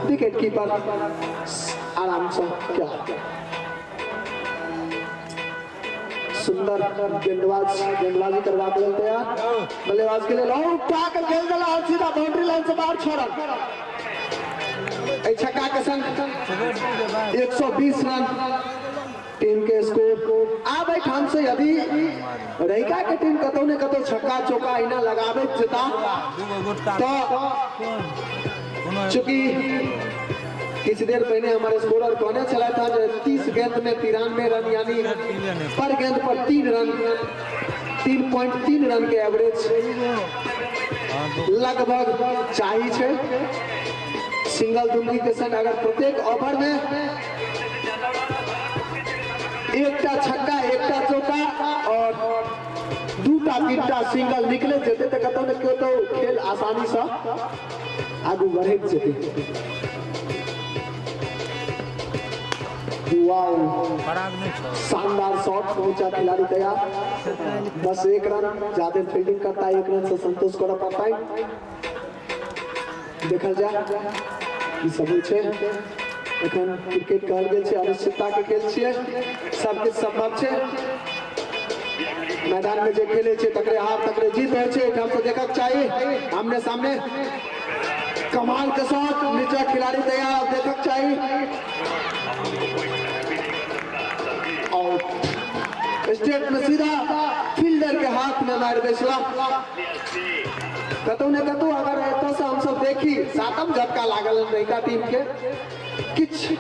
विकेट कीपर आराम से क्या। सुंदर गेंदबाजी करबाक लेल तैयार बल्लेबाज के लेल। और उठा के खेल देला और सीधा बाउंड्री लाइन से बाहर 6 रन। एहि छक्का के संग 120 रन टीम के स्कोर। आब एहिठाम से यदि रहिका के टीम कतौ ने कतौ छक्का चौका इना लगाबैत जेता तो चूंकि किछु देर पहिने हमारे स्कोरर कहने छलथि हँ जे 30 गेंद में 93 रन, यानी पर गेंद पर 3 रन, 3.3 रन के एवरेज लगभग चाही छै। सिंगल दुमकी के संग अगर प्रत्येक ओवर में एकटा छक्का, एकटा चौका और 2टा 3टा सिंगल निकले जेतै तऽ कतौ ने कतौ खेल आसानी से आगू बढ़ैत जेतै। वाओ, शानदार शॉट, पहुंचा खिलाड़ी तैयार। बस 1 रन, ज्यादा फील्डिंग करता है, 1 रन से संतोष करऽ पड़ता है। देखल जाय की सब होइ छै। एखन क्रिकेट कहल गेल छै अनिश्चितता के खेल छियै, सब किछु संभव छै। मैदान में जे खेले छै तकरे हार तकरे जीत होइ छै। एहिठाम से देखक चाही आमने सामने कमाल के शॉट, नीचा खिलाड़ी तैयार, अब देखक चाही और स्टेट में सीधा फील्डर के हाथ में मारि बैसला। कतौ ने कतौ अगर एतऽ से हमसब देखी सातम झटका लागल रहिका टीम के, किछु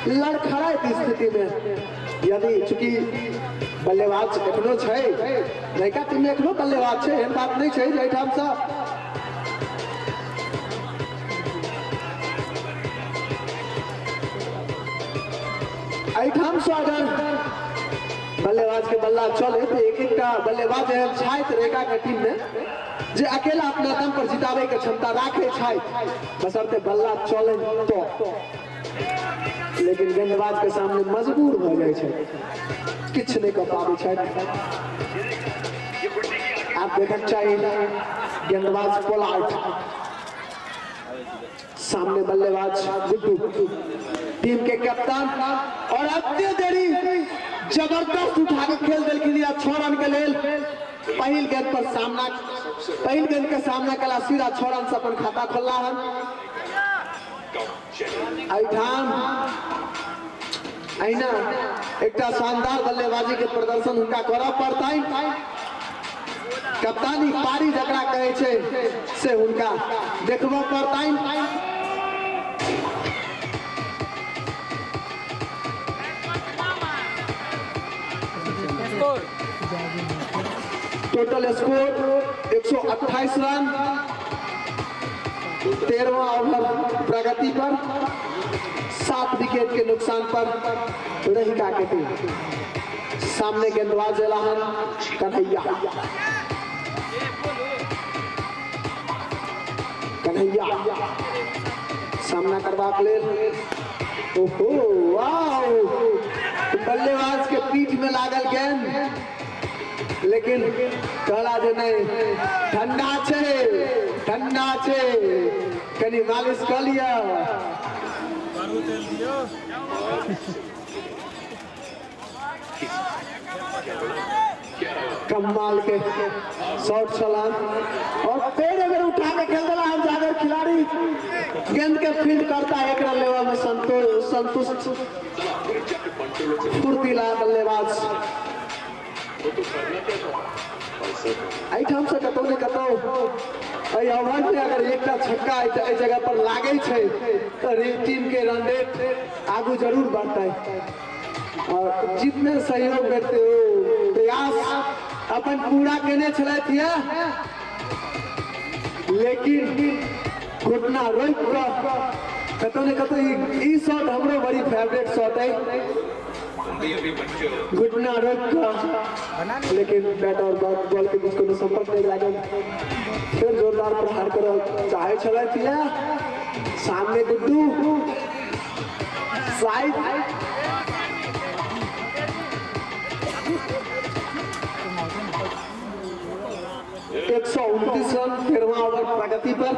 लड़खड़ाइत स्थिति में यदि चूंकि बल्लेबाज एखनो छै रहिका टीम में, एखनो बल्लेबाज छै, एहन बात नहि छै जे एहिठाम से एहिठाम से अगर बल्लेबाज के बल्ला चले तो एक एकटा बल्लेबाज एहन छथि रेखा के टीम में जे अकेला अपना दम पर जितावे के क्षमता राखे छथि, बशर्ते बल्ला चले तो। लेकिन गेंदबाज के सामने मजबूर भऽ जाइ छै, किछु नहि कऽ पाबै छथि। आब देखक चाही गेंदबाज पोलार्ड, सामने बल्लेबाज गुड्डू टीम के कप्तान, और अत्य देरी जबरदस्त उठा के खेल देलखिन या 6 रन के लेल। पहिल गेंद पर सामना, पहिल गेंद के सामना कला सीधा 6 रन से अपन खाता खोलला हन। एहिठाम अहिना एकटा शानदार बल्लेबाजी के प्रदर्शन हुनका करऽ पड़तनि। कप्तानी पारी जकरा कहै छै से हुनका देखबऽ पड़तनि। टोटल स्कोर 128 रन, 13वां ओवर प्रगति पर, 7 विकेट के नुकसान पर रहिका के टीम। सामने गेंदबाज एलाहन कन्हैया, कन्हैया सामना करबाक लेल। ओहो वाओ, बल्लेबाज के पीठ में लागल गेंद, लेकिन कहला जे नहीं ठंडा छै, ठंडा छै, कनी मालिश कऽ लिअ। कमाल के शॉट छलान और पेड़ अगर उठा के खेल दिला हम जागर खिलाड़ी गेंद के फील्ड करता एक रन लेवा में संतुष्ट फुर्तीला बल्लेबाज। एहिठाम से कतौ ने कतौ एहि ओवर में अगर एकटा छक्का एहि जगह पर लागै छै तऽ टीम के रन रेट आगू जरूर बढ़तै और जितने सहयोग भेटतै ओ प्रयास अपन पूरा केने छलथि ये, लेकिन घुटना रोकि कऽ कतौ ने कतौ ई शॉट हमरो बड़ी फेवरेट शॉट है, घुटना रोकि कऽ, लेकिन बैट और बॉल के बीच कोनो संपर्क नहीं लागल। फिर जोरदार प्रहार करऽ चाहै छलथि ये, सामने गुड्डू साइड 129 रन, 13वां ओवर प्रगति पर,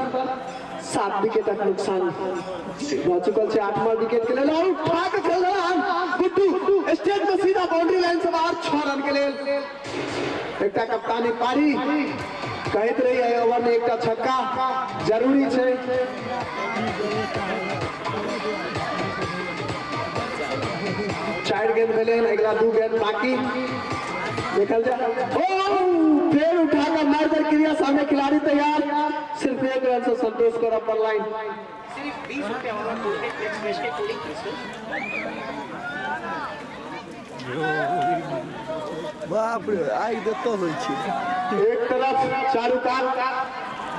7 विकेटक नुकसान भऽ चुकल छै। 8वां विकेट के लेल और उठा के खेल रहल गुड्डू स्टेज में सीधा बाउंड्री लाइन से बाहर 6 रन के लेल। एकटा कप्तानी पारी कहैत रही एहि ओवर में एकटा छक्का जरूरी छै। 4 गेंद भेलै हन, अगिला 2 गेंद बाकी, देखल जाए। ओ फेर उठा कर मार दर क्रिया, सामने खिलाड़ी तैयार, सिर्फ 1 रन से संतोष करऽ पड़लनि। सिर्फ 20 रुपया वाला कोलगेट मैक्स फ्रेश के कूलिंग क्रिस्टल। बाप रे आगि देतऽ होइ छै। एक तरफ चारू कात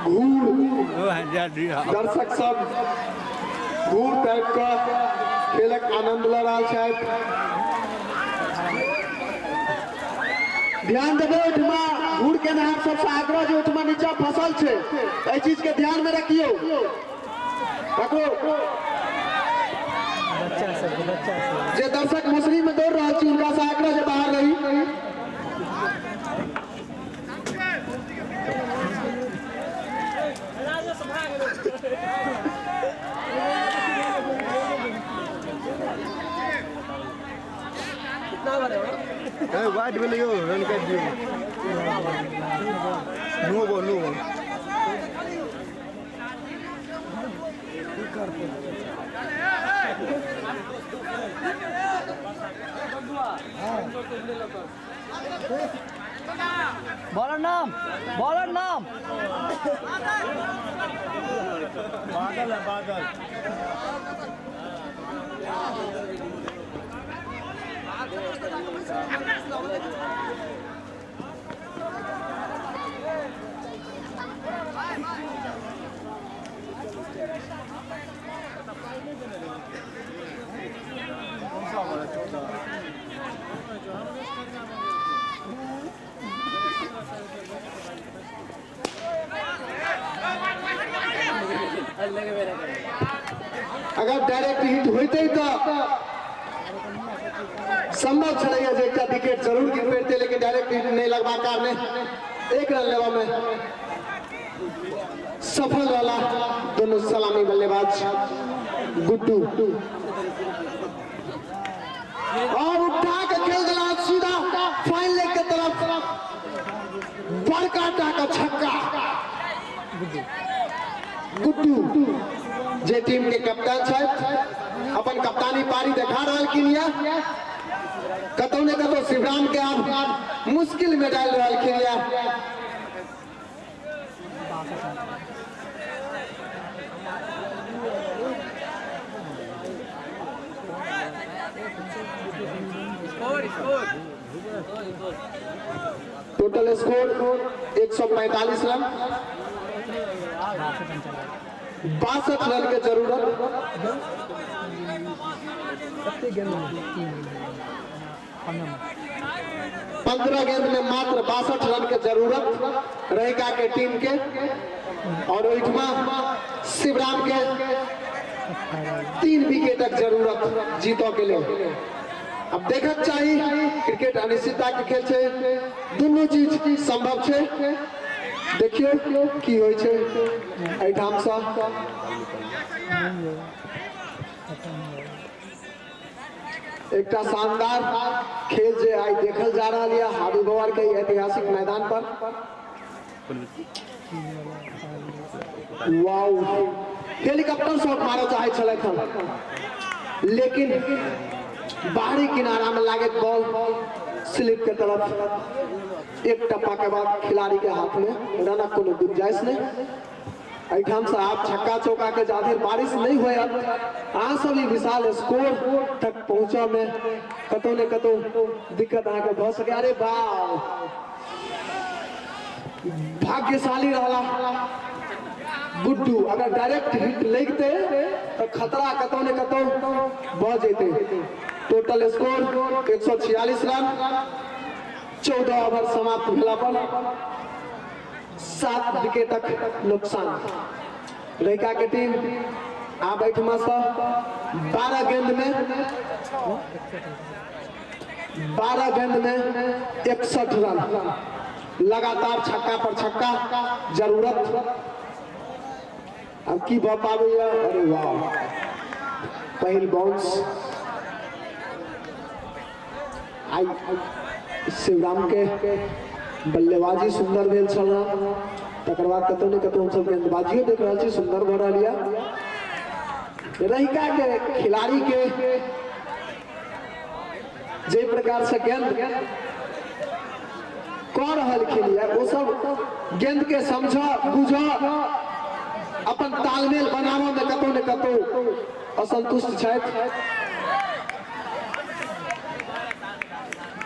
घूर, दर्शक सब घूर ताकि कऽ खेलक आनंद लऽ रहल छथि। ध्यान देबै ओहिठमा घूर के नहार सबसँ आग्रह जे ओहिठमा नीचा फसल छै, एहि चीज के ध्यान में रखियौ। ककरो बच्चा सब बच्चा सब जे दर्शक मौसरी में दौड़ रहल छी हुनका से आग्रह जे बाहर रही। वाइड भेलै यौ, रन काटि दियौ। नो बॉल, नो बॉल। की करतै? बॉलर नाम, बॉलर नाम। बादल है, बादल। अगर डायरेक्ट हिट होते तो संभव छलैया जे एकटा विकेट जरूर गिर पड़ते, लेकिन डायरेक्ट हिट नहीं लगबाक कारणे एक रन लेवा में सफल रहला दोनों सलामी बल्लेबाज गुड्डू। और उठा के खेल दिला सीधा फाइन लेग के तरफ, बड़का टाका छक्का। गुड्डू जे टीम के कप्तान छथि अपन कप्तानी पारी देखा रहलखिन या कतौ ने कतौ शिवराम के आब मुश्किल में डालि रहलखिन या। Total score 145 run, 62 run के जरूरत। 15 गेंद में मात्र 62 रन के जरूरत रहिका के टीम के, और ओहिठमा शिवराम के 3 विकेटक जरूरत जीतो के लिए। अब देखक चाही, क्रिकेट अनिश्चितता के खेल छै, दुनू चीज संभव छै। देखियो की होइ छै एहिठाम से। एकटा शानदार खेल जे आइ देखल जा रहल यऽ हाबी गोवर के ऐतिहासिक मैदान पर। वाओ, हेलीकॉप्टर शॉट मारऽ चाहै छलथि हन, लेकिन बाहरी किनारा में लागैत बॉल स्लिप के तरफ। एक टप्पा के बाद खिलाड़ी के हाथ में रनक कोनो गुंजाइश नहीं। एहिठाम से आप छक्का चौका के जाधरि बारिश नहीं होयत, अहाँ सब ई विशाल स्कोर तक पहुंचऽ में कतौ ने कतौ दिक्कत अहाँके भऽ सके। अरे वाह, भाग्यशाली रहला गुड्डू, अगर डायरेक्ट हिट लगते तो खतरा कतौ ने कतौ भऽ जेतै। टोटल स्कोर 146 रन, 14 ओवर समाप्त भेला पर 7 विकेटक नुकसान। रहिका के टीम आब एहिठमा से 12 गेंद में 12 गेंद में 61 रन, लगातार छक्का पर छक्का जरूरत। अब की भऽ पाबैया? अरे वाह, पहिल बाउंस आई शिवराम के बल्लेबाजी सुंदर भेल छल, तकर बाद कतौ ने कतौ हमसब गेंदबाजियो देख रहल छी सुंदर भऽ रहल यऽ। रहिका के खिलाड़ी के जे प्रकार से गेंद कऽ रहलखिन यऽ, ओ सब गेंद के समझ बुझ अपन तालमेल बनाबऽ में कतौ ने कतौ असंतुष्ट छथि।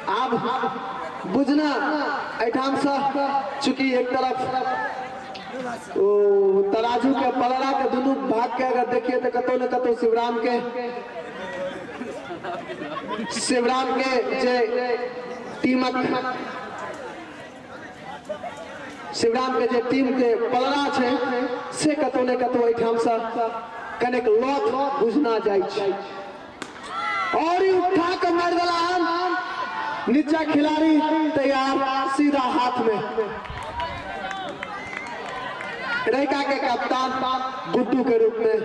आब बुझना एहिठाम से चूंकि एक तरफ ओ तराजू के पलड़ा के दुनू भाग के अगर देखिए तो कतौ ने कतौ शिवराम के जे टीमक शिवराम के जे टीम के पलड़ा छै से कतौ ने कतौ एहिठाम से कनेक लॉक बुझना जाइ छै। और ई उठा के मारि देला हन, नीचा खिलाड़ी तैयार सीधा हाथ में। रहिका के कप्तान गुड्डू के रूप में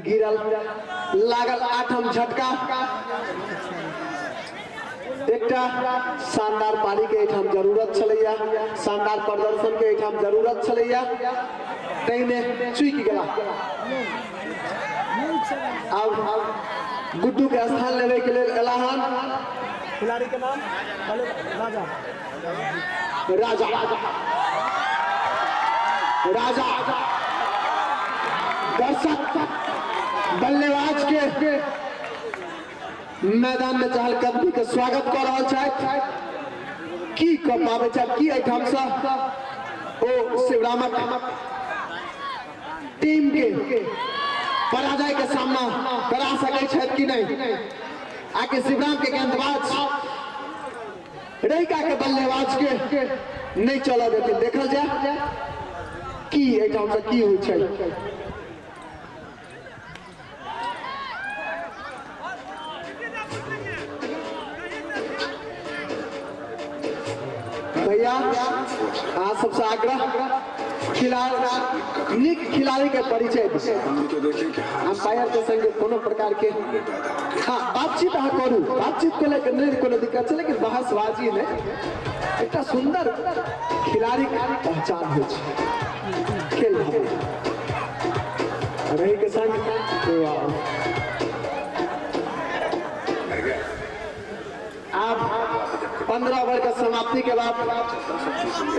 गिरल, लागल आठम झटका। एकटा शानदार पारी के एहिठाम जरूरत छलैया, शानदार प्रदर्शन के एहिठाम जरूरत छलैया, ताहिमे चूकि गेला। आब गुड्डू के स्थान लेवे के लेल एला हन खिलाड़ी के नाम राजा। राजा राजा दर्शक बल्लेबाज के मैदान में चहल कदमी के स्वागत कर रहल छथि। की कऽ पाबै छथि, की एहिठाम से ओ शिवरामक टीम के पराजय के सामना करा सकै छथि कि नहीं। आके शिवराम के गेंदबाज रहिका के बल्लेबाज के नहीं चलऽ देथिन। देखल जाए की एहिठाम से की होइ छै। भैया अहाँ सबसे आग्रह, खिलाड़ी नीक खिलाड़ी के परिचय दी। अंपायर के संगे कोनो प्रकार के हाँ बातचीत अहाँ करू, बातचीत को लेकर नहीं कोनो दिक्कत छै, लेकिन बहसबाजी नहीं। एकटा सुंदर खिलाड़ी के पहचान होइ छै खेल भावना रही के संग। आप 15 ओवर के समाप्ति के बाद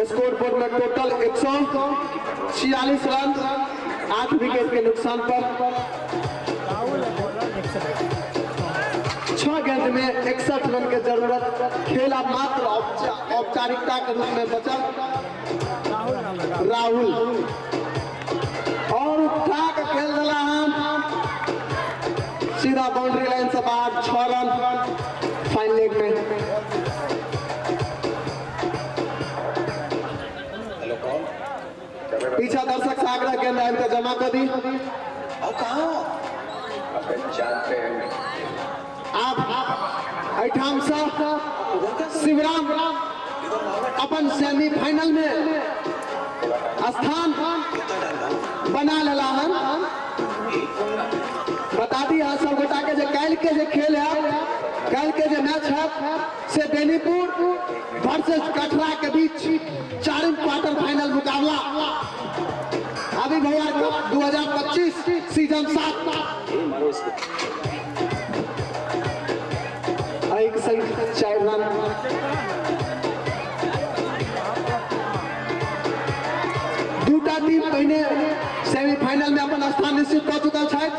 स्कोर बोर्ड में टोटल 146 रन 8 विकेट के नुकसान पर 6 गेंद में 61 रन के जरूरत। खेल अब मात्र औपचारिकता के रूप में बचल। राहुल और उठा के खेल दिला हम सीधा बाउंड्री लाइन से बाहर, 6 रन फाइन लेग में। पीछा दर्शक से आग्रह गेंद आबि के जमा कर दी। आप एहिठाम से शिवराम अपन सेमीफाइनल में स्थान बना लेला हन। बता दी अहाँ सब गोटा के जे काल्हि के जे खेल है, काल्हि के जे मैच है से बेनीपुर वर्सेस कटरा के बीच चारिम क्वार्टर फाइनल मुकाबला अभी भैया कप 2025 सीजन 7। एक संग 4 रन। दूटा टीम पहिने सेमीफाइनल में अपन स्थान निश्चित कऽ चुकल छथि।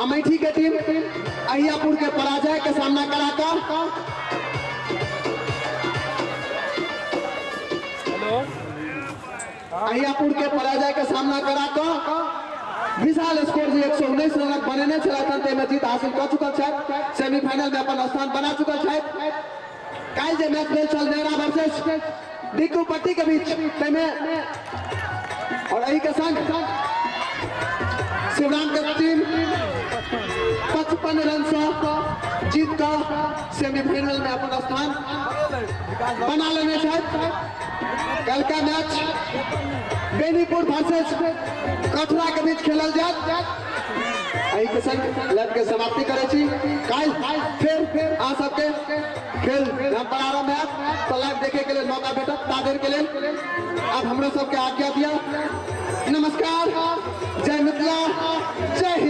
अमेठी के टीम अहियापुर के पराजय के सामना करा कऽ अहियापुर के पराजय के सामना करा कऽ विशाल स्कोर जे 119 रनक बनेने छलथि हन ताहिमे जीत हासिल कऽ चुकल छथि, सेमीफाइनल में अपन स्थान बना चुकल छथि। काल्हि जे मैच भेल छल नेहरा वर्सेस डिग्गू पट्टी के बीच ताहिमे और एही के संग शिवराम के टीम 55 रन से जीत कऽ सेमीफाइनल में अपन स्थान बना लेने छथि। कल का मैच बेनीपुर वर्सेस कटरा के बीच खेलल जायत। एही के संग लाइव के समाप्ति करै छी। काल्हि फेर अहाँ सबके खेल हम प्रारंभ हैत तऽ लाइव देखे के लेल मौका भेटत। ता देर के लेल अब हमरो सबके आज्ञा दिया। नमस्कार, जय मिथिला, जय हिंद।